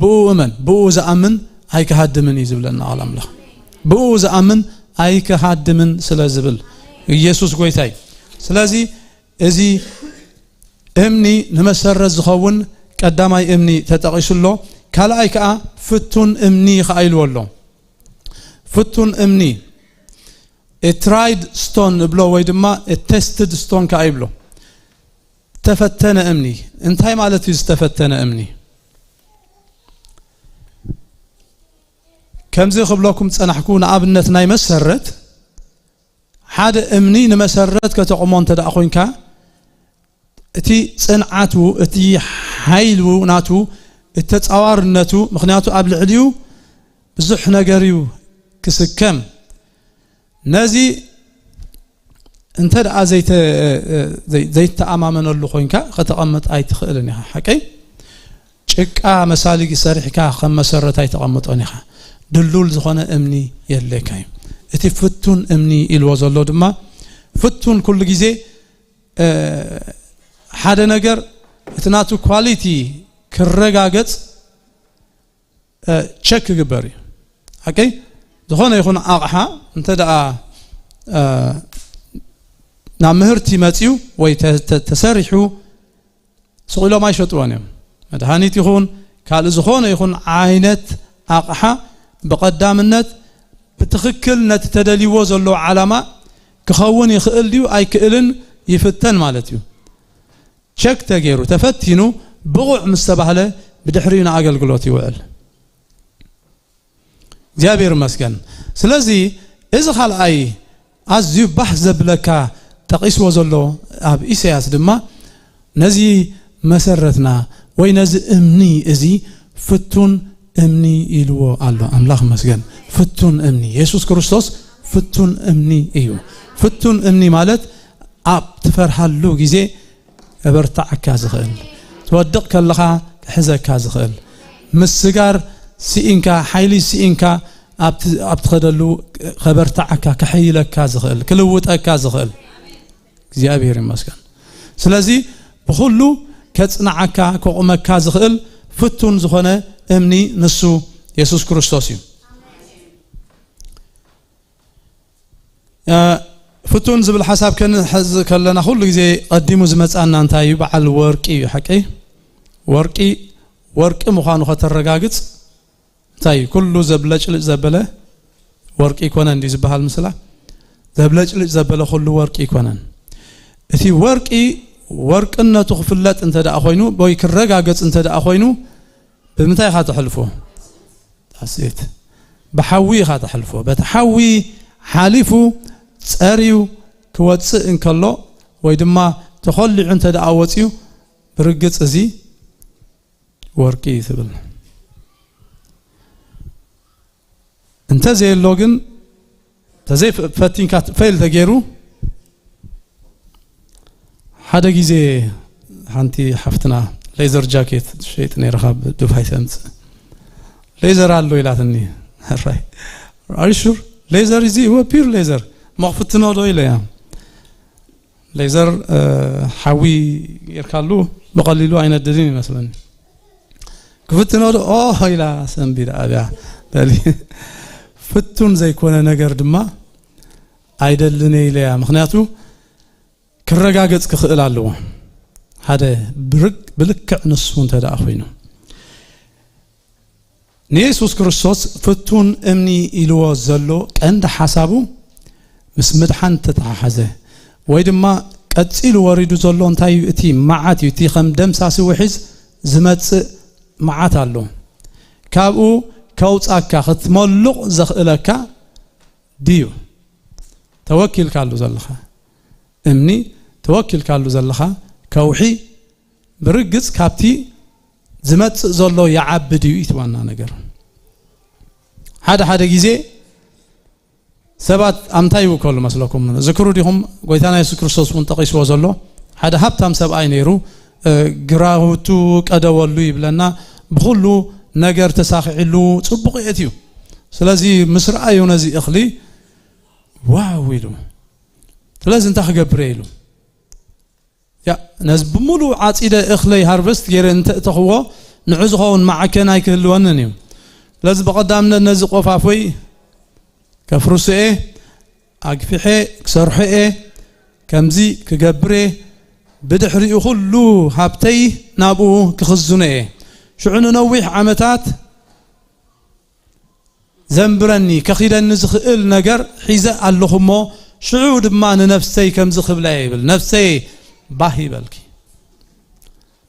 ብኡ እመን። ብኡ ዝኣምን ኣይክሃድምን እዩ ዝብለና ቃል ኣምላኽ። ብኡ ዝኣምን ኣይክሃድምን ስለ ዝብል ኢየሱስ ጎይታ እዩ። ስለዚ እዚ እምኒ ንመሰረት ዝኸውን ቀዳማይ እምኒ ተጠቒሱ ኣሎ። ካልኣይ ከኣ ፍቱን እምኒ ከኣ ኢልዎ ኣሎ። ፍቱን እምኒ፣ ትራይድ ስቶን እብሎ ወይ ድማ ቴስትድ ስቶን ከኣ ይብሎ። ተፈተነ እምኒ። እንታይ ማለት እዩ ዝተፈተነ እምኒ? ከምዚ ክብለኩም ጸናሕኩ፣ ንኣብነት ናይ መሰረት፣ ሓደ እምኒ ንመሰረት ከተቑሞ እንተ ደኣ ኮይንካ፣ እቲ ጽንዓቱ፣ እቲ ሓይሉ ናቱ፣ እቲ ተጻዋርነቱ፣ ምኽንያቱ ኣብ ልዕሊኡ ብዙሕ ነገር እዩ ክስከም። ነዚ እንተ ደኣ ዘይተ-፣ ዘይ-፣ ዘይተኣማመነሉ ኮይንካ ከተቐምጥ ኣይትኽእልን ኢኻ። ሓቀይ? ጭቃ መሳሊ ሰሪሕካ ከም መሰረት ኣይተቐምጦን ኢኻ። ድልዱል ዝኾነ እምኒ የድልየካ እዩ። እቲ ፍቱን እምኒ ኢልዎ ዘሎ ድማ፣ ፍቱን ኩሉ ግዜ፣ እ፣ ሓደ ነገር እቲ ናቱ ኳሊቲ ክረጋገጽ፣ እ፣ ቸክ ክግበር እዩ። ሓቀይ? ዝኾነ ይኹን ኣቕሓ እንተ ደኣ፣ እ፣ ናብ ምህርቲ መጺኡ ወይ ተ-፣ ተ-፣ ተሰሪሑ ስቕ ኢሎም ኣይሸጥዎን እዮም። መድሃኒት ይኹን ካልእ ዝኾነ ይኹን ዓይነት ኣቕሓ ብቐዳምነት ብትኽክል ነቲ ተደልይዎ ዘሎ ዓላማ ክኸውን ይኽእል ድዩ ኣይክእልን ይፍተን ማለት እዩ። ቸክ ተገይሩ፣ ተፈቲኑ፣ ብቑዕ ምስ ተባህለ ብድሕሪኡ ንኣገልግሎት ይውዕል። እግዚኣብሔር ይመስገን። ስለዚ እዚ ካልኣይ ኣዝዩ ባህ ዘብለካ ጠቒስዎ ዘሎ ኣብ ኢሳያስ ድማ ነዚ መሰረትና ወይ ነዚ እምኒ እዚ ፍቱን እምኒ ኢልዎ ኣሎ። ኣምላኽ ይመስገን። ፍቱን እምኒ፣ የሱስ ክርስቶስ ፍቱን እምኒ እዩ። ፍቱን እምኒ ማለት ኣብ ትፈርሃሉ ግዜ ከበርትዓካ ዝኽእል፣ ትወድቕ ከለኻ ክሕዘካ ዝኽእል፣ ምስጋር ስኢንካ፣ ሓይሊ ስኢንካ ኣብ ት-፣ ኣብ ትኸደሉ ከበርትዓካ፣ ከሐይለካ ዝኽእል፣ ክልውጠካ ዝኽእል። እግዚኣብሔር ይመስገን። ስለዚ ብኹሉ ከጽንዓካ፣ ከቑመካ ዝኽእል ፍቱን ዝኾነ እምኒ ንሱ የሱስ ክርስቶስ እዩ። እ፣ ፍቱን ዝብል ሓሳብ ከንሕዝ ከለና ኩሉ ግዜ ቀዲሙ ዝመጻና እንታይ እዩ? በዓል ወርቂ እዩ። ሓቂ? ወርቂ፣ ወርቂ ምዃኑ ከተረጋግጽ እንታይ እዩ? ኩሉ ዘብለጭልጭ ዘበለ ወርቂ ይኮነን እንዲዩ ዝበሃል ምስላ? ዘብለጭልጭ ዘበለ ኩሉ ወርቂ ይኮነን። እቲ ወርቂ ወርቅነቱ ክፍለጥ እንተ ደኣ ኮይኑ ወይ ክረጋገጽ እንተ ደኣ ኮይኑ ብምንታይ ኢኻ ተሕልፎ? ጣስት ብሓዊ ኢኻ ተሕልፎ። በቲ ሓዊ ሓሊፉ ጸርዩ ክወጽእ እንከሎ ወይ ድማ ተኾሊዑ እንተ ደኣ ወጽዩ ብርግጽ እዚ ወርቂ እዩ ትብል። እንተ ዘየሎ ግን፣ ተዘይ ፈ-፣ ፈቲንካ ፌል ተገይሩ፣ ሓደ ግዜ ሓንቲ ሓፍትና ሌዘር ጃኬት ትሸይጥ ነይራ፣ ካብ ዱባይ ተምጽእ። ሌዘር ኣሎ ኢላትኒ። ሕራይ፣ are you sure? ሌዘር እዚ እወ፣ ፒር ሌዘር። እሞ ክፍትኖ ዶ ኢለያ። ሌዘር ሓዊ ጌርካሉ ብቐሊሉ ኣይነድድን ይመስለኒ። ክፍትኖ ዶ? ኦ ኢላ ሰንቢዳ ኣብያ። ፍቱን ዘይኮነ ነገር ድማ ኣይደልን ኢለያ። ምክንያቱ ክረጋገጽ ክኽእል ኣለዎ። ሓደ ብርግ ብልክዕ ንሱ እንተ ደኣ ኮይኑ፣ ንየሱስ ክርስቶስ ፍቱን እምኒ ኢልዎ ዘሎ ቀንዲ ሓሳቡ ምስ ምድሓን ተተሓሓዘ፣ ወይ ድማ ቀጺሉ ወሪዱ ዘሎ እንታይ እዩ? እቲ መዓት እዩ። እቲ ከም ደምሳሲ ውሒዝ ዝመጽእ መዓት ኣሎ። ካብኡ ከውጻካ ክትመሉቕ ዘኽእለካ ድዩ? ተወኪልካሉ ዘለኻ እምኒ፣ ተወኪልካሉ ዘለኻ ከውሒ ብርግጽ ካብቲ ዝመጽእ ዘሎ ይዓቢ ድዩ? እቲ ዋና ነገር። ሓደ ሓደ ግዜ ሰባት ኣምታይ ይውከሉ መስለኩም? ዝክሩ ዲኹም? ጎይታና የሱስ ክርስቶስ እውን ጠቒስዎ ዘሎ ሓደ ሃብታም ሰብኣይ ነይሩ። እ፣ ግራውቱ ቀደወሉ ይብለና። ብኹሉ ነገር ተሳኺዕሉ ጽቡቕ የእትዩ። ስለዚ ምስ ረኣዩ ነዚ እኽሊ ዋው ኢሉ። ስለዚ እንታይ ክገብር እየ ኢሉ። ያ፣ ነዚ ብምሉእ ዓጺደ እኽለይ ሃርቨስት ገይረ እንተእተኽዎ ንዑ ዝኸውን ማዕከን ኣይክህልወንን እዩ። ስለዚ ብቐዳምነት ነዚ ቆፋፎይ ከፍርሶ እየ፣ ኣግፊሐ ክሰርሖ እየ፣ ከምዚ ክገብር እየ፣ ብድሕሪኡ ኩሉ ሃብተይ ናብኡ ክኽዝኖ እየ። ሽዑ ንነዊሕ ዓመታት ዘንብረኒ፣ ከኺደኒ ዝኽእል ነገር ሒዘ ኣለኹ እሞ፣ ሽዑ ድማ ንነፍሰይ ከምዚ ክብላ እየ ይብል፣ ነፍሰይ ባህ ይበልኪ።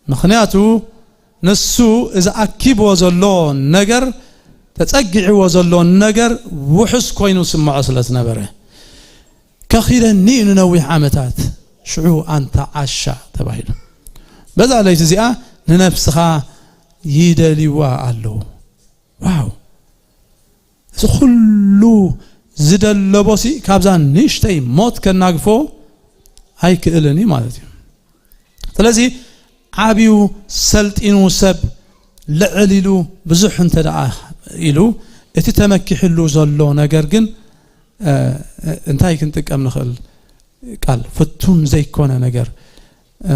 ምኽንያቱ ንሱ እዚ ኣኪብዎ ዘሎ ነገር፣ ተጸጊዕዎ ዘሎ ነገር ውሑስ ኮይኑ ስምዖ ስለ ዝነበረ፣ ከኺደኒ እዩ ንነዊሕ ዓመታት፣ ሽዑ ኣንታ ዓሻ ተባሂሉ። በዛ ለይቲ እዚኣ ንነፍስኻ ይደልይዋ ኣለዉ። ዋው! እዚ ኩሉ ዝደለቦሲ ካብዛ ንእሽተይ ሞት ከናግፎ ኣይክእልን እዩ ማለት እዩ። ስለዚ ዓብዩ ሰልጢኑ ሰብ ልዕል ኢሉ ብዙሕ እንተ ደኣ ኢሉ፣ እቲ ተመኪሕሉ ዘሎ ነገር ግን፣ እ፣ እንታይ ክንጥቀም ንኽእል ቃል? ፍቱን ዘይኮነ ነገር፣ እ፣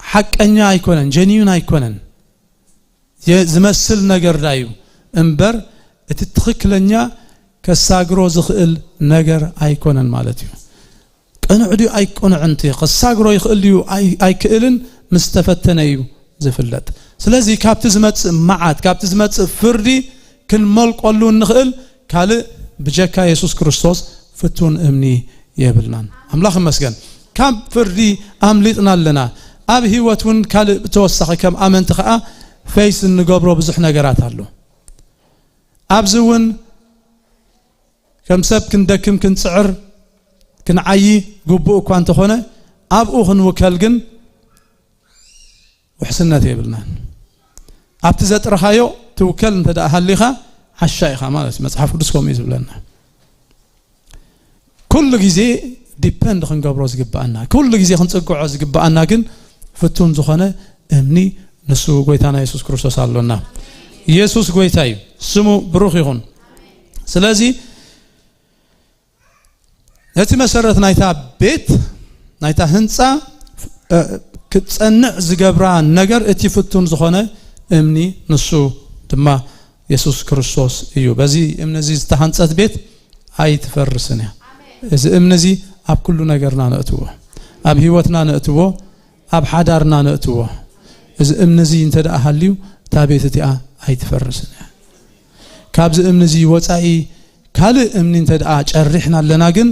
ሓቀኛ ኣይኮነን፣ ጀኒዩን ኣይኮነን። የ-፣ ዝመስል ነገር ዳዩ እምበር፣ እቲ ትኽክለኛ ከሳግሮ ዝኽእል ነገር ኣይኮነን ማለት እዩ። ቅኑዕ ድዩ ኣይቅኑዕን፣ እቲ ከሳግሮ ይኽእል ድዩ ኣይ-፣ ኣይክእልን ምስ ተፈተነ እዩ ዝፍለጥ። ስለዚ ካብቲ ዝመጽእ መዓት፣ ካብቲ ዝመጽእ ፍርዲ ክንመልቆሉ እንኽእል ካልእ ብጀካ የሱስ ክርስቶስ ፍቱን እምኒ የብልናን። ኣምላኽ ይመስገን። ካብ ፍርዲ ኣምሊጥና ኣለና። ኣብ ህይወት እውን ካልእ ብተወሳኺ ከም ኣመንቲ ኸኣ ፌስ እንገብሮ ብዙሕ ነገራት ኣሎ። ኣብዚ እውን ከም ሰብ ክንደክም፣ ክንጽዕር፣ ክንዓዪ ግቡእ እኳ እንተኾነ፣ ኣብኡ ክንውከል ግን ውሕስነት የብልናን። ኣብቲ ዘጥረኻዮ ትውከል እንተ ደኣ ሃሊኻ ዓሻ ኢኻ ማለት እዩ። መጽሓፍ ቅዱስ ከምኡ እዩ ዝብለና። ኩሉ ግዜ ዲፐንድ ክንገብሮ ዝግብኣና፣ ኩሉ ግዜ ክንጽግዖ ዝግብኣና ግን ፍቱን ዝኾነ እምኒ ንሱ ጎይታና የሱስ ክርስቶስ ኣሎና። የሱስ ጎይታ እዩ። ስሙ ብሩኽ ይኹን። ስለዚ ነቲ መሰረት ናይታ ቤት፣ ናይታ ህንጻ፣ እ፣ ክትጸንዕ ዝገብራ ነገር እቲ ፍቱን ዝኾነ እምኒ ንሱ ድማ የሱስ ክርስቶስ እዩ። በዚ እምኒ እዚ ዝተሃንጸት ቤት ኣይትፈርስን እያ። እዚ እምኒ እዚ ኣብ ኩሉ ነገርና ነእትዎ፣ ኣብ ህይወትና ነእትዎ፣ ኣብ ሓዳርና ነእትዎ። እዚ እምኒ እዚ እንተ ደኣ ሃልዩ እታ ቤት እቲኣ ኣይትፈርስን እያ። ካብዚ እምኒ እዚ ወጻኢ ካልእ እምኒ እንተ ደኣ ጨሪሕና ኣለና ግን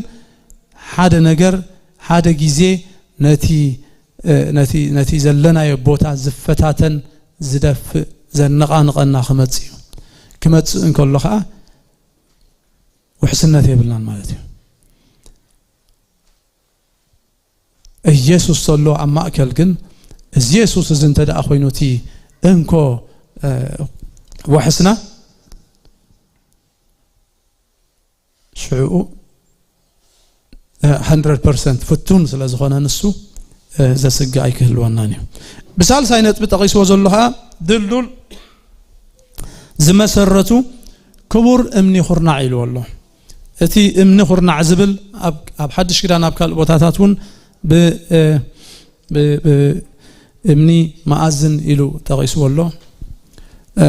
ሓደ ነገር ሓደ ግዜ ነቲ፣ እ፣ ነቲ፣ ነቲ ዘለናዮ ቦታ ዝፈታተን ዝደፍእ ዘነቓንቐና ክመጽእ እዩ። ክመጽእ እንከሎ ኸኣ ውሕስነት የብልናን ማለት እዩ። ኢየሱስ ዘሎ ኣብ ማእከል ግን፣ እዚ የሱስ እዚ እንተ ደኣ ኮይኑ እቲ እንኮ፣ እ፣ ዋሕስና፣ ሽዕኡ hundred percent ፍቱን ስለ ዝኾነ ንሱ፣ እ፣ ዘስግእ ኣይክህልወናን እዩ። ብሳልሳይ ነጥቢ ጠቒስዎ ዘሎ ኸዓ ድልዱል ዝመሰረቱ ክቡር እምኒ ኩርናዕ ኢልዎ ኣሎ። እቲ እምኒ ኩርናዕ ዝብል ኣብ፣ ኣብ ሓድሽ ኪዳን ኣብ ካልእ ቦታታት እውን ብ-፣ እ፣ ብ-፣ ብ-፣ እምኒ መኣዝን ኢሉ ጠቒስዎ ኣሎ። እ፣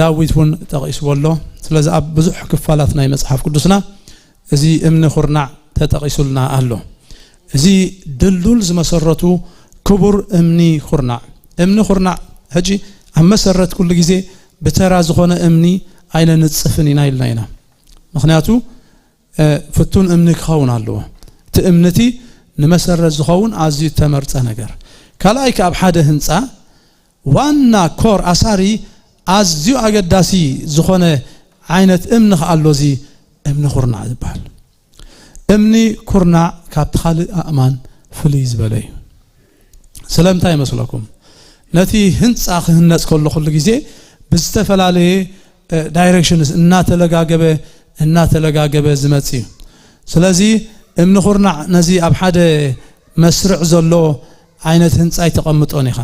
ዳዊት እውን ጠቒስዎ ኣሎ። ስለዚ ኣብ ብዙሕ ክፋላት ናይ መጽሓፍ ቅዱስና እዚ እምኒ ኩርናዕ ተጠቒሱልና ኣሎ። እዚ ድልዱል ዝመሰረቱ ክቡር እምኒ ኩርናዕ። እምኒ ኩርናዕ ሕጂ ኣብ መሰረት ኩሉ ግዜ ብተራ ዝኾነ እምኒ ኣይነንጽፍን ኢና ኢልና ኢና። ምኽንያቱ፣ እ፣ ፍቱን እምኒ ክኸውን ኣለዎ። እቲ እምኒ እቲ ንመሰረት ዝኸውን ኣዝዩ እተመርጸ ነገር። ካልኣይ ከኣ ኣብ ሓደ ህንጻ ዋና ኮር ኣሳሪ ኣዝዩ ኣገዳሲ ዝኾነ ዓይነት እምኒ ከኣ ኣሎ፣ እዚ እምኒ ኩርናዕ ዝበሃል። እምኒ ኩርናዕ ካብቲ ካልእ ኣእማን ፍልይ ዝበለ እዩ። ስለምንታይ ይመስለኩም? ነቲ ህንጻ ክህነጽ ከሎ ኩሉ ግዜ ብዝተፈላለየ፣ እ፣ ዳይሬክሽንስ እናተለጋገበ፣ እናተለጋገበ ዝመጽእ እዩ። ስለዚ እምኒ ኩርናዕ ነዚ ኣብ ሓደ መስርዕ ዘሎ ዓይነት ህንጻ ኣይተቐምጦን ኢኻ።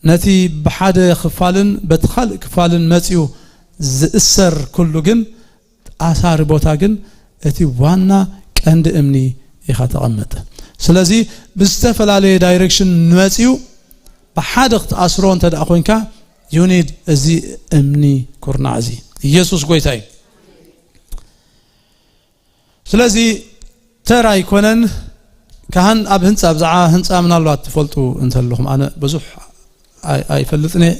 ነቲ ብሓደ ክፋልን በቲ ካልእ ክፋልን መጺኡ ዝእሰር ኩሉ ግን ኣሳሪ ቦታ ግን እቲ ዋና ቀንዲ እምኒ ኢኻ ተቐምጥ። ስለዚ ብዝተፈላለየ ዳይሬክሽን ንመጺኡ ብሓደ ክትኣስሮ እንተ ደኣ ኮይንካ፣ you need እዚ እምኒ ኩርናዕ እዚ። ኢየሱስ ጎይታ እዩ። ስለዚ ተራ ኣይኮነን። ካህን ኣብ ህንጻ፣ ብዛዕባ ህንጻ ምናልባት ትፈልጡ እንተለኹም፣ ኣነ ብዙሕ ኣይ-፣ ኣይፈልጥን እየ።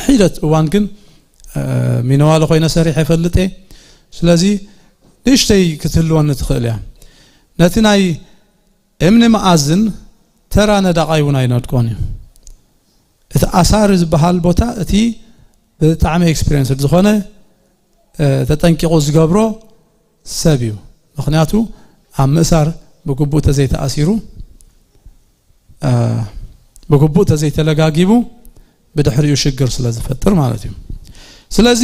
ሒደት እዋን ግን፣ እ፣ ሚነዋለ ኮይነ ሰሪሐ እፈልጥ እየ። ስለዚ ንእሽተይ ክትህልወኒ ትኽእል እያ። ነቲ ናይ እምኒ መኣዝን ተራ ነዳቓይ እውን ኣይነድቆን እዩ። እቲ ኣሳሪ ዝበሃል ቦታ እቲ ብጣዕሚ ኤክስፒሪየንስድ ዝኾነ፣ እ፣ ተጠንቂቑ ዝገብሮ ሰብ እዩ። ምኽንያቱ ኣብ ምእሳር ብግቡእ ተዘይተኣሲሩ፣ እ፣ ብግቡእ ተዘይተለጋጊቡ ብድሕሪኡ ሽግር ስለ ዝፈጥር ማለት እዩ። ስለዚ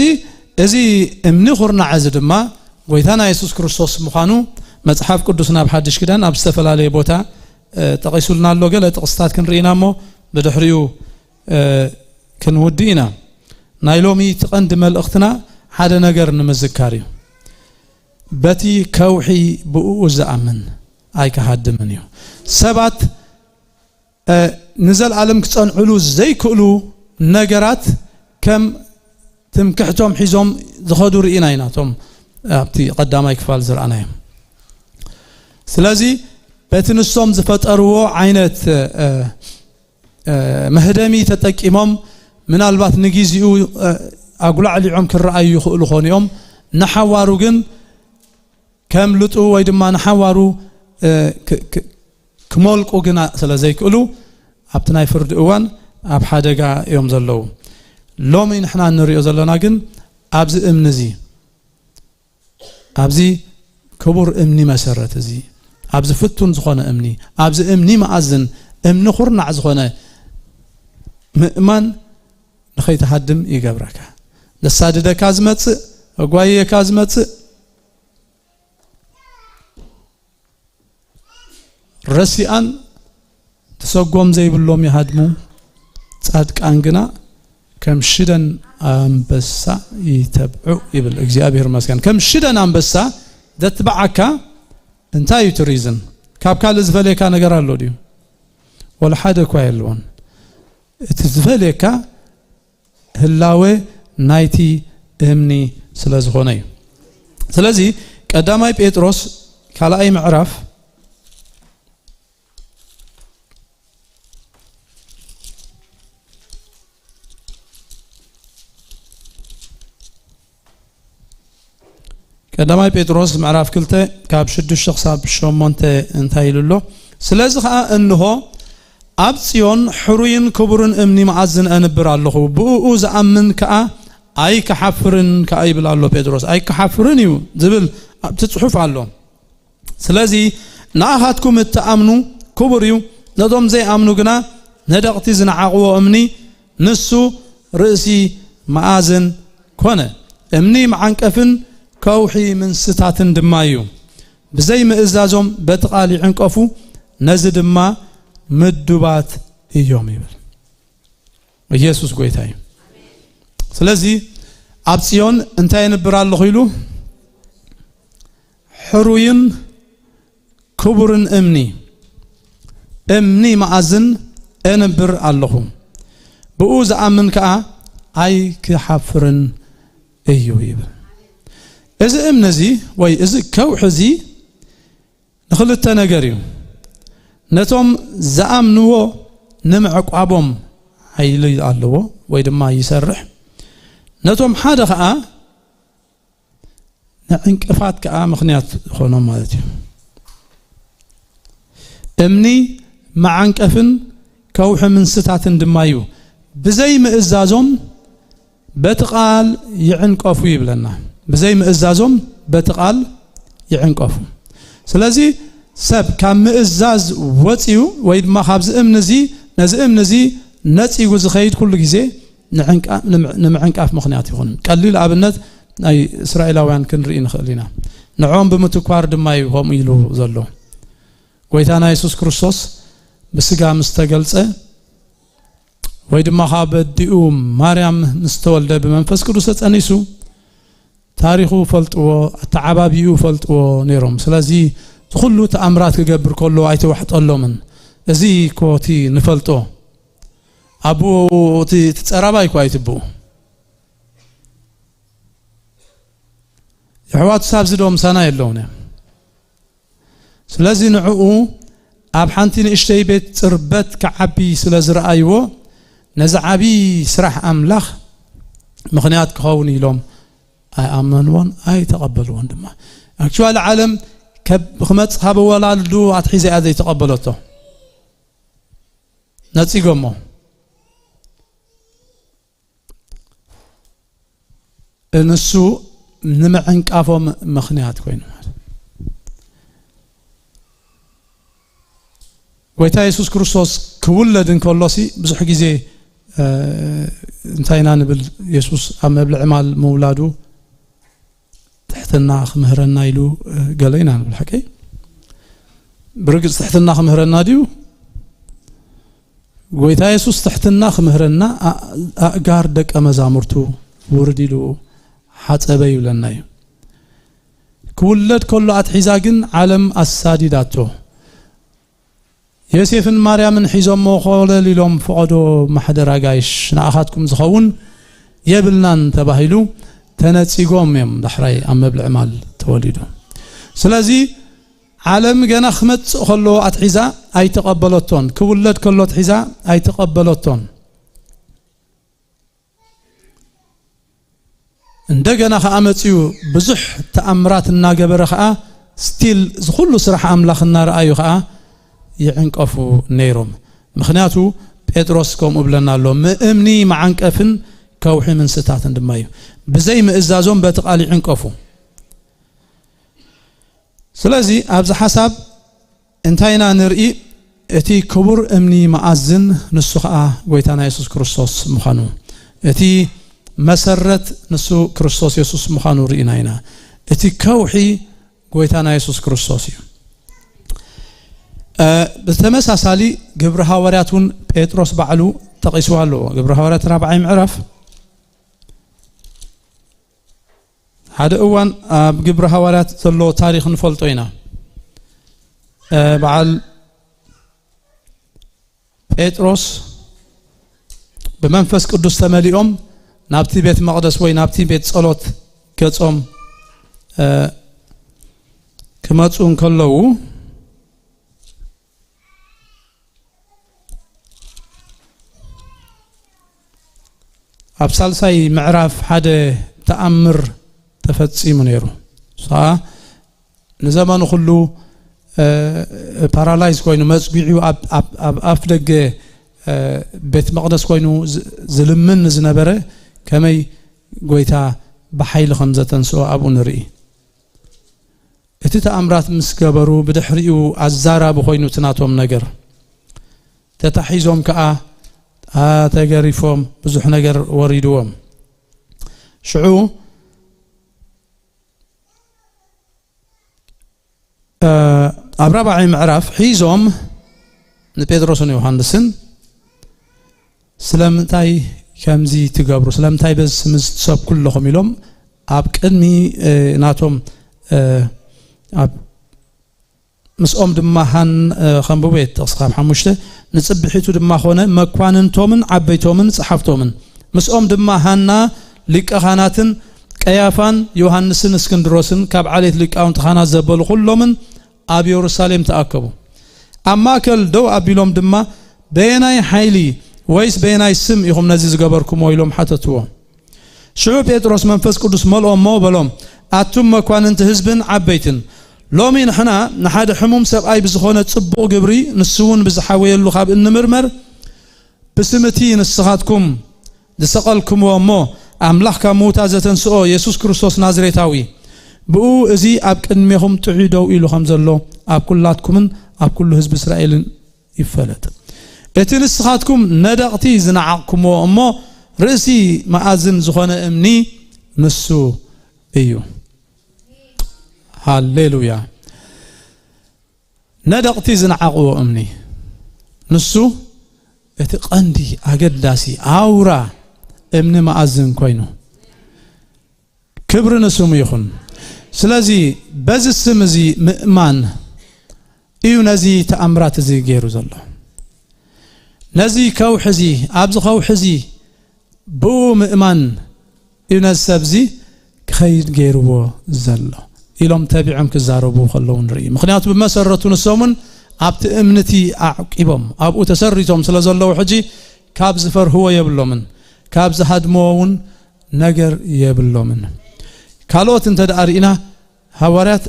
እዚ እምኒ ኩርናዕ እዚ ድማ ጎይታና የሱስ ክርስቶስ ምዃኑ መጽሓፍ ቅዱስ ናብ ሓድሽ ኪዳን ኣብ ዝተፈላለየ ቦታ፣ እ፣ ጠቒሱልና ኣሎ። ገለ ጥቕስታት ክንርኢ ኢና እሞ ብድሕሪኡ፣ እ፣ ክንውዲ ኢና። ናይ ሎሚ እቲ ቀንዲ መልእኽትና ሓደ ነገር ንምዝካር እዩ። በቲ ከውሒ ብእኡ ዝኣምን ኣይክሃድምን እዩ። ሰባት፣ እ፣ ንዘለኣለም ክጸንዕሉ ዘይክእሉ ነገራት ከም ትምክሕቶም ሒዞም ዝኸዱ ርኢና ኢና፣ እቶም ኣብቲ ቀዳማይ ክፋል ዝረኣናዮም። ስለዚ በቲ ንሶም ዝፈጠርዎ ዓይነት፣ እ፣ እ፣ መህደሚ ተጠቂሞም ምናልባት ንጊዜኡ፣ እ፣ ኣጉላዕሊዖም ክረኣዩ ይኽእሉ ኾኑ እዮም። ንሓዋሩ ግን ከምልጡ ወይ ድማ ንሓዋሩ፣ እ፣ ክ-፣ ክ-፣ ክሞልቁ ግና ስለ ዘይክእሉ ኣብቲ ናይ ፍርዲ እዋን ኣብ ሓደጋ እዮም ዘለዉ። ሎሚ ንሕና እንሪኦ ዘለና ግን ኣብዚ እምኒ እዚ፣ ኣብዚ ክቡር እምኒ መሰረት እዚ፣ ኣብዚ ፍቱን ዝኾነ እምኒ፣ ኣብዚ እምኒ መኣዝን፣ እምኒ ኩርናዕ ዝኾነ ምእማን ንኸይትሃድም ይገብረካ። ዘሳድደካ ዝመጽእ፣ ኣጓየካ ዝመጽእ፣ ረሲኣን ተሰጎም ዘይብሎም ይሃድሙ፣ ጻድቃን ግና ከም ሽደን ኣንበሳ ይተብዑ ይብል። እግዚኣብሔር ይመስገን። ከም ሽደን ኣንበሳ ዘትብዓካ እንታይ እዩ እቲ ሪዝን? ካብ ካልእ ዝፈልየካ ነገር ኣሎ ድዩ? ወላ ሓደ እኳ የለዎን። እቲ ዝፈልየካ ህላወ ናይቲ እምኒ ስለ ዝኾነ እዩ። ስለዚ ቀዳማይ ጴጥሮስ ካልኣይ ምዕራፍ ቀዳማይ ጴጥሮስ ምዕራፍ ክልተ ካብ ሽዱሽተ ክሳብ ሸሞንተ እንታይ ኢሉ ኣሎ? ስለዚ ኸኣ እንሆ ኣብ ጽዮን ሕሩይን ክቡርን እምኒ መኣዝን ኣንብር ኣለኹ፣ ብእኡ ዝኣምን ከኣ ኣይክሓፍርን ከኣ ይብል ኣሎ ጴጥሮስ። ኣይክሓፍርን እዩ ዝብል ኣብቲ ጽሑፍ ኣሎ። ስለዚ ንኣኻትኩም እትኣምኑ ክቡር እዩ፣ ነቶም ዘይኣምኑ ግና ነደቕቲ ዝነዓቕዎ እምኒ ንሱ ርእሲ መኣዝን ኮነ። እምኒ መዓንቀፍን ከውሒ ምንስታትን ድማ እዩ። ብዘይ ምእዛዞም በቲ ቃል ይዕንቀፉ፣ ነዚ ድማ ምዱባት እዮም ይብል። ኢየሱስ ጎይታ እዩ። ስለዚ ኣብ ጽዮን እንታይ የንብር ኣለኹ ኢሉ? ሕሩይን ክቡርን እምኒ፣ እምኒ መኣዝን እንብር ኣለኹ፣ ብኡ ዝኣምን ከኣ ኣይክሓፍርን እዩ ይብል። እዚ እምኒ እዚ ወይ እዚ ከውሒ እዚ ንኽልተ ነገር እዩ። ነቶም ዝኣምንዎ ንምዕቋቦም ሓይሊ ኣለዎ ወይ ድማ ይሰርሕ። ነቶም ሓደ ኸኣ ንዕንቅፋት ከኣ ምኽንያት ዝኾኖም ማለት እዩ። እምኒ መዓንቀፍን ከውሒ ምንስታትን ድማ እዩ። ብዘይ ምእዛዞም በቲ ቃል ይዕንቀፉ ይብለና። ብዘይ ምእዛዞም በቲ ቃል ይዕንቀፉ። ስለዚ ሰብ ካብ ምእዛዝ ወፂኡ ወይ ድማ ካብዚ እምኒ እዚ ነዚ እምኒ እዚ ነፂጉ ዝኸይድ ኩሉ ግዜ ንዕንቃ-፣ ንምዕ-፣ ንምዕንቃፍ ምኽንያት ይኹን። ቀሊል ኣብነት ናይ እስራኤላውያን ክንርኢ ንኽእል ኢና። ንዕኦም ብምትኳር ድማ እዩ ከምኡ ኢሉ ዘሎ። ጎይታና የሱስ ክርስቶስ ብስጋ ምስ ተገልጸ ወይ ድማ ካብ ኣዲኡ ማርያም ምስ ተወልደ ብመንፈስ ቅዱስ ተጸኒሱ ታሪኹ ፈልጥዎ፣ ኣተዓባቢኡ ፈልጥዎ ነይሮም። ስለዚ እቲ ኩሉ ተኣምራት ክገብር ከሎ ኣይተዋሕጠሎምን። እዚ እኮ እቲ ንፈልጦ። ኣብኡ እቲ፣ እቲ ጸራባይ እኮ ኣይትብኡ። የሕዋቱ ሳብዚ ዶ ምሳና የለውን እዮም። ስለዚ ንዕኡ ኣብ ሓንቲ ንእሽተይ ቤት ጽርበት ክዓቢ ስለ ዝረኣይዎ፣ ነዚ ዓቢ ስራሕ ኣምላኽ ምኽንያት ክኸውን ኢሎም ኣይኣመንዎን ኣይተቐበልዎን ድማ። ኣክቹዋሊ ዓለም ከብ-፣ ክመጽእ ካብ ወላልዱ ኣትሒዛ እያ ዘይተቐበለቶ። ነጺጎሞ። ንሱ ንምዕንቃፎም ምኽንያት ኮይኑ ማለት። ጎይታ የሱስ ክርስቶስ ክውለድ እንከሎሲ ብዙሕ ግዜ፣ እ፣ እንታይ ኢና ንብል? የሱስ ኣብ መብልዒ ማል ምውላዱ ትሕትና ክምህረና ኢሉ፣ እ፣ ገለ ኢና ንብል። ሓቀይ? ብርግጽ ትሕትና ክምህረና ድዩ? ጎይታ የሱስ ትሕትና ክምህረና ኣ-፣ ኣእጋር ደቀ መዛሙርቱ ውርድ ኢሉ ሓጸበ ይብለና እዩ። ክውለድ ከሎ ኣትሒዛ ግን ዓለም ኣሳዲዳቶ። ዮሴፍን ማርያምን ሒዞሞ ኮለል ኢሎም፣ "ፈቐዶ ማሕደር ኣጋይሽ ንኣኻትኩም ዝኸውን የብልናን" ተባሂሉ፣ ተነጺጎም እዮም ዳሕራይ ኣብ መብልዒ ማል ተወሊዱ። ስለዚ ዓለም ገና ክመጽእ ከሎ ኣትሒዛ ኣይተቐበለቶን፣ ክውለድ ከሎ ኣትሒዛ ኣይተቐበለቶን። እንደገና ኸኣ መጺኡ ብዙሕ ተኣምራት እናገበረ ኸኣ ስቲል ዝኹሉ ስራሕ ኣምላኽ እናረኣዩ ኸኣ ይዕንቀፉ ነይሮም። ምኽንያቱ ጴጥሮስ ከምኡ ብለና ኣሎ፣ "ምእምኒ መዓንቀፍን ከውሒ ምንስታትን ድማ እዩ።" ብዘይ ምእዛዞም በቲ ቃል ይዕንቀፉ። ስለዚ ኣብዚ ሓሳብ እንታይ ኢና ንርኢ? እቲ ክቡር እምኒ መኣዝን ንሱ ኸኣ ጎይታና የሱስ ክርስቶስ ምዃኑ፣ እቲ መሰረት ንሱ ክርስቶስ የሱስ ምዃኑ ርኢና ኢና። እቲ ከውሒ ጎይታና የሱስ ክርስቶስ እዩ። እ፣ ብተመሳሳሊ ግብሪ ሃዋርያት እውን ጴጥሮስ ባዕሉ ጠቒስዋ ኣለዎ። ግብሪ ሃዋርያት ራብዓይ ምዕራፍ ሓደ እዋን ኣብ ግብሪ ሃዋርያት ዘሎ ታሪኽ ንፈልጦ ኢና። እ፣ በዓል ጴጥሮስ ብመንፈስ ቅዱስ ተመሊኦም ናብቲ ቤት መቕደስ ወይ ናብቲ ቤት ጸሎት ገጾም፣ እ፣ ክመጹ እንከለዉ፣ ኣብ ሳልሳይ ምዕራፍ ሓደ ተኣምር ተፈጺሙ ነይሩ። እሱ ኸኣ ንዘመኑ ኩሉ፣ እ፣ ፓራላይዝ ኮይኑ መጽጊዑ ኣብ፣ ኣብ፣ ኣብ ኣፍ ደገ፣ እ፣ ቤት መቕደስ ኮይኑ ዝ-፣ ዝልምን ዝነበረ ከመይ ጎይታ ብሓይሊ ከም ዘተንስኦ ኣብኡ ንርኢ። እቲ ተኣምራት ምስ ገበሩ ብድሕሪኡ ኣዛራቢ ኮይኑ እቲ ናቶም ነገር። ተታሒዞም ከኣ፣ አ፣ ተገሪፎም ብዙሕ ነገር ወሪድዎም። ሽዑ ኣብ ራብዓይ ምዕራፍ ሒዞም ንጴጥሮስን ዮሃንስን ስለምንታይ ከምዚ ትገብሩ፣ ስለምንታይ በዚ ስም እዚ ትሰብኩ ኣለኹም ኢሎም ኣብ ቅድሚ ናቶም ኣብ ምስኦም ድማ ሃን ከንብቡ እየ ጥቕሲ ካብ ሓሙሽተ ንጽብሒቱ ድማ ኾነ መኳንንቶምን ዓበይቶምን ጸሓፍቶምን ምስኦም ድማ ሃና ሊቀ ካህናትን ቀያፋን ዮሃንስን እስክንድሮስን ካብ ዓሌት ሊቃውንቲ ካህናት ዘበሉ ኩሎምን ኣብ የሩሳሌም ተኣከቡ። ኣብ ማእከል ደው ኣቢሎም ድማ በየናይ ሓይሊ ወይስ በየናይ ስም ኢኹም ነዚ ዝገበርኩምዎ ኢሎም ሓተትዎ። ሽዑ ጴጥሮስ መንፈስ ቅዱስ መልኦ እሞ በሎም፣ ኣቱም መኳንንቲ ህዝብን ዓበይትን፣ ሎሚ ንሕና ንሓደ ሕሙም ሰብኣይ ብዝኾነ ጽቡቕ ግብሪ ንሱ እውን ብዝሓወየሉ ካብ እንምርመር ብስም እቲ ንስኻትኩም ዝሰቐልኩምዎ እሞ ኣምላኽ ካብ ምዉታ ዘተንስኦ የሱስ ክርስቶስ ናዝሬታዊ ብኡ እዚ ኣብ ቅድሜኹም ጥዑይ ደው ኢሉ ከም ዘሎ ኣብ ኩላትኩምን ኣብ ኩሉ ህዝቢ እስራኤልን ይፈለጥ። እቲ ንስኻትኩም ነደቕቲ ዝነዓቕኩምዎ እሞ ርእሲ መኣዝን ዝኾነ እምኒ ንሱ እዩ። ሃሌሉያ። ነደቕቲ ዝነዓቕዎ እምኒ ንሱ እቲ ቀንዲ ኣገዳሲ ኣውራ እምኒ መኣዝን ኮይኑ ክብሪ ንስሙ ይኹን። ስለዚ በዚ ስም እዚ ምእማን እዩ ነዚ ተኣምራት እዚ ገይሩ ዘሎ። ነዚ ከውሒ እዚ ኣብዚ ከውሒ እዚ ብኡ ምእማን እዩ ነዚ ሰብ እዚ ክኸይድ ገይርዎ ዘሎ ኢሎም ተቢዖም ክዛረቡ ከለዉ ንርኢ። ምኽንያቱ ብመሰረቱ ንሶምን ኣብቲ እምንቲ ኣዕቂቦም ኣብኡ ተሰሪቶም ስለ ዘለዉ ሕጂ ካብ ዝፈርህዎ የብሎምን፣ ካብ ዝሃድምዎ እውን ነገር የብሎምን። ካልኦት እንተ ደኣ ርኢና ሃዋርያት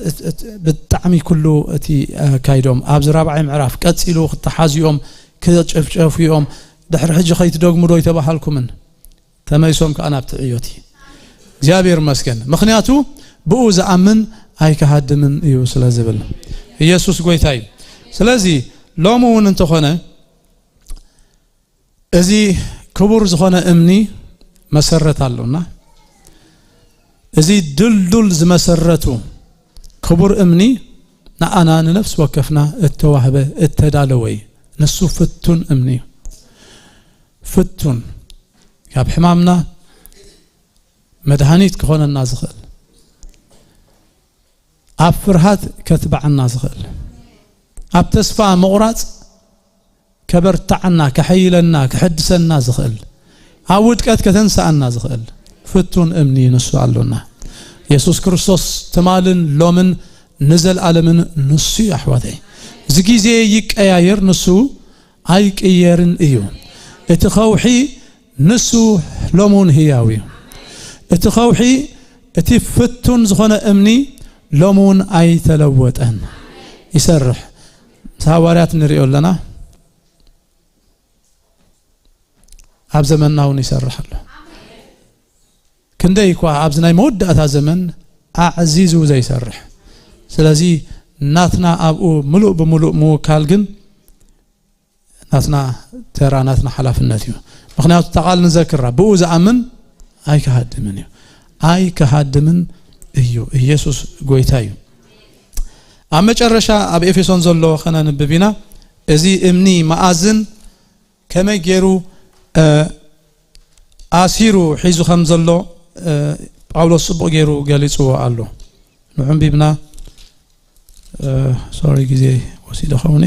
ብጣዕሚ ኩሉ እቲ ኣካይዶም ኣብዚ ራብዓይ ምዕራፍ ቀጺሉ ክተሓዙ እዮም፣ ክጭፍጨፉ እዮም። ድሕሪ ሕጂ ከይትደግሙ ዶ ይተባሃልኩምን ተመይሶም ከኣ ናብቲ ዕዮት እዩ። እግዚኣብሔር ይመስገን። ምኽንያቱ ብኡ ዝኣምን ኣይክሃድምን እዩ ስለ ዝብል ኢየሱስ ጎይታ እዩ። ስለዚ ሎሚ እውን እንተኾነ እዚ ክቡር ዝኾነ እምኒ መሰረት ኣሎና። እዚ ድልዱል ዝመሰረቱ ክቡር እምኒ ንኣና ንነፍሲ ወከፍና እተዋህበ እተዳለወ እዩ። ንሱ ፍቱን እምኒ እዩ። ፍቱን ካብ ሕማምና መድሃኒት ክኾነና ዝኽእል ኣብ ፍርሃት ከትብዓና ዝኽእል ኣብ ተስፋ ምቑራጽ ከበርትዓና ከሐይለና ከሐድሰና ዝኽእል ኣብ ውድቀት ከተንስኣና ዝኽእል ፍቱን እምኒ ንሱ ኣሎና። የሱስ ክርስቶስ ትማልን ሎምን ንዘልኣለምን ንሱ እዩ ኣሕዋተይ። እዚ ግዜ ይቀያየር ንሱ ኣይቅየርን እዩ። እቲ ኸውሒ ንሱ ሎሚ እውን ህያው እዩ። እቲ ኸውሒ እቲ ፍቱን ዝኾነ እምኒ ሎሚ እውን ኣይተለወጠን። ይሰርሕ። ምስ ሃዋርያት ንሪኦ ኣለና። ኣብ ዘመንና እውን ይሰርሕ ኣሎ። ክንደይ እኳ ኣብዚ ናይ መወዳእታ ዘመን ኣዕዚዙ ዘይሰርሕ። ስለዚ ናትና ኣብኡ ምሉእ ብምሉእ ምውካል ግን ናትና ተራ ናትና ሓላፍነት እዩ። ምኽንያቱ እታ ቃል ንዘክራ ብኡ ዝኣምን ኣይክሃድምን እዩ። ኣይክሃድምን እዩ። ኢየሱስ ጎይታ እዩ። ኣብ መጨረሻ ኣብ ኤፌሶን ዘሎ ከነንብብ ኢና። እዚ እምኒ መኣዝን ከመይ ገይሩ ኣሲሩ ሒዙ ከም ዘሎ ጳውሎስ ጽቡቕ ገይሩ ገሊጽዎ ኣሎ። ንዕንቢብና ሶሪ ግዜ ወሲደ ኸውን።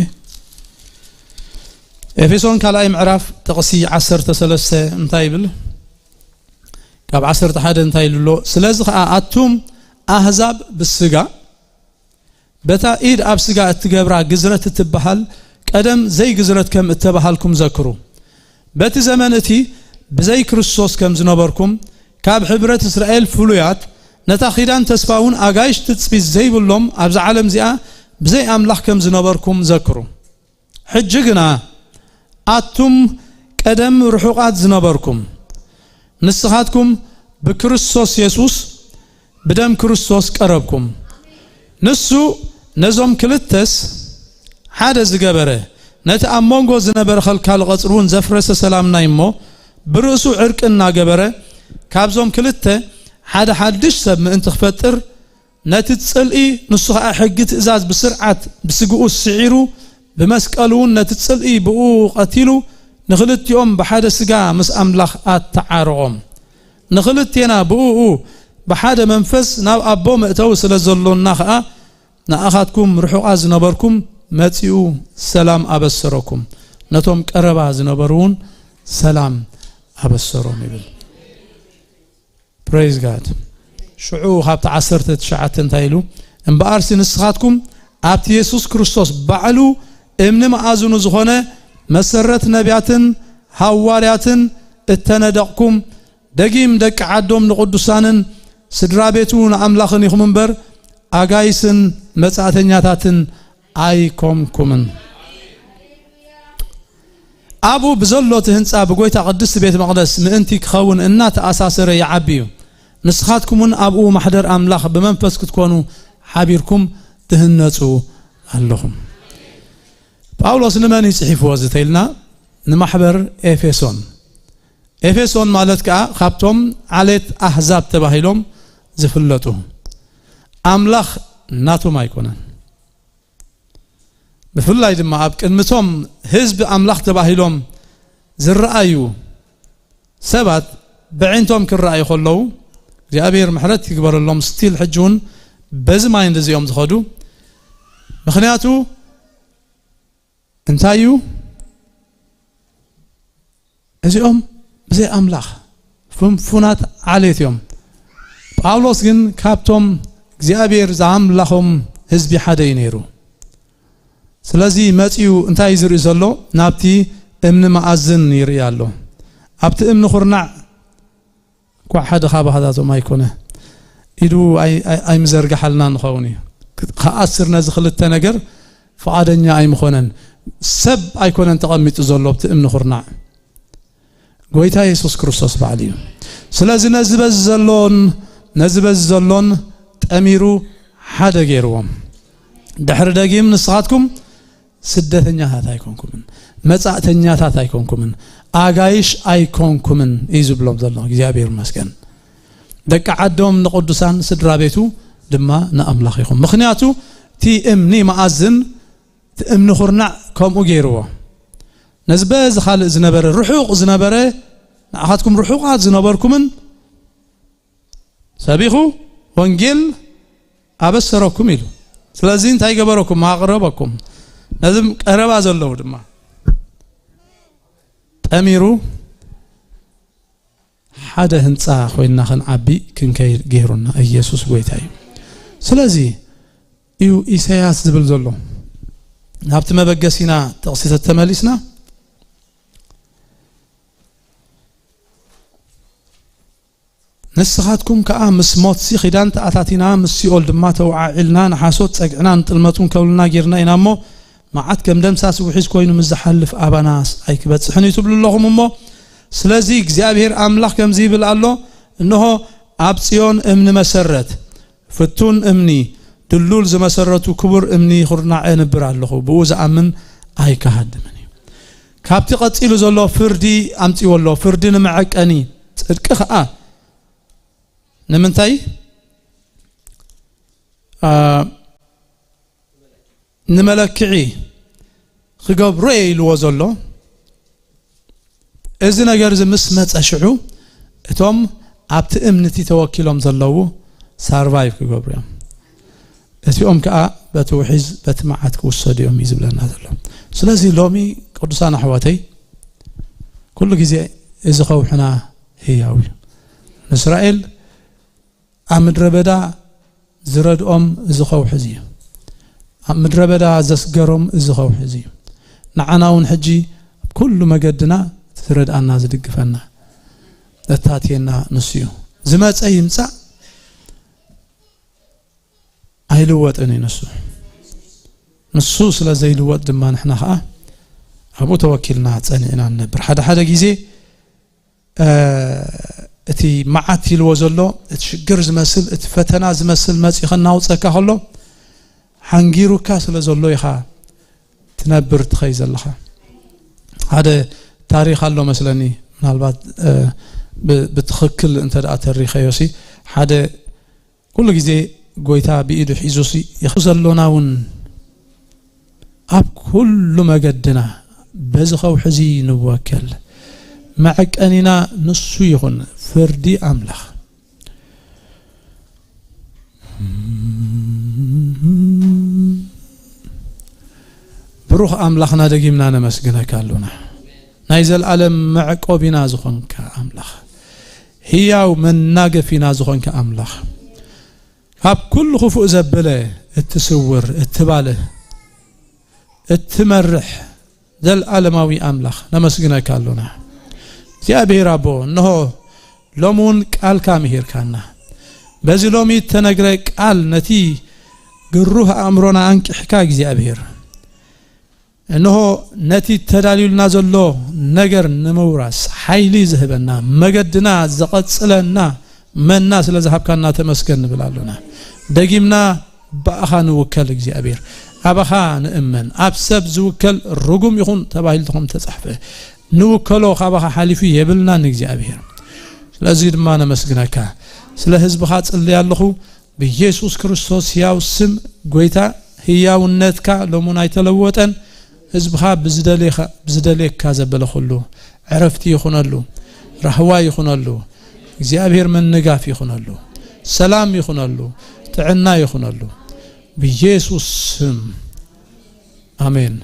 ኤፌሶን ካልኣይ ምዕራፍ ጥቕሲ ዓሰርተ ሰለስተ እንታይ ይብል? ካብ ዓሰርተ ሓደ እንታይ ይብሎ? ስለዚ ኸዓ ኣቱም ኣህዛብ ብስጋ በታ ኢድ ኣብ ስጋ እትገብራ ግዝረት እትበሃል ቀደም ዘይግዝረት ከም እተባሃልኩም ዘክሩ። በቲ ዘመን እቲ ብዘይ ክርስቶስ ከም ዝነበርኩም ካብ ሕብረት እስራኤል ፍሉያት ነታ ኪዳን ተስፋ እውን ኣጋይሽ ትጽቢት ዘይብሎም ኣብዛ ዓለም እዚኣ ብዘይ ኣምላኽ ከም ዝነበርኩም ዘክሩ። ሕጂ ግና ኣቱም ቀደም ርሑቓት ዝነበርኩም ንስኻትኩም ብክርስቶስ የሱስ ብደም ክርስቶስ ቀረብኩም። ንሱ ነዞም ክልተስ ሓደ ዝገበረ ነቲ ኣብ መንጎ ዝነበረ ከልካሊ ቐጽሪ እውን ዘፍረሰ ሰላምና እዩ እሞ ብርእሱ ዕርቂ እናገበረ ካብዞም ክልተ ሓደ ሓድሽ ሰብ ምእንቲ ክፈጥር ነቲ ጽልኢ፣ ንሱ ኸኣ ሕጊ ትእዛዝ ብስርዓት ብስግኡ ስዒሩ፣ ብመስቀል እውን ነቲ ጽልኢ ብእኡ ቀቲሉ፣ ንኽልቲኦም ብሓደ ስጋ ምስ ኣምላኽ ኣተዓረቖም። ንኽልቴና ብእኡ ብሓደ መንፈስ ናብ ኣቦ መእተዊ ስለ ዘሎና ኸኣ፣ ንኣኻትኩም ርሑቓት ዝነበርኩም መጺኡ ሰላም ኣበሰረኩም፣ ነቶም ቀረባ ዝነበሩ እውን ሰላም ኣበሰሮም ይብል። Praise God። ሽዑ ካብቲ ዓሰርተ ትሽዓተ እንታይ ኢሉ? እምበኣርሲ ንስኻትኩም ኣብቲ የሱስ ክርስቶስ ባዕሉ እምኒ መኣዝኑ ዝኾነ መሰረት ነቢያትን ሃዋርያትን እተነደቕኩም፣ ደጊም ደቂ ዓዶም ንቕዱሳንን ስድራ ቤቱ ንኣምላኽን ኢኹም እምበር፣ ኣጋይስን መጻእተኛታትን ኣይኮንኩምን። ኣብኡ ብዘሎ እቲ ህንጻ ብጎይታ ቅድስቲ ቤተ መቕደስ ምእንቲ ክኸውን እናተኣሳሰረ ይዓቢ እዩ። ንስኻትኩም እውን ኣብኡ ማሕደር ኣምላኽ ብመንፈስ ክትኮኑ ሓቢርኩም ትህነጹ ኣለኹም። ጳውሎስ ንመን እዩ ጽሒፍዎ እዚ ተኢልና? ንማሕበር ኤፌሶን። ኤፌሶን ማለት ከኣ ካብቶም ዓሌት ኣህዛብ ተባሂሎም ዝፍለጡ፣ ኣምላኽ ናቶም ኣይኮነን። ብፍላይ ድማ ኣብ ቅድሚቶም ህዝቢ ኣምላኽ ተባሂሎም ዝረኣዩ ሰባት ብዕንቶም ክረኣዩ ከለዉ እግዚኣብሔር ምሕረት ይግበረሎም። ስቲል ሕጂ እውን በዚ ማይንድ እዚኦም ዝኸዱ። ምኽንያቱ እንታይ እዩ? እዚኦም ብዘይ ኣምላኽ ፍንፉናት ዓሌት እዮም። ጳውሎስ ግን ካብቶም እግዚኣብሔር ዝኣምላኾም ህዝቢ ሓደ እዩ ነይሩ። ስለዚ መጺኡ እንታይ እዩ ዝርኢ ዘሎ? ናብቲ እምኒ መኣዝን ይርኢ ኣሎ። ኣብቲ እምኒ ኹርናዕ እኳ ሓደ ካብ ኣሃዛቶም ኣይኮነ። ኢዱ ኣይ-፣ ኣይ-፣ ኣይምዘርግሓልና ንኸውን እዩ። ክኣስር ነዚ ክልተ ነገር ፍቓደኛ ኣይምኾነን። ሰብ ኣይኮነን ተቐሚጡ ዘሎ ኣብቲ እምኒ ኹርናዕ። ጎይታ የሱስ ክርስቶስ ባዕሉ እዩ። ስለዚ ነዚ በዚ ዘሎን ነዚ በዚ ዘሎን ጠሚሩ ሓደ ገይርዎም። ድሕሪ ደጊም ንስኻትኩም ስደተኛታት ኣይኮንኩምን፣ መጻእተኛታት ኣይኮንኩምን፣ ኣጋይሽ ኣይኮንኩምን እዩ ዝብሎም ዘሎ። እግዚኣብሔር ይመስገን። ደቂ ዓዶም ንቅዱሳን ስድራ ቤቱ ድማ ንኣምላኽ ይኹን። ምኽንያቱ እቲ እምኒ መኣዝን እቲ እምኒ ኹርናዕ ከምኡ ገይርዎ። ነዚ በዚ ካልእ ዝነበረ ርሑቕ ዝነበረ ንኣኻትኩም ርሑቓት ዝነበርኩምን ሰቢኹ ወንጌል ኣበሰረኩም ኢሉ። ስለዚ እንታይ ገበረኩም? ኣቕረበኩም። ነዚ ቀረባ ዘለዉ ድማ ጠሚሩ ሓደ ህንጻ ኮይንና ክንዓቢ ክንከይድ ገይሩና ኢየሱስ ጎይታ እዩ። ስለዚ እዩ ኢሳያስ ዝብል ዘሎ። ናብቲ መበገሲና ጥቕሲ ተተመሊስና ንስኻትኩም ከኣ ምስ ሞትሲ ኺዳን ተኣታቲና፣ ምስ ሲኦል ድማ ተወዓዒልና፣ ንሓሶት ጸግዕና፣ ንጥልመት እውን ከብሉና ጌርና ኢና እሞ፣ መዓት ከም ደምሳስ ውሒዝ ኮይኑ ምስ ዝሓልፍ ኣባናስ ኣይክበጽሕን እዩ ትብሉ ኣለኹም እሞ፣ ስለዚ እግዚኣብሔር ኣምላኽ ከምዚ ይብል ኣሎ፣ እንሆ ኣብ ጽዮን እምኒ መሰረት፣ ፍቱን እምኒ፣ ድሉል ዝመሰረቱ ክቡር እምኒ ኹርናዕ እነብር ኣለኹ፣ ብኡ ዝኣምን ኣይክሃድምን እዩ። ካብቲ ቀጺሉ ዘሎ ፍርዲ ኣምጺዎ ኣሎ፣ ፍርዲ ንመዐቀኒ፣ ጽድቂ ኸኣ ንምንታይ? ኣ፣ ንመለክዒ ክገብሮ እየ ኢልዎ ዘሎ። እዚ ነገር እዚ ምስ መጸ ሽዑ እቶም ኣብቲ እምንቲ ተወኪሎም ዘለዉ ሳርቫይቭ ክገብሩ እዮም። እቲኦም ከኣ በቲ ውሒዝ በቲ መዓት ክውሰዱ እዮም እዩ ዝብለና ዘሎ። ስለዚ ሎሚ ቅዱሳን ኣሕዋተይ ኩሉ ግዜ እዚ ኸውሕና ህያው እዩ። ንእስራኤል ኣብ ምድረ በዳ ዝረድኦም እዚ ኸውሒ እዚ እዩ። ኣብ ምድረ በዳ ዘስገሮም እዚ ኸውሒ እዚ እዩ። ንዓና እውን ሕጂ ኣብ ኩሉ መገድና እቲ ዝረድኣና ዝድግፈና ዘታትየና ንሱ እዩ። ዝመጸ ይምጻእ ኣይልወጥን እዩ ንሱ። ንሱ ስለ ዘይልወጥ ድማ ንሕና ኸኣ ኣብኡ ተወኪልና ጸኒዕና ንነብር። ሓደ ሓደ ግዜ እ፣ እቲ መዓት ኢልዎ ዘሎ፣ እቲ ሽግር ዝመስል፣ እቲ ፈተና ዝመስል መጺኡ ከናውጸካ ከሎ፣ ሓንጊሩካ ስለ ዘሎ ኢኻ ትነብር ትኸይ ዘለኻ። ሓደ ታሪኽ ኣሎ መስለኒ፣ ምናልባት፣ እ፣ ብ-፣ ብትኽክል እንተ ደኣ ተሪኸዮሲ፣ ሓደ ኩሉ ግዜ ጎይታ ብኢዱ ሒዙ ሲ-፣ ይኽ-፣ ዘሎና እውን ኣብ ኩሉ መገድና በዚ ኸውሒ እዚ ንወከል። መዐቀኒና ንሱ ይኹን፣ ፍርዲ ኣምላኽ። ብሩኽ ኣምላኽና፣ ደጊምና ነመስግነካ ኣሎና። ናይ ዘልኣለም መዕቆቢና ዝኾንካ ኣምላኽ፣ ህያው መናገፊና ዝኾንካ ኣምላኽ፣ ካብ ኩሉ ክፉእ ዘበለ እትስውር፣ እትባልህ፣ እትመርሕ ዘልኣለማዊ ኣምላኽ ነመስግነካ ኣሎና። እግዚኣብሔር ኣቦ፣ እንሆ ሎሚ እውን ቃልካ ምሂርካና። በዚ ሎሚ እተነግረ ቃል ነቲ ግሩህ ኣእምሮና ኣንቂሕካ እግዚኣብሔር፣ እንሆ ነቲ ተዳልዩልና ዘሎ ነገር ንምውራስ ሓይሊ ዝህበና፣ መገድና ዘቐጽለና መና ስለ ዝሃብካና ተመስገን ንብል ኣሎና። ደጊምና ብኣኻ ንውከል እግዚኣብሔር። ኣባኻ ንእመን። ኣብ ሰብ ዝውከል ርጉም ይኹን ተባሂሉ ከም ተጻሕፈ፣ ንውከሎ ካባኻ ሓሊፉ የብልናን እግዚኣብሔር። ስለዚ ድማ ነመስግነካ። ስለ ህዝብኻ ጽልይ ኣለኹ። ብኢየሱስ ክርስቶስ ሕያው ስም፣ ጎይታ፣ ህያውነትካ ሎሙን ኣይተለወጠን። ህዝብኻ ብዝደልየኻ-፣ ብዝደልየካ ዘበለ ኩሉ ዕረፍቲ ይኹነሉ፣ ራህዋ ይኹነሉ፣ እግዚኣብሔር ምንጋፍ ይኹነሉ፣ ሰላም ይኹነሉ፣ ጥዕና ይኹነሉ። ብኢየሱስ ስም፣ ኣሜን።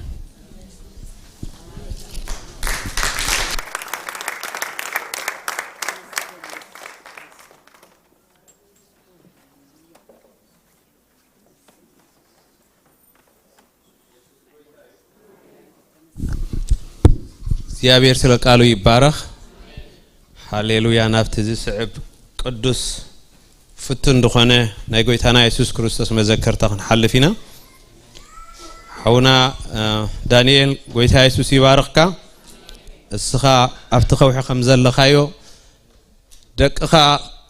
እግዚኣብሔር ስለ ቃሉ ይባረኽ። ሃሌሉያ። ናብቲ ዝስዕብ ቅዱስ ፍቱን ዝኾነ ናይ ጎይታና የሱስ ክርስቶስ መዘከርታ ክንሓልፍ ኢና። ሓውና፣ እ፣ ዳንኤል፣ ጎይታ የሱስ ይባርኽካ። እስኻ ኣብቲ ከውሒ ከም ዘለኻዮ፣ ደቅኻ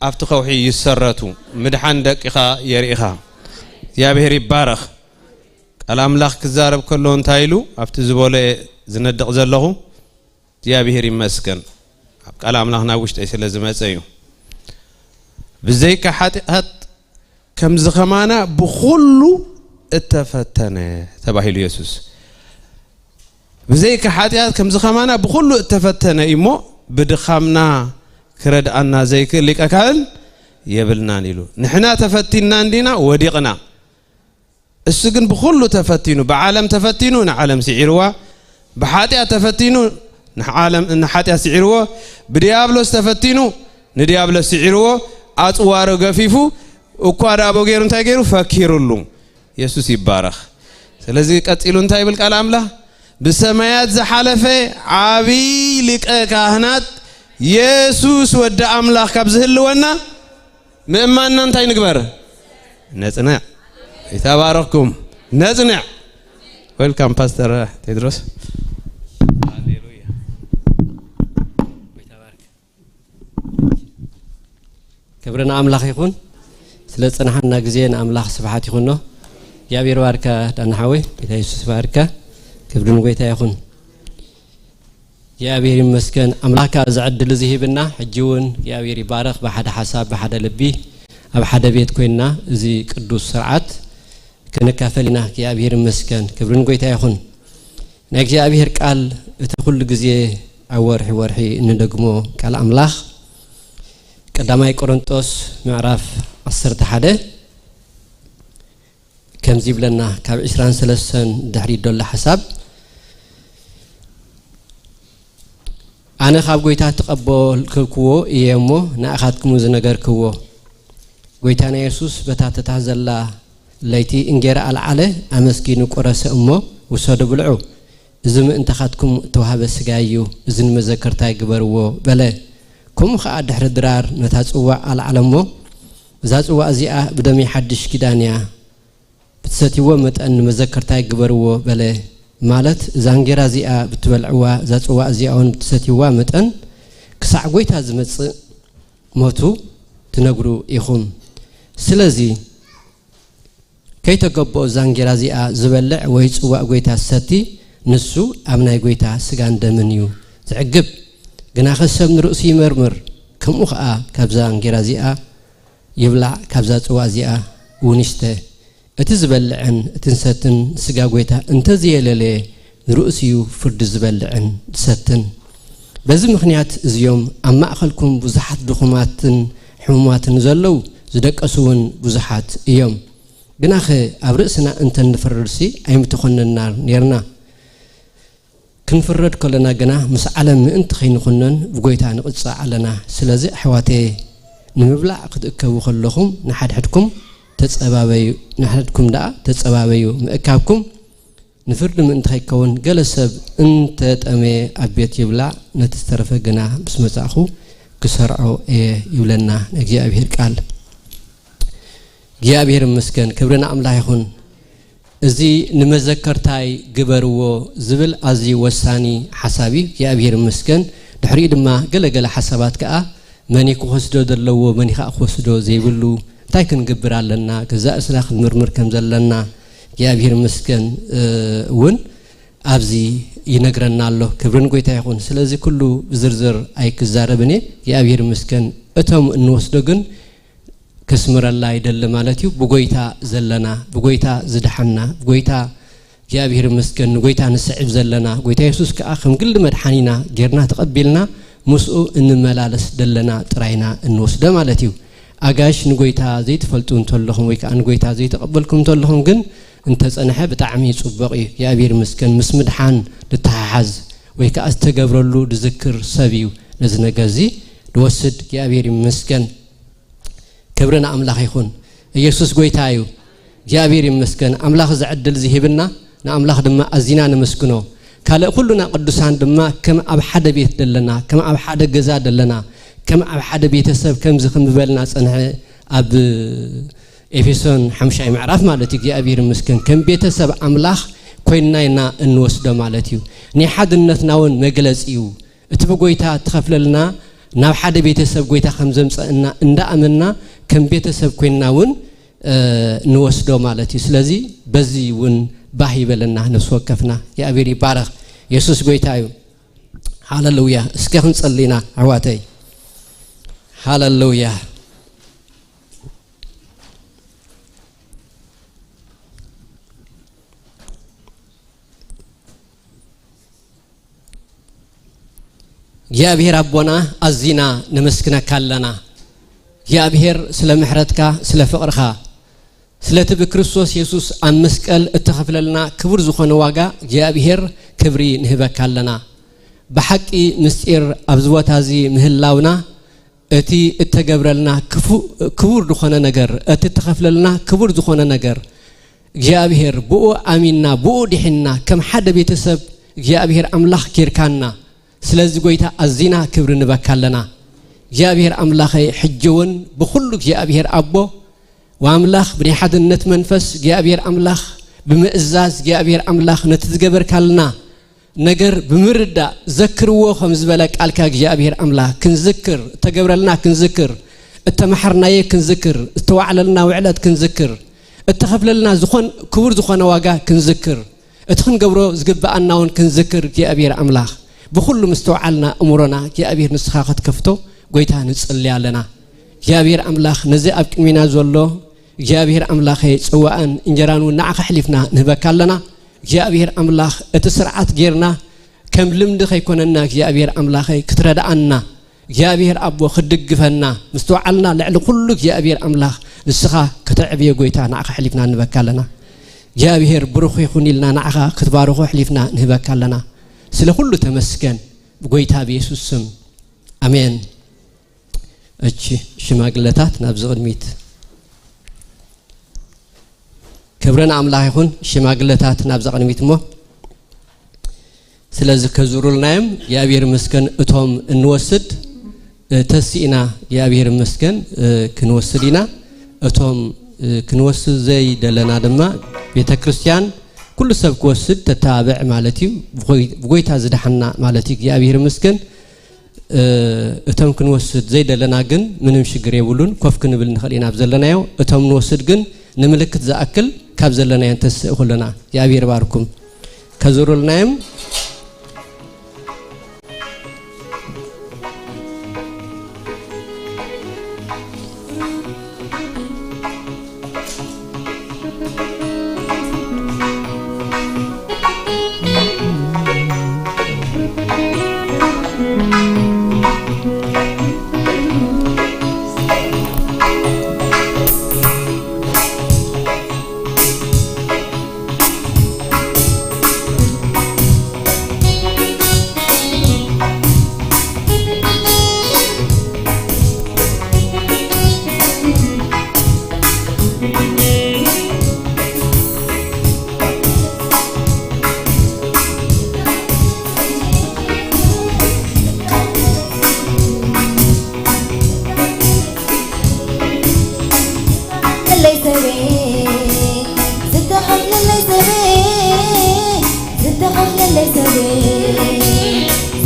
ኣብቲ ከውሒ ይሰረቱ፣ ምድሓን ደቅኻ የርኢኻ። እግዚኣብሔር ይባረኽ። ቃል ኣምላኽ ክዛረብ ከሎ እንታይ ኢሉ ኣብቲ ዝበሎ እየ ዝነድቕ ዘለኹ። እግዚኣብሔር ይመስገን። ኣብ ቃል ኣምላኽ ናብ ውሽጠይ ስለ ዝመጸ እዩ። ብዘይካ ሓጢኣት ከምዚ ከማና ብኹሉ እተፈተነ ተባሂሉ የሱስ። ብዘይካ ሓጢኣት ከምዚ ከማና ብኹሉ እተፈተነ እዩ እሞ ብድኻምና ክረድኣና ዘይክእል ሊቀ ካህን የብልናን ኢሉ። ንሕና ተፈቲንና እንዲና ወዲቕና። እሱ ግን ብኹሉ ተፈቲኑ፣ ብዓለም ተፈቲኑ ንዓለም ስዒርዋ፣ ብሓጢኣት ተፈቲኑ ንዓለም፣ ንሓጢኣት ስዒርዎ፣ ብዲያብሎስ ተፈቲኑ ንዲያብሎስ ስዒርዎ፣ ኣጽዋሩ ገፊፉ፣ እኳ ዳቦ ገይሩ እንታይ ገይሩ? ፈኪሩሉ። የሱስ ይባረኽ። ስለዚ ቀጺሉ እንታይ ይብል ቃል ኣምላኽ? ብሰማያት ዝሓለፈ ዓብዪ ሊቀ ካህናት የሱስ ወዲ ኣምላኽ ካብ ዝህልወና ምእማንና እንታይ ንግበር? ነጽንዕ። ይተባረኽኩም። ነጽንዕ። ዌልካም ፓስተር ቴድሮስ። ሃሌሉያ። ክብሪ ንኣምላኽ ይኹን። ስለ ዝጸናሓና ግዜ ንኣምላኽ ስብሓት ይኹኖ። እግዚኣብሔር ባርካ ዳና ሓወይ፣ ጌታ የሱስ ባርካ። ክብሪ ንጎይታ ይኹን። እግዚኣብሔር ይመስገን። ኣምላኽ ከኣ እዚ ዕድል እዚ ሂብና፣ ሕጂ እውን እግዚኣብሔር ይባረኽ። ብሓደ ሓሳብ፣ ብሓደ ልቢ፣ ኣብ ሓደ ቤት ኮይንና እዚ ቅዱስ ስርዓት ክንካፈል ኢና። እግዚኣብሔር ይመስገን። ክብሪ ንጎይታ ይኹን። ናይ እግዚኣብሔር ቃል እቲ ኩሉ ግዜ ኣብ ወርሒ ወርሒ እንደግሞ ቃል ኣምላኽ ቀዳማይ ቆሮንጦስ ምዕራፍ ዓሰርተ ሓደ ከምዚ ይብለና፣ ካብ ዕስራን ሰለስተን ድሕሪት ዘሎ ሓሳብ፣ ኣነ ካብ ጎይታ ተቐበልክዎ እየ እሞ ንኣኻትኩም ዝነገርክዎ፣ ጎይታና የሱስ በታ ተታህ ዘላ ለይቲ እንጌራ ኣልዓለ፣ ኣመስጊኑ ቆረሰ እሞ፣ ውሰዱ ብልዑ፣ እዚ ምእንታኻትኩም እተዋህበ ስጋይ እዩ፣ እዚ ንመዘከርታይ ግበርዎ በለ። ከምኡ ኸኣ ድሕሪ ድራር ነታ ጽዋእ ኣልዓለ እሞ፣ እዛ ጽዋእ እዚኣ ብደመይ ሓድሽ ኪዳን እያ፣ ብትሰትይዎ መጠን ንመዘከርታይ ግበርዎ በለ። ማለት እዛ እንጌራ እዚኣ ብትበልዕዋ፣ እዛ ጽዋእ እዚኣ እውን ብትሰትይዋ መጠን ክሳዕ ጐይታ ዝመጽእ ሞቱ ትነግሩ ኢኹም። ስለዚ ከይተገብኦ እዛ እንጌራ እዚኣ ዝበልዕ ወይ ጽዋእ ጐይታ ዝሰቲ፣ ንሱ ኣብ ናይ ጐይታ ስጋን ደምን እዩ ዝዕግብ። ግናኸ ሰብ ንርእሱ ይመርምር፣ ከምኡ ኸኣ ካብዛ እንጌራ እዚኣ ይብላዕ፣ ካብዛ ጽዋእ እዚኣ እውን ይስተ። እቲ ዝበልዕን እቲ ዝሰትን ስጋ ጎይታ እንተዘየለለየ፣ ንርእሱ እዩ ፍርዲ ዝበልዕን ዝሰትን። በዚ ምኽንያት እዚኦም ኣብ ማእከልኩም ብዙሓት ድኹማትን ሕሙማትን ዘለዉ፣ ዝደቀሱ እውን ብዙሓት እዮም። ግናኸ ኣብ ርእስና እንተ ንፈርድሲ ኣይምተኾነና ኔርና። ክንፍረድ ከለና ግና ምስ ዓለም ምእንቲ ከይንኹነን ብጎይታ ንቕጻዕ ኣለና። ስለዚ ኣሕዋተየ፣ ንምብላዕ ክትእከቡ ከለኹም ንሓድሕድኩም ተጸባበዩ፣ ንሓድሕድኩም ደኣ ተጸባበዩ። ምእካብኩም ንፍርዲ ምእንቲ ከይከውን፣ ገለ ሰብ እንተ ጠመየ ኣብ ቤት ይብላዕ፣ ነቲ ዝተረፈ ግና ምስ መጻእኹ ክሰርዖ እየ ይብለና እግዚኣብሔር ቃል። እግዚኣብሔር ይመስገን፣ ክብሪ ንኣምላኽ ይኹን። እዚ ንመዘከርታይ ግበርዎ ዝብል ኣዝዩ ወሳኒ ሓሳብ እዩ። እግዚኣብሔር ይመስገን። ድሕሪኡ ድማ ገለ ገለ ሓሳባት ከኣ መን እዩ ክወስዶ ዘለዎ፣ መን እዩ ከኣ ክወስዶ ዘይብሉ፣ እንታይ ክንገብር ኣለና፣ ገዛእ ርእስና ክንምርምር ከም ዘለና እግዚኣብሔር ይመስገን፣ እ፣ እውን ኣብዚ ይነግረና ኣሎ። ክብሪ ንጎይታ ይኹን። ስለዚ ኩሉ ብዝርዝር ኣይክዛረብን እየ። እግዚኣብሔር ይመስገን። እቶም እንወስዶ ግን ከስምረላ ይደሊ ማለት እዩ። ብጎይታ ዘለና፣ ብጎይታ ዝደሓና፣ ብጎይታ እግዚኣብሔር ይመስገን፣ ንጎይታ ንስዕብ ዘለና፣ ጎይታ የሱስ ከኣ ከም ግሊ መድሓኒና ጌርና ተቐቢልና ምስኡ እንመላለስ ደለና ጥራይና እንወስዶ ማለት እዩ። ኣጋይሽ ንጎይታ ዘይትፈልጡ እንተለኹም ወይ ከኣ ንጎይታ ዘይተቐበልኩም እንተለኹም ግን እንተጸንሐ ብጣዕሚ ጽቡቕ እዩ። እግዚኣብሔር ይመስገን፣ ምስ ምድሓን ልተሓሓዝ ወይ ከኣ ዝተገብረሉ ዝዝክር ሰብ እዩ ነዚ ነገር እዚ ዝወስድ። እግዚኣብሔር ይመስገን። ክብሪ ንኣምላኽ ይኹን። ኢየሱስ ጎይታ እዩ። እግዚኣብሔር ይመስገን። ኣምላኽ እዚ ዕድል እዚ ሂብና፣ ንኣምላኽ ድማ ኣዚና ነመስግኖ። ካልእ ኩሉና ቅዱሳን ድማ ከም ኣብ ሓደ ቤት ደለና፣ ከም ኣብ ሓደ ገዛ ደለና፣ ከም ኣብ ሓደ ቤተሰብ ከምዚ ከም ዝበልና ጸንሐ ኣብ ኤፌሶን ሓምሻይ ምዕራፍ ማለት እዩ። እግዚኣብሔር ይመስገን። ከም ቤተሰብ ኣምላኽ ኮይንና ኢና እንወስዶ ማለት እዩ። ናይ ሓድነትና እውን መግለጺ እዩ። እቲ ብጎይታ እትኸፍለልና ናብ ሓደ ቤተሰብ ጎይታ ከም ዘምጸእና እንዳኣመንና ከም ቤተሰብ ኮይንና እውን፣ እ፣ ንወስዶ ማለት እዩ። ስለዚ በዚ እውን ባህ ይበለና ነፍሲ ወከፍና። እግዚኣብሔር ይባረኽ። የሱስ ጎይታ እዩ። ሃሌሉያ። እስከ ክንጸሊ ኢና ኣሕዋተይ። ሃሌሉያ። እግዚኣብሔር ኣቦና ኣዚና ነመስግነካ ኣለና። እግዚኣብሔር ስለ ምሕረትካ፣ ስለ ፍቕርኻ፣ ስለቲ ብክርስቶስ የሱስ ኣብ መስቀል እተኸፍለልና ክቡር ዝኾነ ዋጋ እግዚኣብሔር ክብሪ ንህበካ ኣለና። ብሓቂ ምስጢር ኣብዚ ቦታ እዚ ምህላውና እቲ እተገብረልና ክፉ-፣ ክቡር ዝኾነ ነገር፣ እቲ እተኸፍለልና ክቡር ዝኾነ ነገር እግዚኣብሔር ብኡ ኣሚንና ብኡ ድሒንና ከም ሓደ ቤተሰብ እግዚኣብሔር ኣምላኽ ጌርካና። ስለዚ ጎይታ ኣዚና ክብሪ ንበካ ኣለና። እግዚኣብሔር ኣምላኸይ ሕጂ እውን ብኹሉ እግዚኣብሔር ኣቦ ወኣምላኽ ብናይ ሓድነት መንፈስ እግዚኣብሔር ኣምላኽ ብምእዛዝ እግዚኣብሔር ኣምላኽ ነቲ ዝገበርካልና ነገር ብምርዳእ ዘክርዎ ከም ዝበለ ቃልካ እግዚኣብሔር ኣምላኽ ክንዝክር፣ እተገብረልና ክንዝክር፣ እተመሓርናየ ክንዝክር፣ ዝተዋዕለልና ውዕለት ክንዝክር፣ እተኸፍለልና ዝኾን ክቡር ዝኾነ ዋጋ ክንዝክር፣ እቲ ክንገብሮ ዝግብኣና እውን ክንዝክር እግዚኣብሔር ኣምላኽ ብኹሉ ምስተውዓልና እምሮና እግዚኣብሔር ንስኻ ክትከፍቶ ጎይታ ንጽሊ ኣለና። እግዚኣብሔር ኣምላኽ ነዚ ኣብ ቅድሚና ዘሎ እግዚኣብሔር ኣምላኸይ ጽዋእን እንጀራን እውን ንዓኻ ኣሕሊፍና ንህበካ ኣለና። እግዚኣብሔር ኣምላኽ እቲ ስርዓት ጌርና ከም ልምዲ ከይኮነና እግዚኣብሔር ኣምላኸይ ክትረድኣና እግዚኣብሔር ኣቦ ክትድግፈና ምስተውዓልና ልዕሊ ኩሉ እግዚኣብሔር ኣምላኽ ንስኻ ከተዕብዮ ጎይታ ንዓኻ ኣሕሊፍና ንህበካ ኣለና። እግዚኣብሔር ብሩኽ ይኹን ኢልና ንዓኻ ክትባርኾ ኣሕሊፍና ንህበካ ኣለና። ስለ ኩሉ ተመስገን ብጎይታ ብየሱስ ስም ኣሜን። እቺ ሽማግለታት ናብዚ ቅድሚት። ክብሪ ንኣምላኽ ይኹን። ሽማግለታት ናብዚ ቅድሚት እሞ ስለዚ ከዙሩልና እዮም። እግዚኣብሔር ይመስገን። እቶም እንወስድ፣ እ፣ ተሲእና እግዚኣብሔር ይመስገን፣ እ፣ ክንወስድ ኢና። እቶም፣ እ፣ ክንወስድ ዘይደለና ድማ ቤተ ክርስቲያን ኩሉ ሰብ ክወስድ ተተባብዕ ማለት እዩ። ብጎይ-፣ ብጎይታ ዝደሓና ማለት እዩ። እግዚኣብሔር ይመስገን። እ፣ እቶም ክንወስድ ዘይደለና ግን ምንም ሽግር የብሉን፣ ኮፍ ክንብል ንኽእል ኢና ኣብ ዘለናዮ። እቶም ንወስድ ግን ንምልክት ዝኣክል ካብ ዘለናዮ ንተስእ ኩልና። እግዚኣብሔር ይባርኩም። ከዙሩልና እዮም።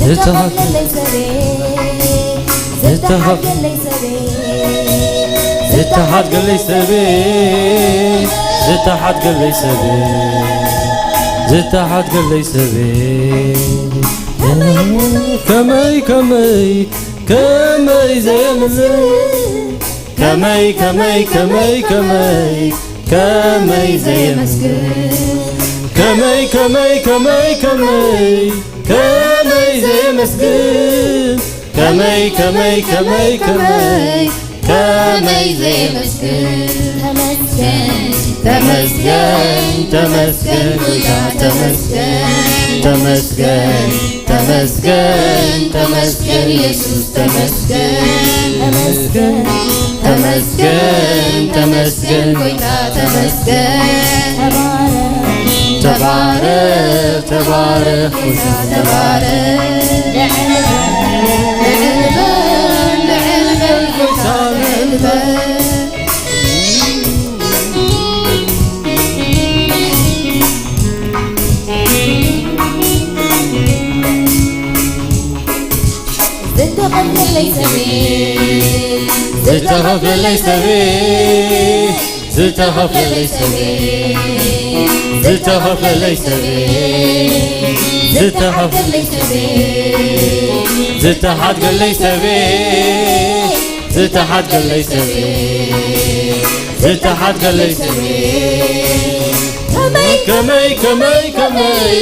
ዝተሓት ዝተሓት ገለይ ሰበይ ዝተሓት ገለይ ሰበይ ዝተሓት ገለይ ሰበይ ዝተሓት ገለይ ሰበይ ከመይ ከመይ ከመይ ዘየመስግን ከመይ ከመይ ከመይ ከመይ ከመይ ዘየመስግን ከመይ ከመይ ከመይ ከመይ ከመይ ዘየመስግን ከመይ ከመይ ከመይ ከመይ ከመይ ዘየመስግን ተመስገን ተመስገን ተመስገን ጎይታ ተመስገን ተመስገን ተመስገን ተመስገን ኢየሱስ ተመስገን ተመስገን ተመስገን ተመስገን ጎይታ ተመስገን ተባረክ ተባረክ ጎይታ ተባረክ ልዕል በል ልዕል በል ጎይታ ልዕል በል ዝተኸፈለይ ሰበይ ዝተኸፈለይ ሰበይ ዝተኸፈለይ ሰበይ ዝተኸፈለይ ሰበይ ዝተኸፈለይ ሰበይ ዝተሓትገለይ ሰበይ ዝተሓትገለይ ሰበይ ዝተሓትገለይ ሰበይ ከመይ ከመይ ከመይ ከመይ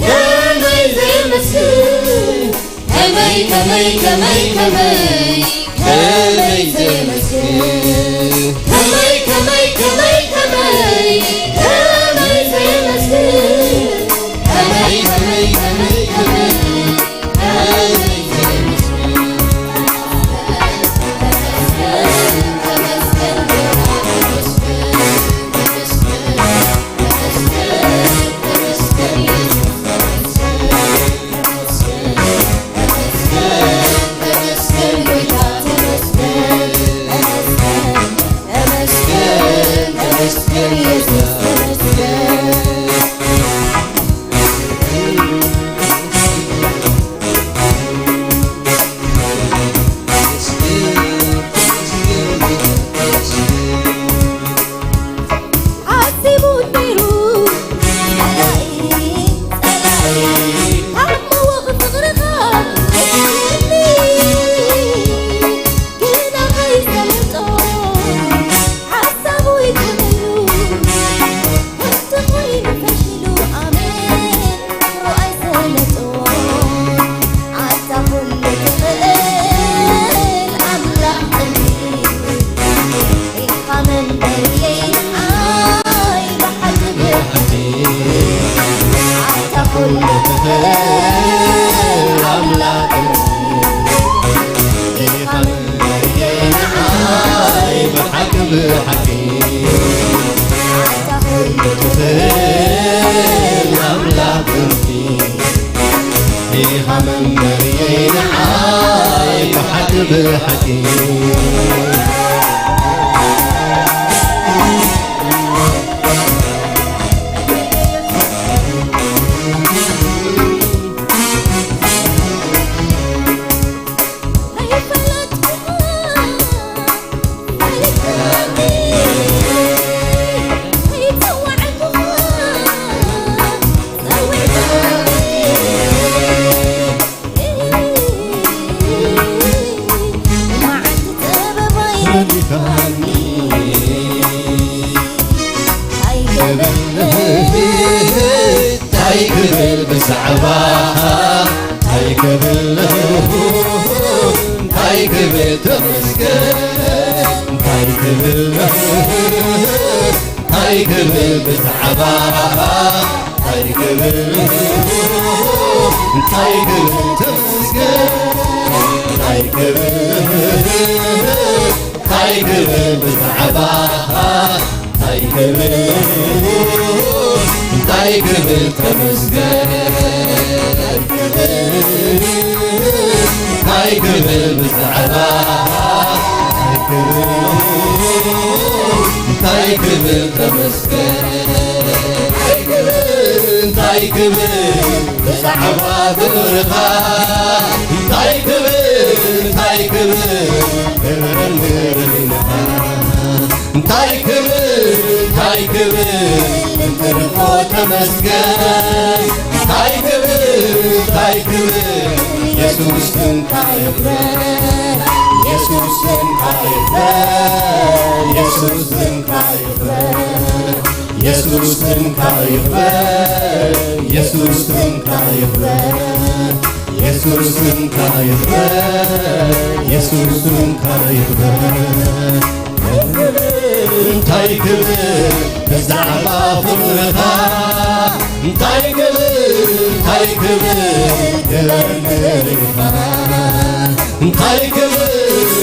ከመይ ዘመስግን ከመይ ከመይ ከመይ ከመይ ከመይ ዘመስግን ከመይ ከመይ ከመይ ከመይ ከመይ ዘመስግን ከመይ ከመይ ከመይ ከመይ ብዛዕባ ፍቕርኻ እንታይ ክብል፣ እንታይ ክብል፣ ክብርን ምርርና። እንታይ ክብል፣ እንታይ ክብል፣ እንትርፎ ተመስገን። እንታይ ክብል፣ እንታይ ክብል፣ የሱስ ስምካ ይኽበር፣ የሱስ ስምካ ይኽበር፣ የሱስ ስምካ ይኽበር። የሱስ ስምካ ይኽበር፣ የሱስ ስምካ ይኽበር፣ የሱስ ስምካ ይኽበር፣ የሱስ ስምካ ይኽበር። እንታይ ክብል ብዛዕባ ፍቕርኻ፣ እንታይ ክብል፣ እንታይ ክብል ክብርኻ። እንታይ ክብል፣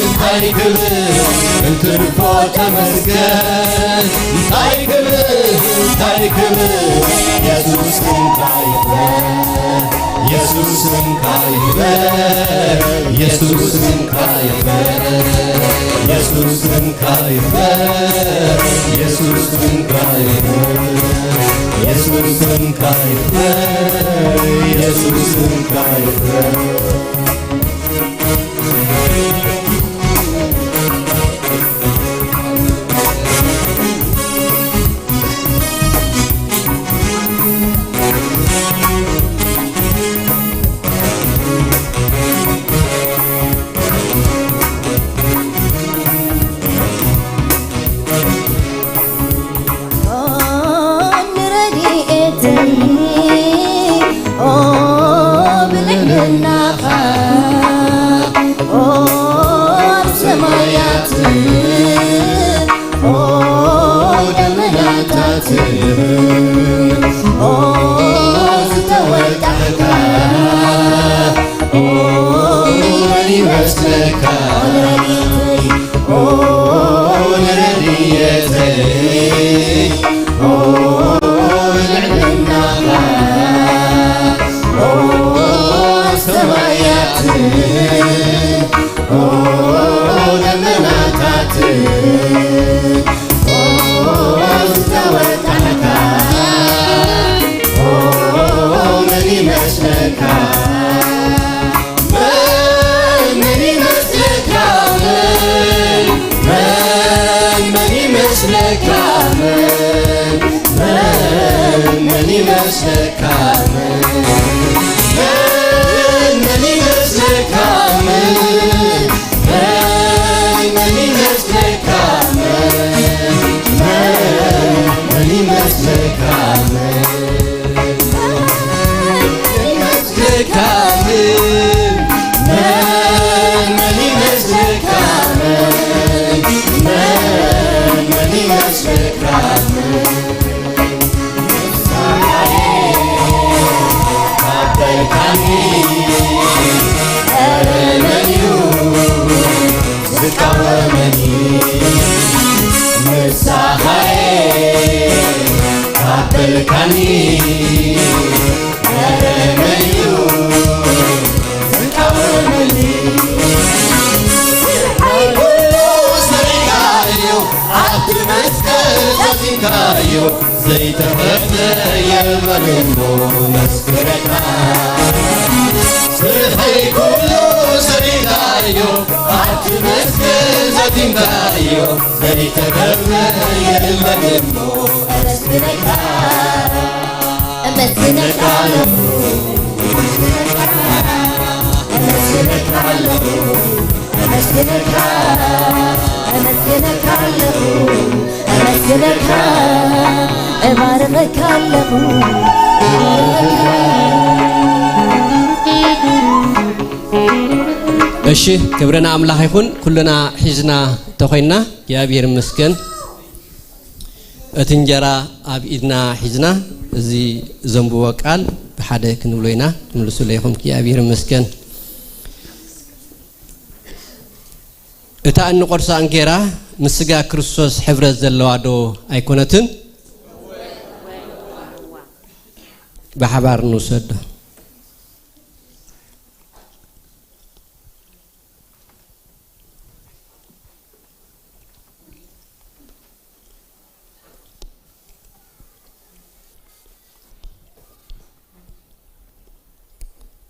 እንታይ ክብል፣ እንትርፎ ተመስገን። እንታይ ክብል፣ እንታይ ክብል፣ የሱስ ስምካ ይኽበር፣ የሱስ ስምካ ይኽበር፣ የሱስ ስምካ ይኽበር፣ የሱስ ስምካ ይኽበር፣ የሱስ ስምካ ይኽበር፣ የሱስ ስምካ ይኽበር፣ የሱስ ስምካ ይኽበር። እሺ፣ ክብሪ ንኣምላኽ ይኹን። ኩልና ሒዝና ተኾይንና እግዚኣብሔር ይመስገን። እቲ እንጀራ ኣብ ኢድና ሒዝና እዚ ዘንብቦ ቃል ብሓደ ክንብሎ ኢና። ትምልሱለይ ኢኹም። እግዚኣብሔር ይመስገን። እታ እንቆርሳ እንጌራ ምስ ስጋ ክርስቶስ ሕብረት ዘለዋ ዶ ኣይኮነትን? ብሓባር ንውሰዶ።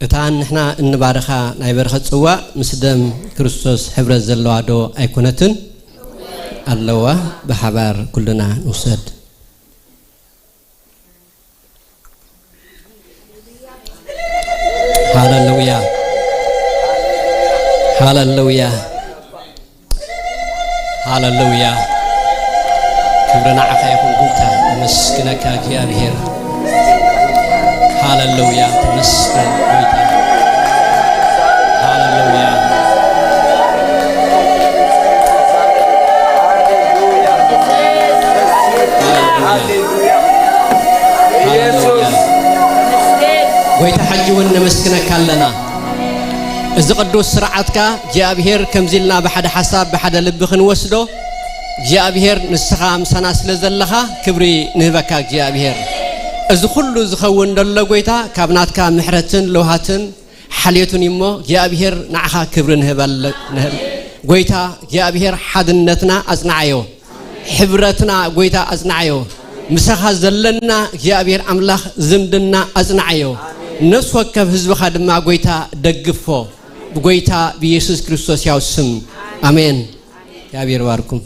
እታ ንሕና እንባርኻ ናይ በረኸት ጽዋእ ምስ ደም ክርስቶስ ሕብረት ዘለዋ ዶ ኣይኮነትን? ኣለዋ። ብሓባር ኩልና ንውሰድ። ሃሌሉያ፣ ሃሌሉያ፣ ሃሌሉያ። ክብሪ ንዓኻ ይኹን ጎይታ። ነመስግነካ እግዚኣብሔር። ሃሌሉያ፣ ተመስገን ጎይታ። ሃሌሉያ፣ ሃሌሉያ፣ ሃሌሉያ። ጎይታ፣ ሕጂ እውን ነመስግነካ ኣለና። እዚ ቅዱስ ስርዓትካ እግዚኣብሔር ከምዚ ኢልና ብሓደ ሓሳብ ብሓደ ልቢ ክንወስዶ እግዚኣብሔር ንስኻ ምሳና ስለ ዘለኻ ክብሪ ንህበካ እግዚኣብሔር። እዚ ኩሉ ዝኸውን ደሎ ጎይታ ካብ ናትካ ምሕረትን ለውሃትን ሓልዮትን እዩሞ እግዚኣብሔር ንዓኻ ክብሪ ንህበለ-፣ ንህብ። ጎይታ እግዚኣብሔር ሓድነትና ኣጽንዓዮ። ሕብረትና ጎይታ ኣጽንዓዮ። ምሳኻ ዘለና እግዚኣብሔር ኣምላኽ ዝምድና ኣጽንዓዮ። ነፍሲ ወከፍ ህዝብኻ ድማ ጎይታ ደግፎ። ብጎይታ ብኢየሱስ ክርስቶስ ያው ስም ኣሜን። እግዚኣብሔር ባርኩም።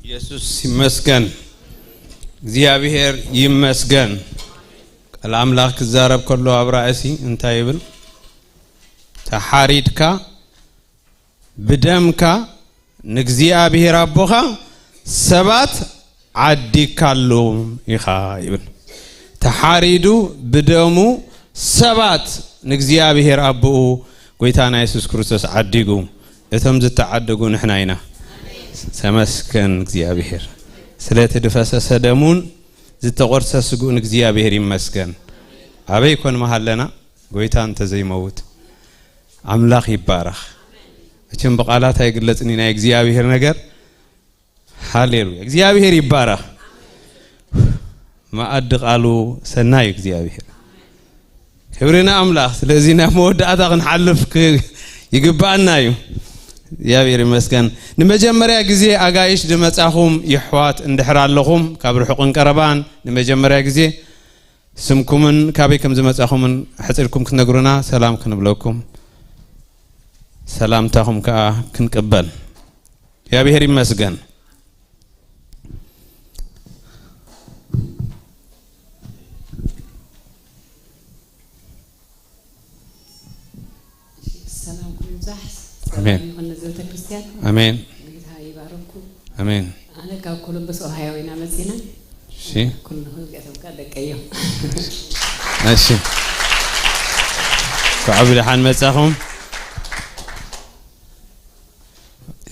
ኢየሱስ ይመስገን። እግዚኣብሔር ይመስገን። ቃል ኣምላኽ ክዛረብ ከሎ ኣብ ራእሲ እንታይ ይብል? ተሓሪድካ ብደምካ ንእግዚኣብሔር ኣቦኻ ሰባት ዓዲግካሎም ኢኻ ይብል። ተሓሪዱ ብደሙ ሰባት ንእግዚኣብሔር ኣቦኡ ጎይታና የሱስ ክርስቶስ ዓዲጉ። እቶም ዝተዓደጉ ንሕና ኢና። ተመስገን እግዚኣብሔር። ስለቲ ዝፈሰሰ ደሙን ዝተቖርሰ ስግኡን እግዚኣብሔር ይመስገን። ኣበይ ኮን መሃለና ጎይታ እንተዘይመውት። ኣምላኽ ይባረኽ። መቸም ብቓላት ኣይግለጽን እዩ ናይ እግዚኣብሔር ነገር። ሃሌሉያ። እግዚኣብሔር ይባረኽ። መኣዲ ቃሉ ሰናይ እዩ እግዚኣብሔር። ክብሪ ንኣምላኽ። ስለዚ ናብ መወዳእታ ክንሓልፍ ክ-፣ ይግባኣና እዩ። እግዚኣብሔር ይመስገን። ንመጀመርያ ግዜ ኣጋይሽ ዝመጻኹም የሕዋት እንድሕር ኣለኹም፣ ካብ ርሑቕን ቀረባን ንመጀመርያ ግዜ ስምኩምን ካበይ ከም ዝመጻኹምን ኣሕጺርኩም ክትነግሩና ሰላም ክንብለኩም፣ ሰላምታኹም ከኣ ክንቅበል። እግዚኣብሔር ይመስገን። ሰላምኩም ይብዛሕ። ኣሜን። ሰላም ይኹን ነዚ ቤተክርስትያን። ኣሜን። ጌታ ይባርኩም። ኣሜን። ኣነ ካብ ኮሎምበስ ኦሃዮ ኢና መጺና። እሺ። ኩልኹም ገጠም ቃል ደቀዮ። እሺ። እንኳዕ ብደሓን መጻኹም።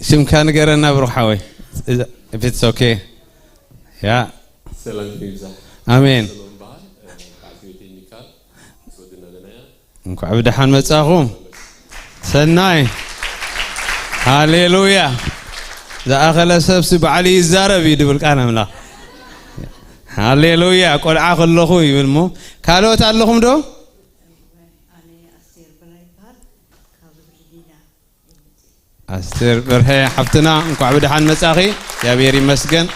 ሽምካ ንገረና ብሩኽ ሓወይ። If it's okay. ያ። ሰላምኩም ይብዛሕ። ኣሜን። ሰሎም በሃል፣ በዓልቲ ቤተይ ሚካል፣ ምስ ወድና ኣለና እያ። እንኳዕ ብደሓን መጻኹም። ሰናይ። ሃሌሉያ። ዝኣኸለ ሰብሲ ባዕሉ ይዛረብ እዩ ድብል ቃል ኣምላኽ። ሃሌሉያ። ቆልዓ ከለኹ ይብል እሞ፣ ካልኦት ኣለኹም ዶ? ኣነ ኣስቴር በላይ ይበሃል። ካብ ሪዳ። ኣስቴር በርሀ ሓፍትና፣ እንኳዕ ብደሓን መጻኺ። እግዚኣብሔር ይመስገን።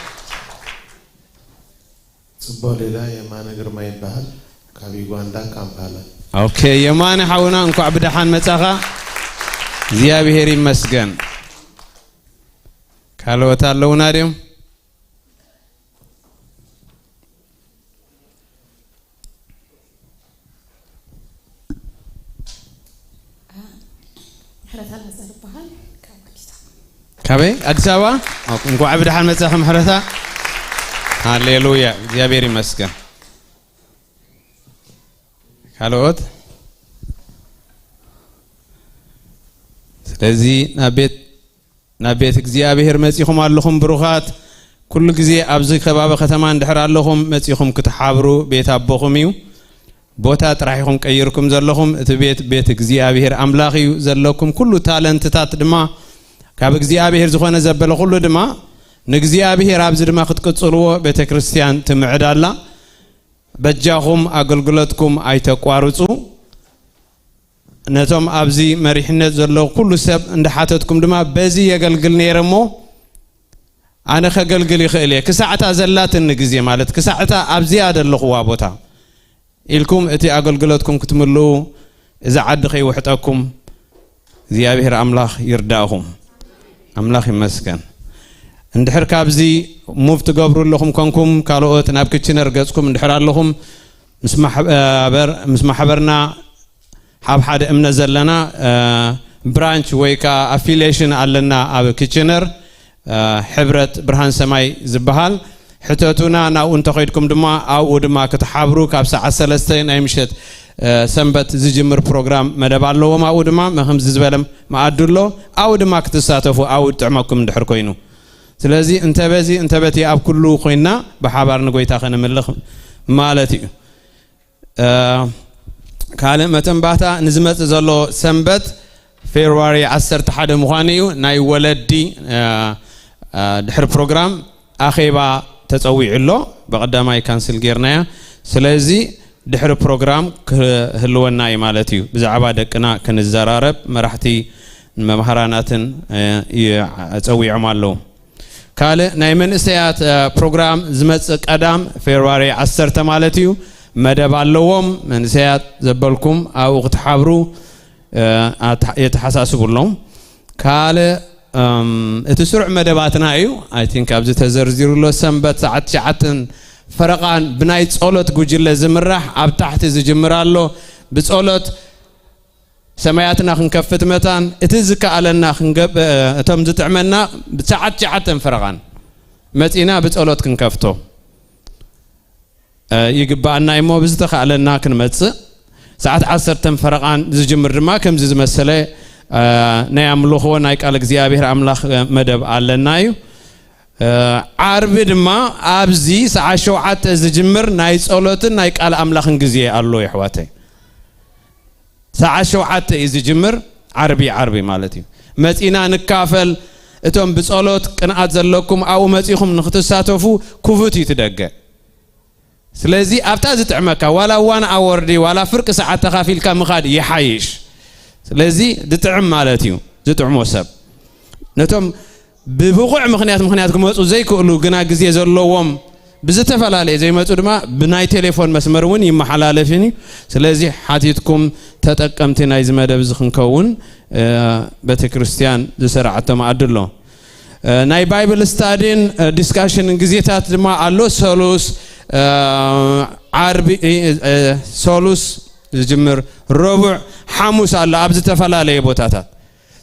ጽቡቕ ሌላ የማነ ግርማ ይበሃል። ካብ ዩጋንዳ ካምፓላ። ኦኬ፣ የማነ ሓውና፣ እንኳዕ ብደሓን መጻኻ። እግዚኣብሔር ይመስገን። ካልኦት ኣለውና ድዮም? ምሕረታ ናዘር ይበሃል፣ ካብ ኣዲስ ኣበባ። ካበይ? ኣዲስ ኣበባ? ኦኬ፣ እንኳዕ ብደሓን መጻኺ ምሕረታ። ሃሌሉያ፣ እግዚኣብሔር ይመስገን። ካልኦት? ስለዚ ናብ ቤት ናብ ቤት እግዚኣብሔር መጺኹም ኣለኹም ብሩኻት። ኩሉ ግዜ ኣብዚ ከባቢ ከተማ እንድሕር ኣለኹም መጺኹም ክትሓብሩ ቤት ኣቦኹም እዩ። ቦታ ጥራሕ ኢኹም ቀይርኩም ዘለኹም። እቲ ቤት ቤት እግዚኣብሔር ኣምላኽ እዩ። ዘለኩም ኩሉ ታለንትታት ድማ ካብ እግዚኣብሔር ዝኾነ ዘበለ ኩሉ ድማ ንእግዚኣብሔር ኣብዚ ድማ ክትቅጽልዎ ቤተ ክርስቲያን ትምዕድ ኣላ። በጃኹም ኣገልግሎትኩም ኣይተቋርጹ። ነቶም ኣብዚ መሪሕነት ዘሎ ኩሉ ሰብ እንዳሓተትኩም ድማ በዚ የገልግል ነይረ እሞ ኣነ ከገልግል ይኽእል እየ። ክሳዕታ ዘላትኒ ግዜ ማለት ክሳዕታ ኣብዚኣ ዘለኹዋ ቦታ ኢልኩም እቲ ኣገልግሎትኩም ክትምልኡ እዚ ዓዲ ከይውሕጠኩም እግዚኣብሔር ኣምላኽ ይርዳእኹም። ኣምላኽ ይመስገን። እንድሕር ካብዚ ሙቭ ትገብሩ ኣለኹም ኮንኩም ካልኦት ናብ ክችነር ገጽኩም እንድሕር ኣለኹም ምስ ማሕበር ምስ ማሕበርና ሓብ ሓደ እምነት ዘለና ብራንች ወይ ከዓ ኣፊሊሽን ኣለና ኣብ ክችነር ሕብረት ብርሃን ሰማይ ዝበሃል ሕተቱና ናብኡ እንተኸይድኩም ድማ ኣብኡ ድማ ክትሓብሩ ካብ ሰዓት ሰለስተ ናይ ምሸት ሰንበት ዝጅምር ፕሮግራም መደብ ኣለዎም። ኣብኡ ድማ መኸምዚ ዝበለ መኣዱ ኣሎ። ኣብኡ ድማ ክትሳተፉ ኣብኡ ጥዕመኩም እንድሕር ኮይኑ ስለዚ እንተ በዚ እንተ በቲ ኣብ ኩሉ ኮይና ብሓባር ንጎይታ ከነምልኽ ማለት እዩ። ካልእ መተንባታ ንዝመጽእ ዘሎ ሰንበት ፌብርዋሪ ዓሰርተ ሓደ ምዃኑ እዩ። ናይ ወለዲ ድሕሪ ፕሮግራም ኣኼባ ተጸዊዑ ኣሎ። ብቐዳማይ ካንስል ጌርናያ። ስለዚ ድሕሪ ፕሮግራም ክህልወና እዩ ማለት እዩ። ብዛዕባ ደቅና ክንዘራረብ መራሕቲ መምሃራናትን ጸዊዖም ኣለዉ። ካልእ ናይ መንእሰያት ፕሮግራም ዝመጽእ ቀዳም ፌብርዋሪ ዓሰርተ ማለት እዩ። መደብ ኣለዎም። መንእሰያት ዘበልኩም ኣብኡ ክትሓብሩ የተሓሳስብሎም። ካልእ እቲ ስሩዕ መደባትና እዩ። ኣይ ቲንክ ኣብዚ ተዘርዚሩ ኣሎ። ሰንበት ሰዓት ትሽዓተን ፈረቓን ብናይ ጸሎት ጉጅለ ዝምራሕ ኣብ ታሕቲ ዝጅምር ኣሎ። ብጸሎት ሰማያትና ክንከፍት መታን እቲ ዝከኣለና ክንገብ እቶም ዝጥዕመና ብሰዓት ትሽዓተን ፈረቓን መጺና ብጸሎት ክንከፍቶ ይግባኣና እሞ ብዝተኻእለና ክንመጽእ ሰዓት ዓሰርተን ፈረቓን ዝጅምር ድማ ከምዚ ዝመሰለ ናይ ኣምልኾ ናይ ቃል እግዚኣብሔር ኣምላኽ መደብ ኣለና እዩ። ዓርቢ ድማ ኣብዚ ሰዓት ሸውዓተ ዝጅምር ናይ ጸሎትን ናይ ቃል ኣምላኽን ግዜ ኣሎ የሕዋተይ። ሰዓት ሸውዓተ እዩ ዝጅምር ዓርቢ ዓርቢ ማለት እዩ። መጺና ንካፈል። እቶም ብጸሎት ቅንኣት ዘለኩም ኣብኡ መጺኹም ንክትሳተፉ ክፉት እዩ ትደገ። ስለዚ ኣብታ ዝጥዕመካ ዋላ ዋን ኣወርዲ ዋላ ፍርቂ ሰዓት ተኻፊልካ ምኻድ ይሓይሽ። ስለዚ ዝጥዕም ማለት እዩ ዝጥዕሞ ሰብ ነቶም ብብቑዕ ምኽንያት ምኽንያት ክመፁ ዘይክእሉ ግና ግዜ ዘለዎም ብዝተፈላለየ ዘይመፁ ድማ ብናይ ቴሌፎን መስመር እውን ይመሓላለፍን እዩ። ስለዚ ሓቲትኩም ተጠቀምቲ ናይዚ መደብ እዚ ክንከውን ቤተክርስትያን ዝሰራዓቶ መኣዲ ኣሎ። ናይ ባይብል ስታዲን ዲስካሽንን ግዜታት ድማ ኣሎ። ሰሉስ ዓርቢ ሰሉስ ዝጅምር ረቡዕ ሓሙስ ኣሎ ኣብ ዝተፈላለየ ቦታታት።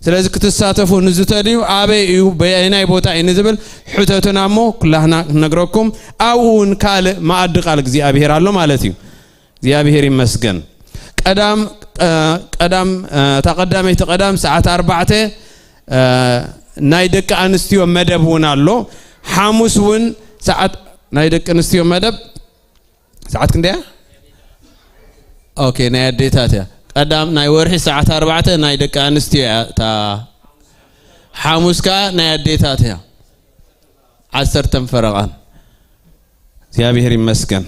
ስለዚ ክትሳተፉ ንዝተድዩ ኣበይ እዩ በየናይ ቦታ እዩ ንዝብል ሕተቱና እሞ ኩላህና ክንነግረኩም ኣብኡ እውን ካልእ መኣዲ ቃል እግዚኣብሔር ኣሎ ማለት እዩ። እግዚኣብሔር ይመስገን። ቀዳም ቀዳም እታ ቀዳመይቲ ቀዳም ሰዓት ኣርባዕተ ናይ ደቂ ኣንስትዮ መደብ እውን ኣሎ። ሓሙስ እውን ሰዓት ናይ ደቂ ኣንስትዮ መደብ ሰዓት ክንደያ? ኦኬ ናይ ኣዴታት እያ። ቀዳም ናይ ወርሒ ሰዓት ኣርባዕተ ናይ ደቂ ኣንስትዮ እያ እታ ሓሙስ ከዓ ናይ ኣዴታት እያ። ዓሰርተን ፈረቓን። እግዚኣብሔር ይመስገን።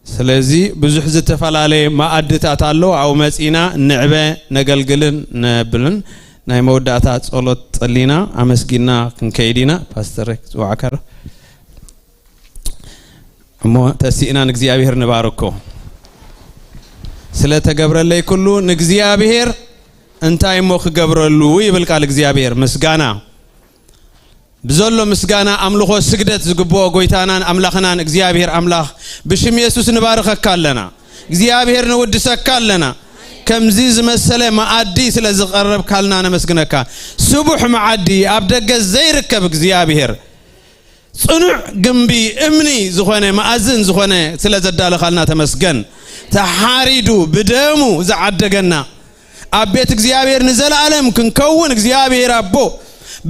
ስለዚ ብዙሕ ዝተፈላለየ መኣድታት ኣሎ። ኣብኡ መጺና ንዕበ ነገልግልን ነብልን ናይ መወዳእታ ጸሎት ጸሊና ኣመስጊና ክንከይድ ኢና። ፓስተር ክጽዋዕካ ዶ? እሞ ተሲእና ንእግዚኣብሔር ንባርኮ። ስለ ተገብረለይ ኩሉ ንእግዚኣብሔር እንታይ እሞ ክገብረሉ ይብል ቃል እግዚኣብሔር። ምስጋና ብዘሎ ምስጋና ኣምልኾ ስግደት ዝግብኦ ጎይታናን ኣምላኽናን እግዚኣብሔር ኣምላኽ ብሽም የሱስ ንባርኸካ ኣለና። እግዚኣብሔር ንውድሰካ ኣለና። ከምዚ ዝመሰለ መኣዲ ስለ ዝቐረብካልና ነመስግነካ። ስቡሕ መዓዲ ኣብ ደገ ዘይርከብ እግዚኣብሔር ጽኑዕ ግንቢ እምኒ ዝኾነ መኣዝን ዝኾነ ስለ ዘዳለኻልና ተመስገን። ተሓሪዱ ብደሙ ዝዓደገና ኣብ ቤት እግዚኣብሔር ንዘለኣለም ክንከውን እግዚኣብሔር ኣቦ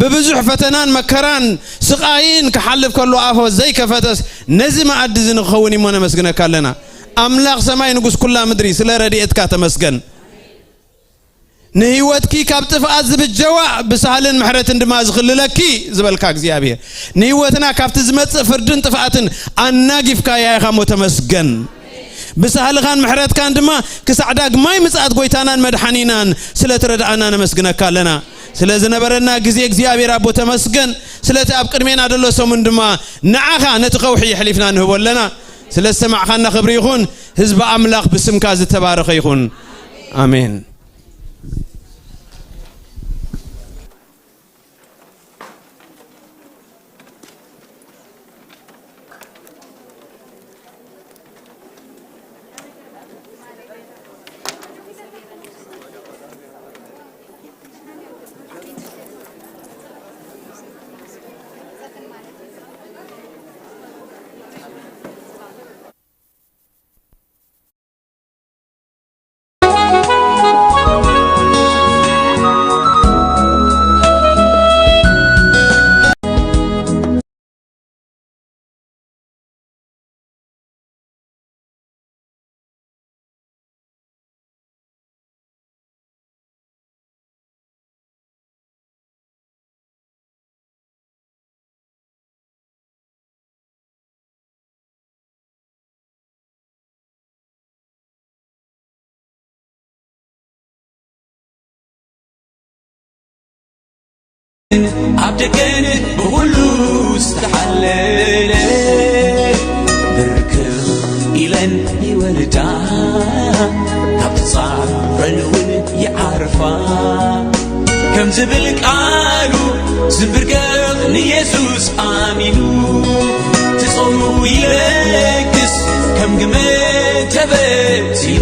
ብብዙሕ ፈተናን መከራን ስቓይን ክሓልፍ ከሎ ኣፎ ዘይከፈተስ ነዚ መኣዲ እዚ ንክኸውን እሞ ነመስግነካ ኣለና። ኣምላኽ ሰማይ ንጉስ ኩላ ምድሪ ስለ ረድኤትካ ተመስገን። ንህይወትኪ ካብ ጥፍኣት ዝብጀዋ ብሳህልን ምሕረትን ድማ ዝኽልለኪ ዝበልካ እግዚኣብሔር ንህይወትና ካብቲ ዝመጽእ ፍርድን ጥፍኣትን ኣናጊፍካያ ኢኻ እሞ ተመስገን። ብሳህልኻን ምሕረትካን ድማ ክሳዕ ዳግማይ ምጽኣት ጎይታናን መድሓኒናን ስለ ትረድኣና ነመስግነካ ኣለና። ስለ ዝነበረና ግዜ እግዚኣብሔር ኣቦ ተመስገን። ስለቲ ኣብ ቅድሜና ደሎ ሰሙን ድማ ንዓኻ ነቲ ከውሒ የሕሊፍና ንህቦ ኣለና። ስለ ዝሰማዕኻና ክብሪ ይኹን። ህዝቢ ኣምላኽ ብስምካ ዝተባረኸ ይኹን። ኣሜን። ኣብ ደገን ብኹሉ ዝተሓለለ ብርክኽ ኢለን ይወልዳ፣ ካብ ጻዕረን እውን ይዓርፋ። ከም ዝብል ቃሉ ዝብርክኽ ንየሱስ ኣሚኑ፣ ትጾሙ ይለግስ ከም ግመ ተበቲኑ።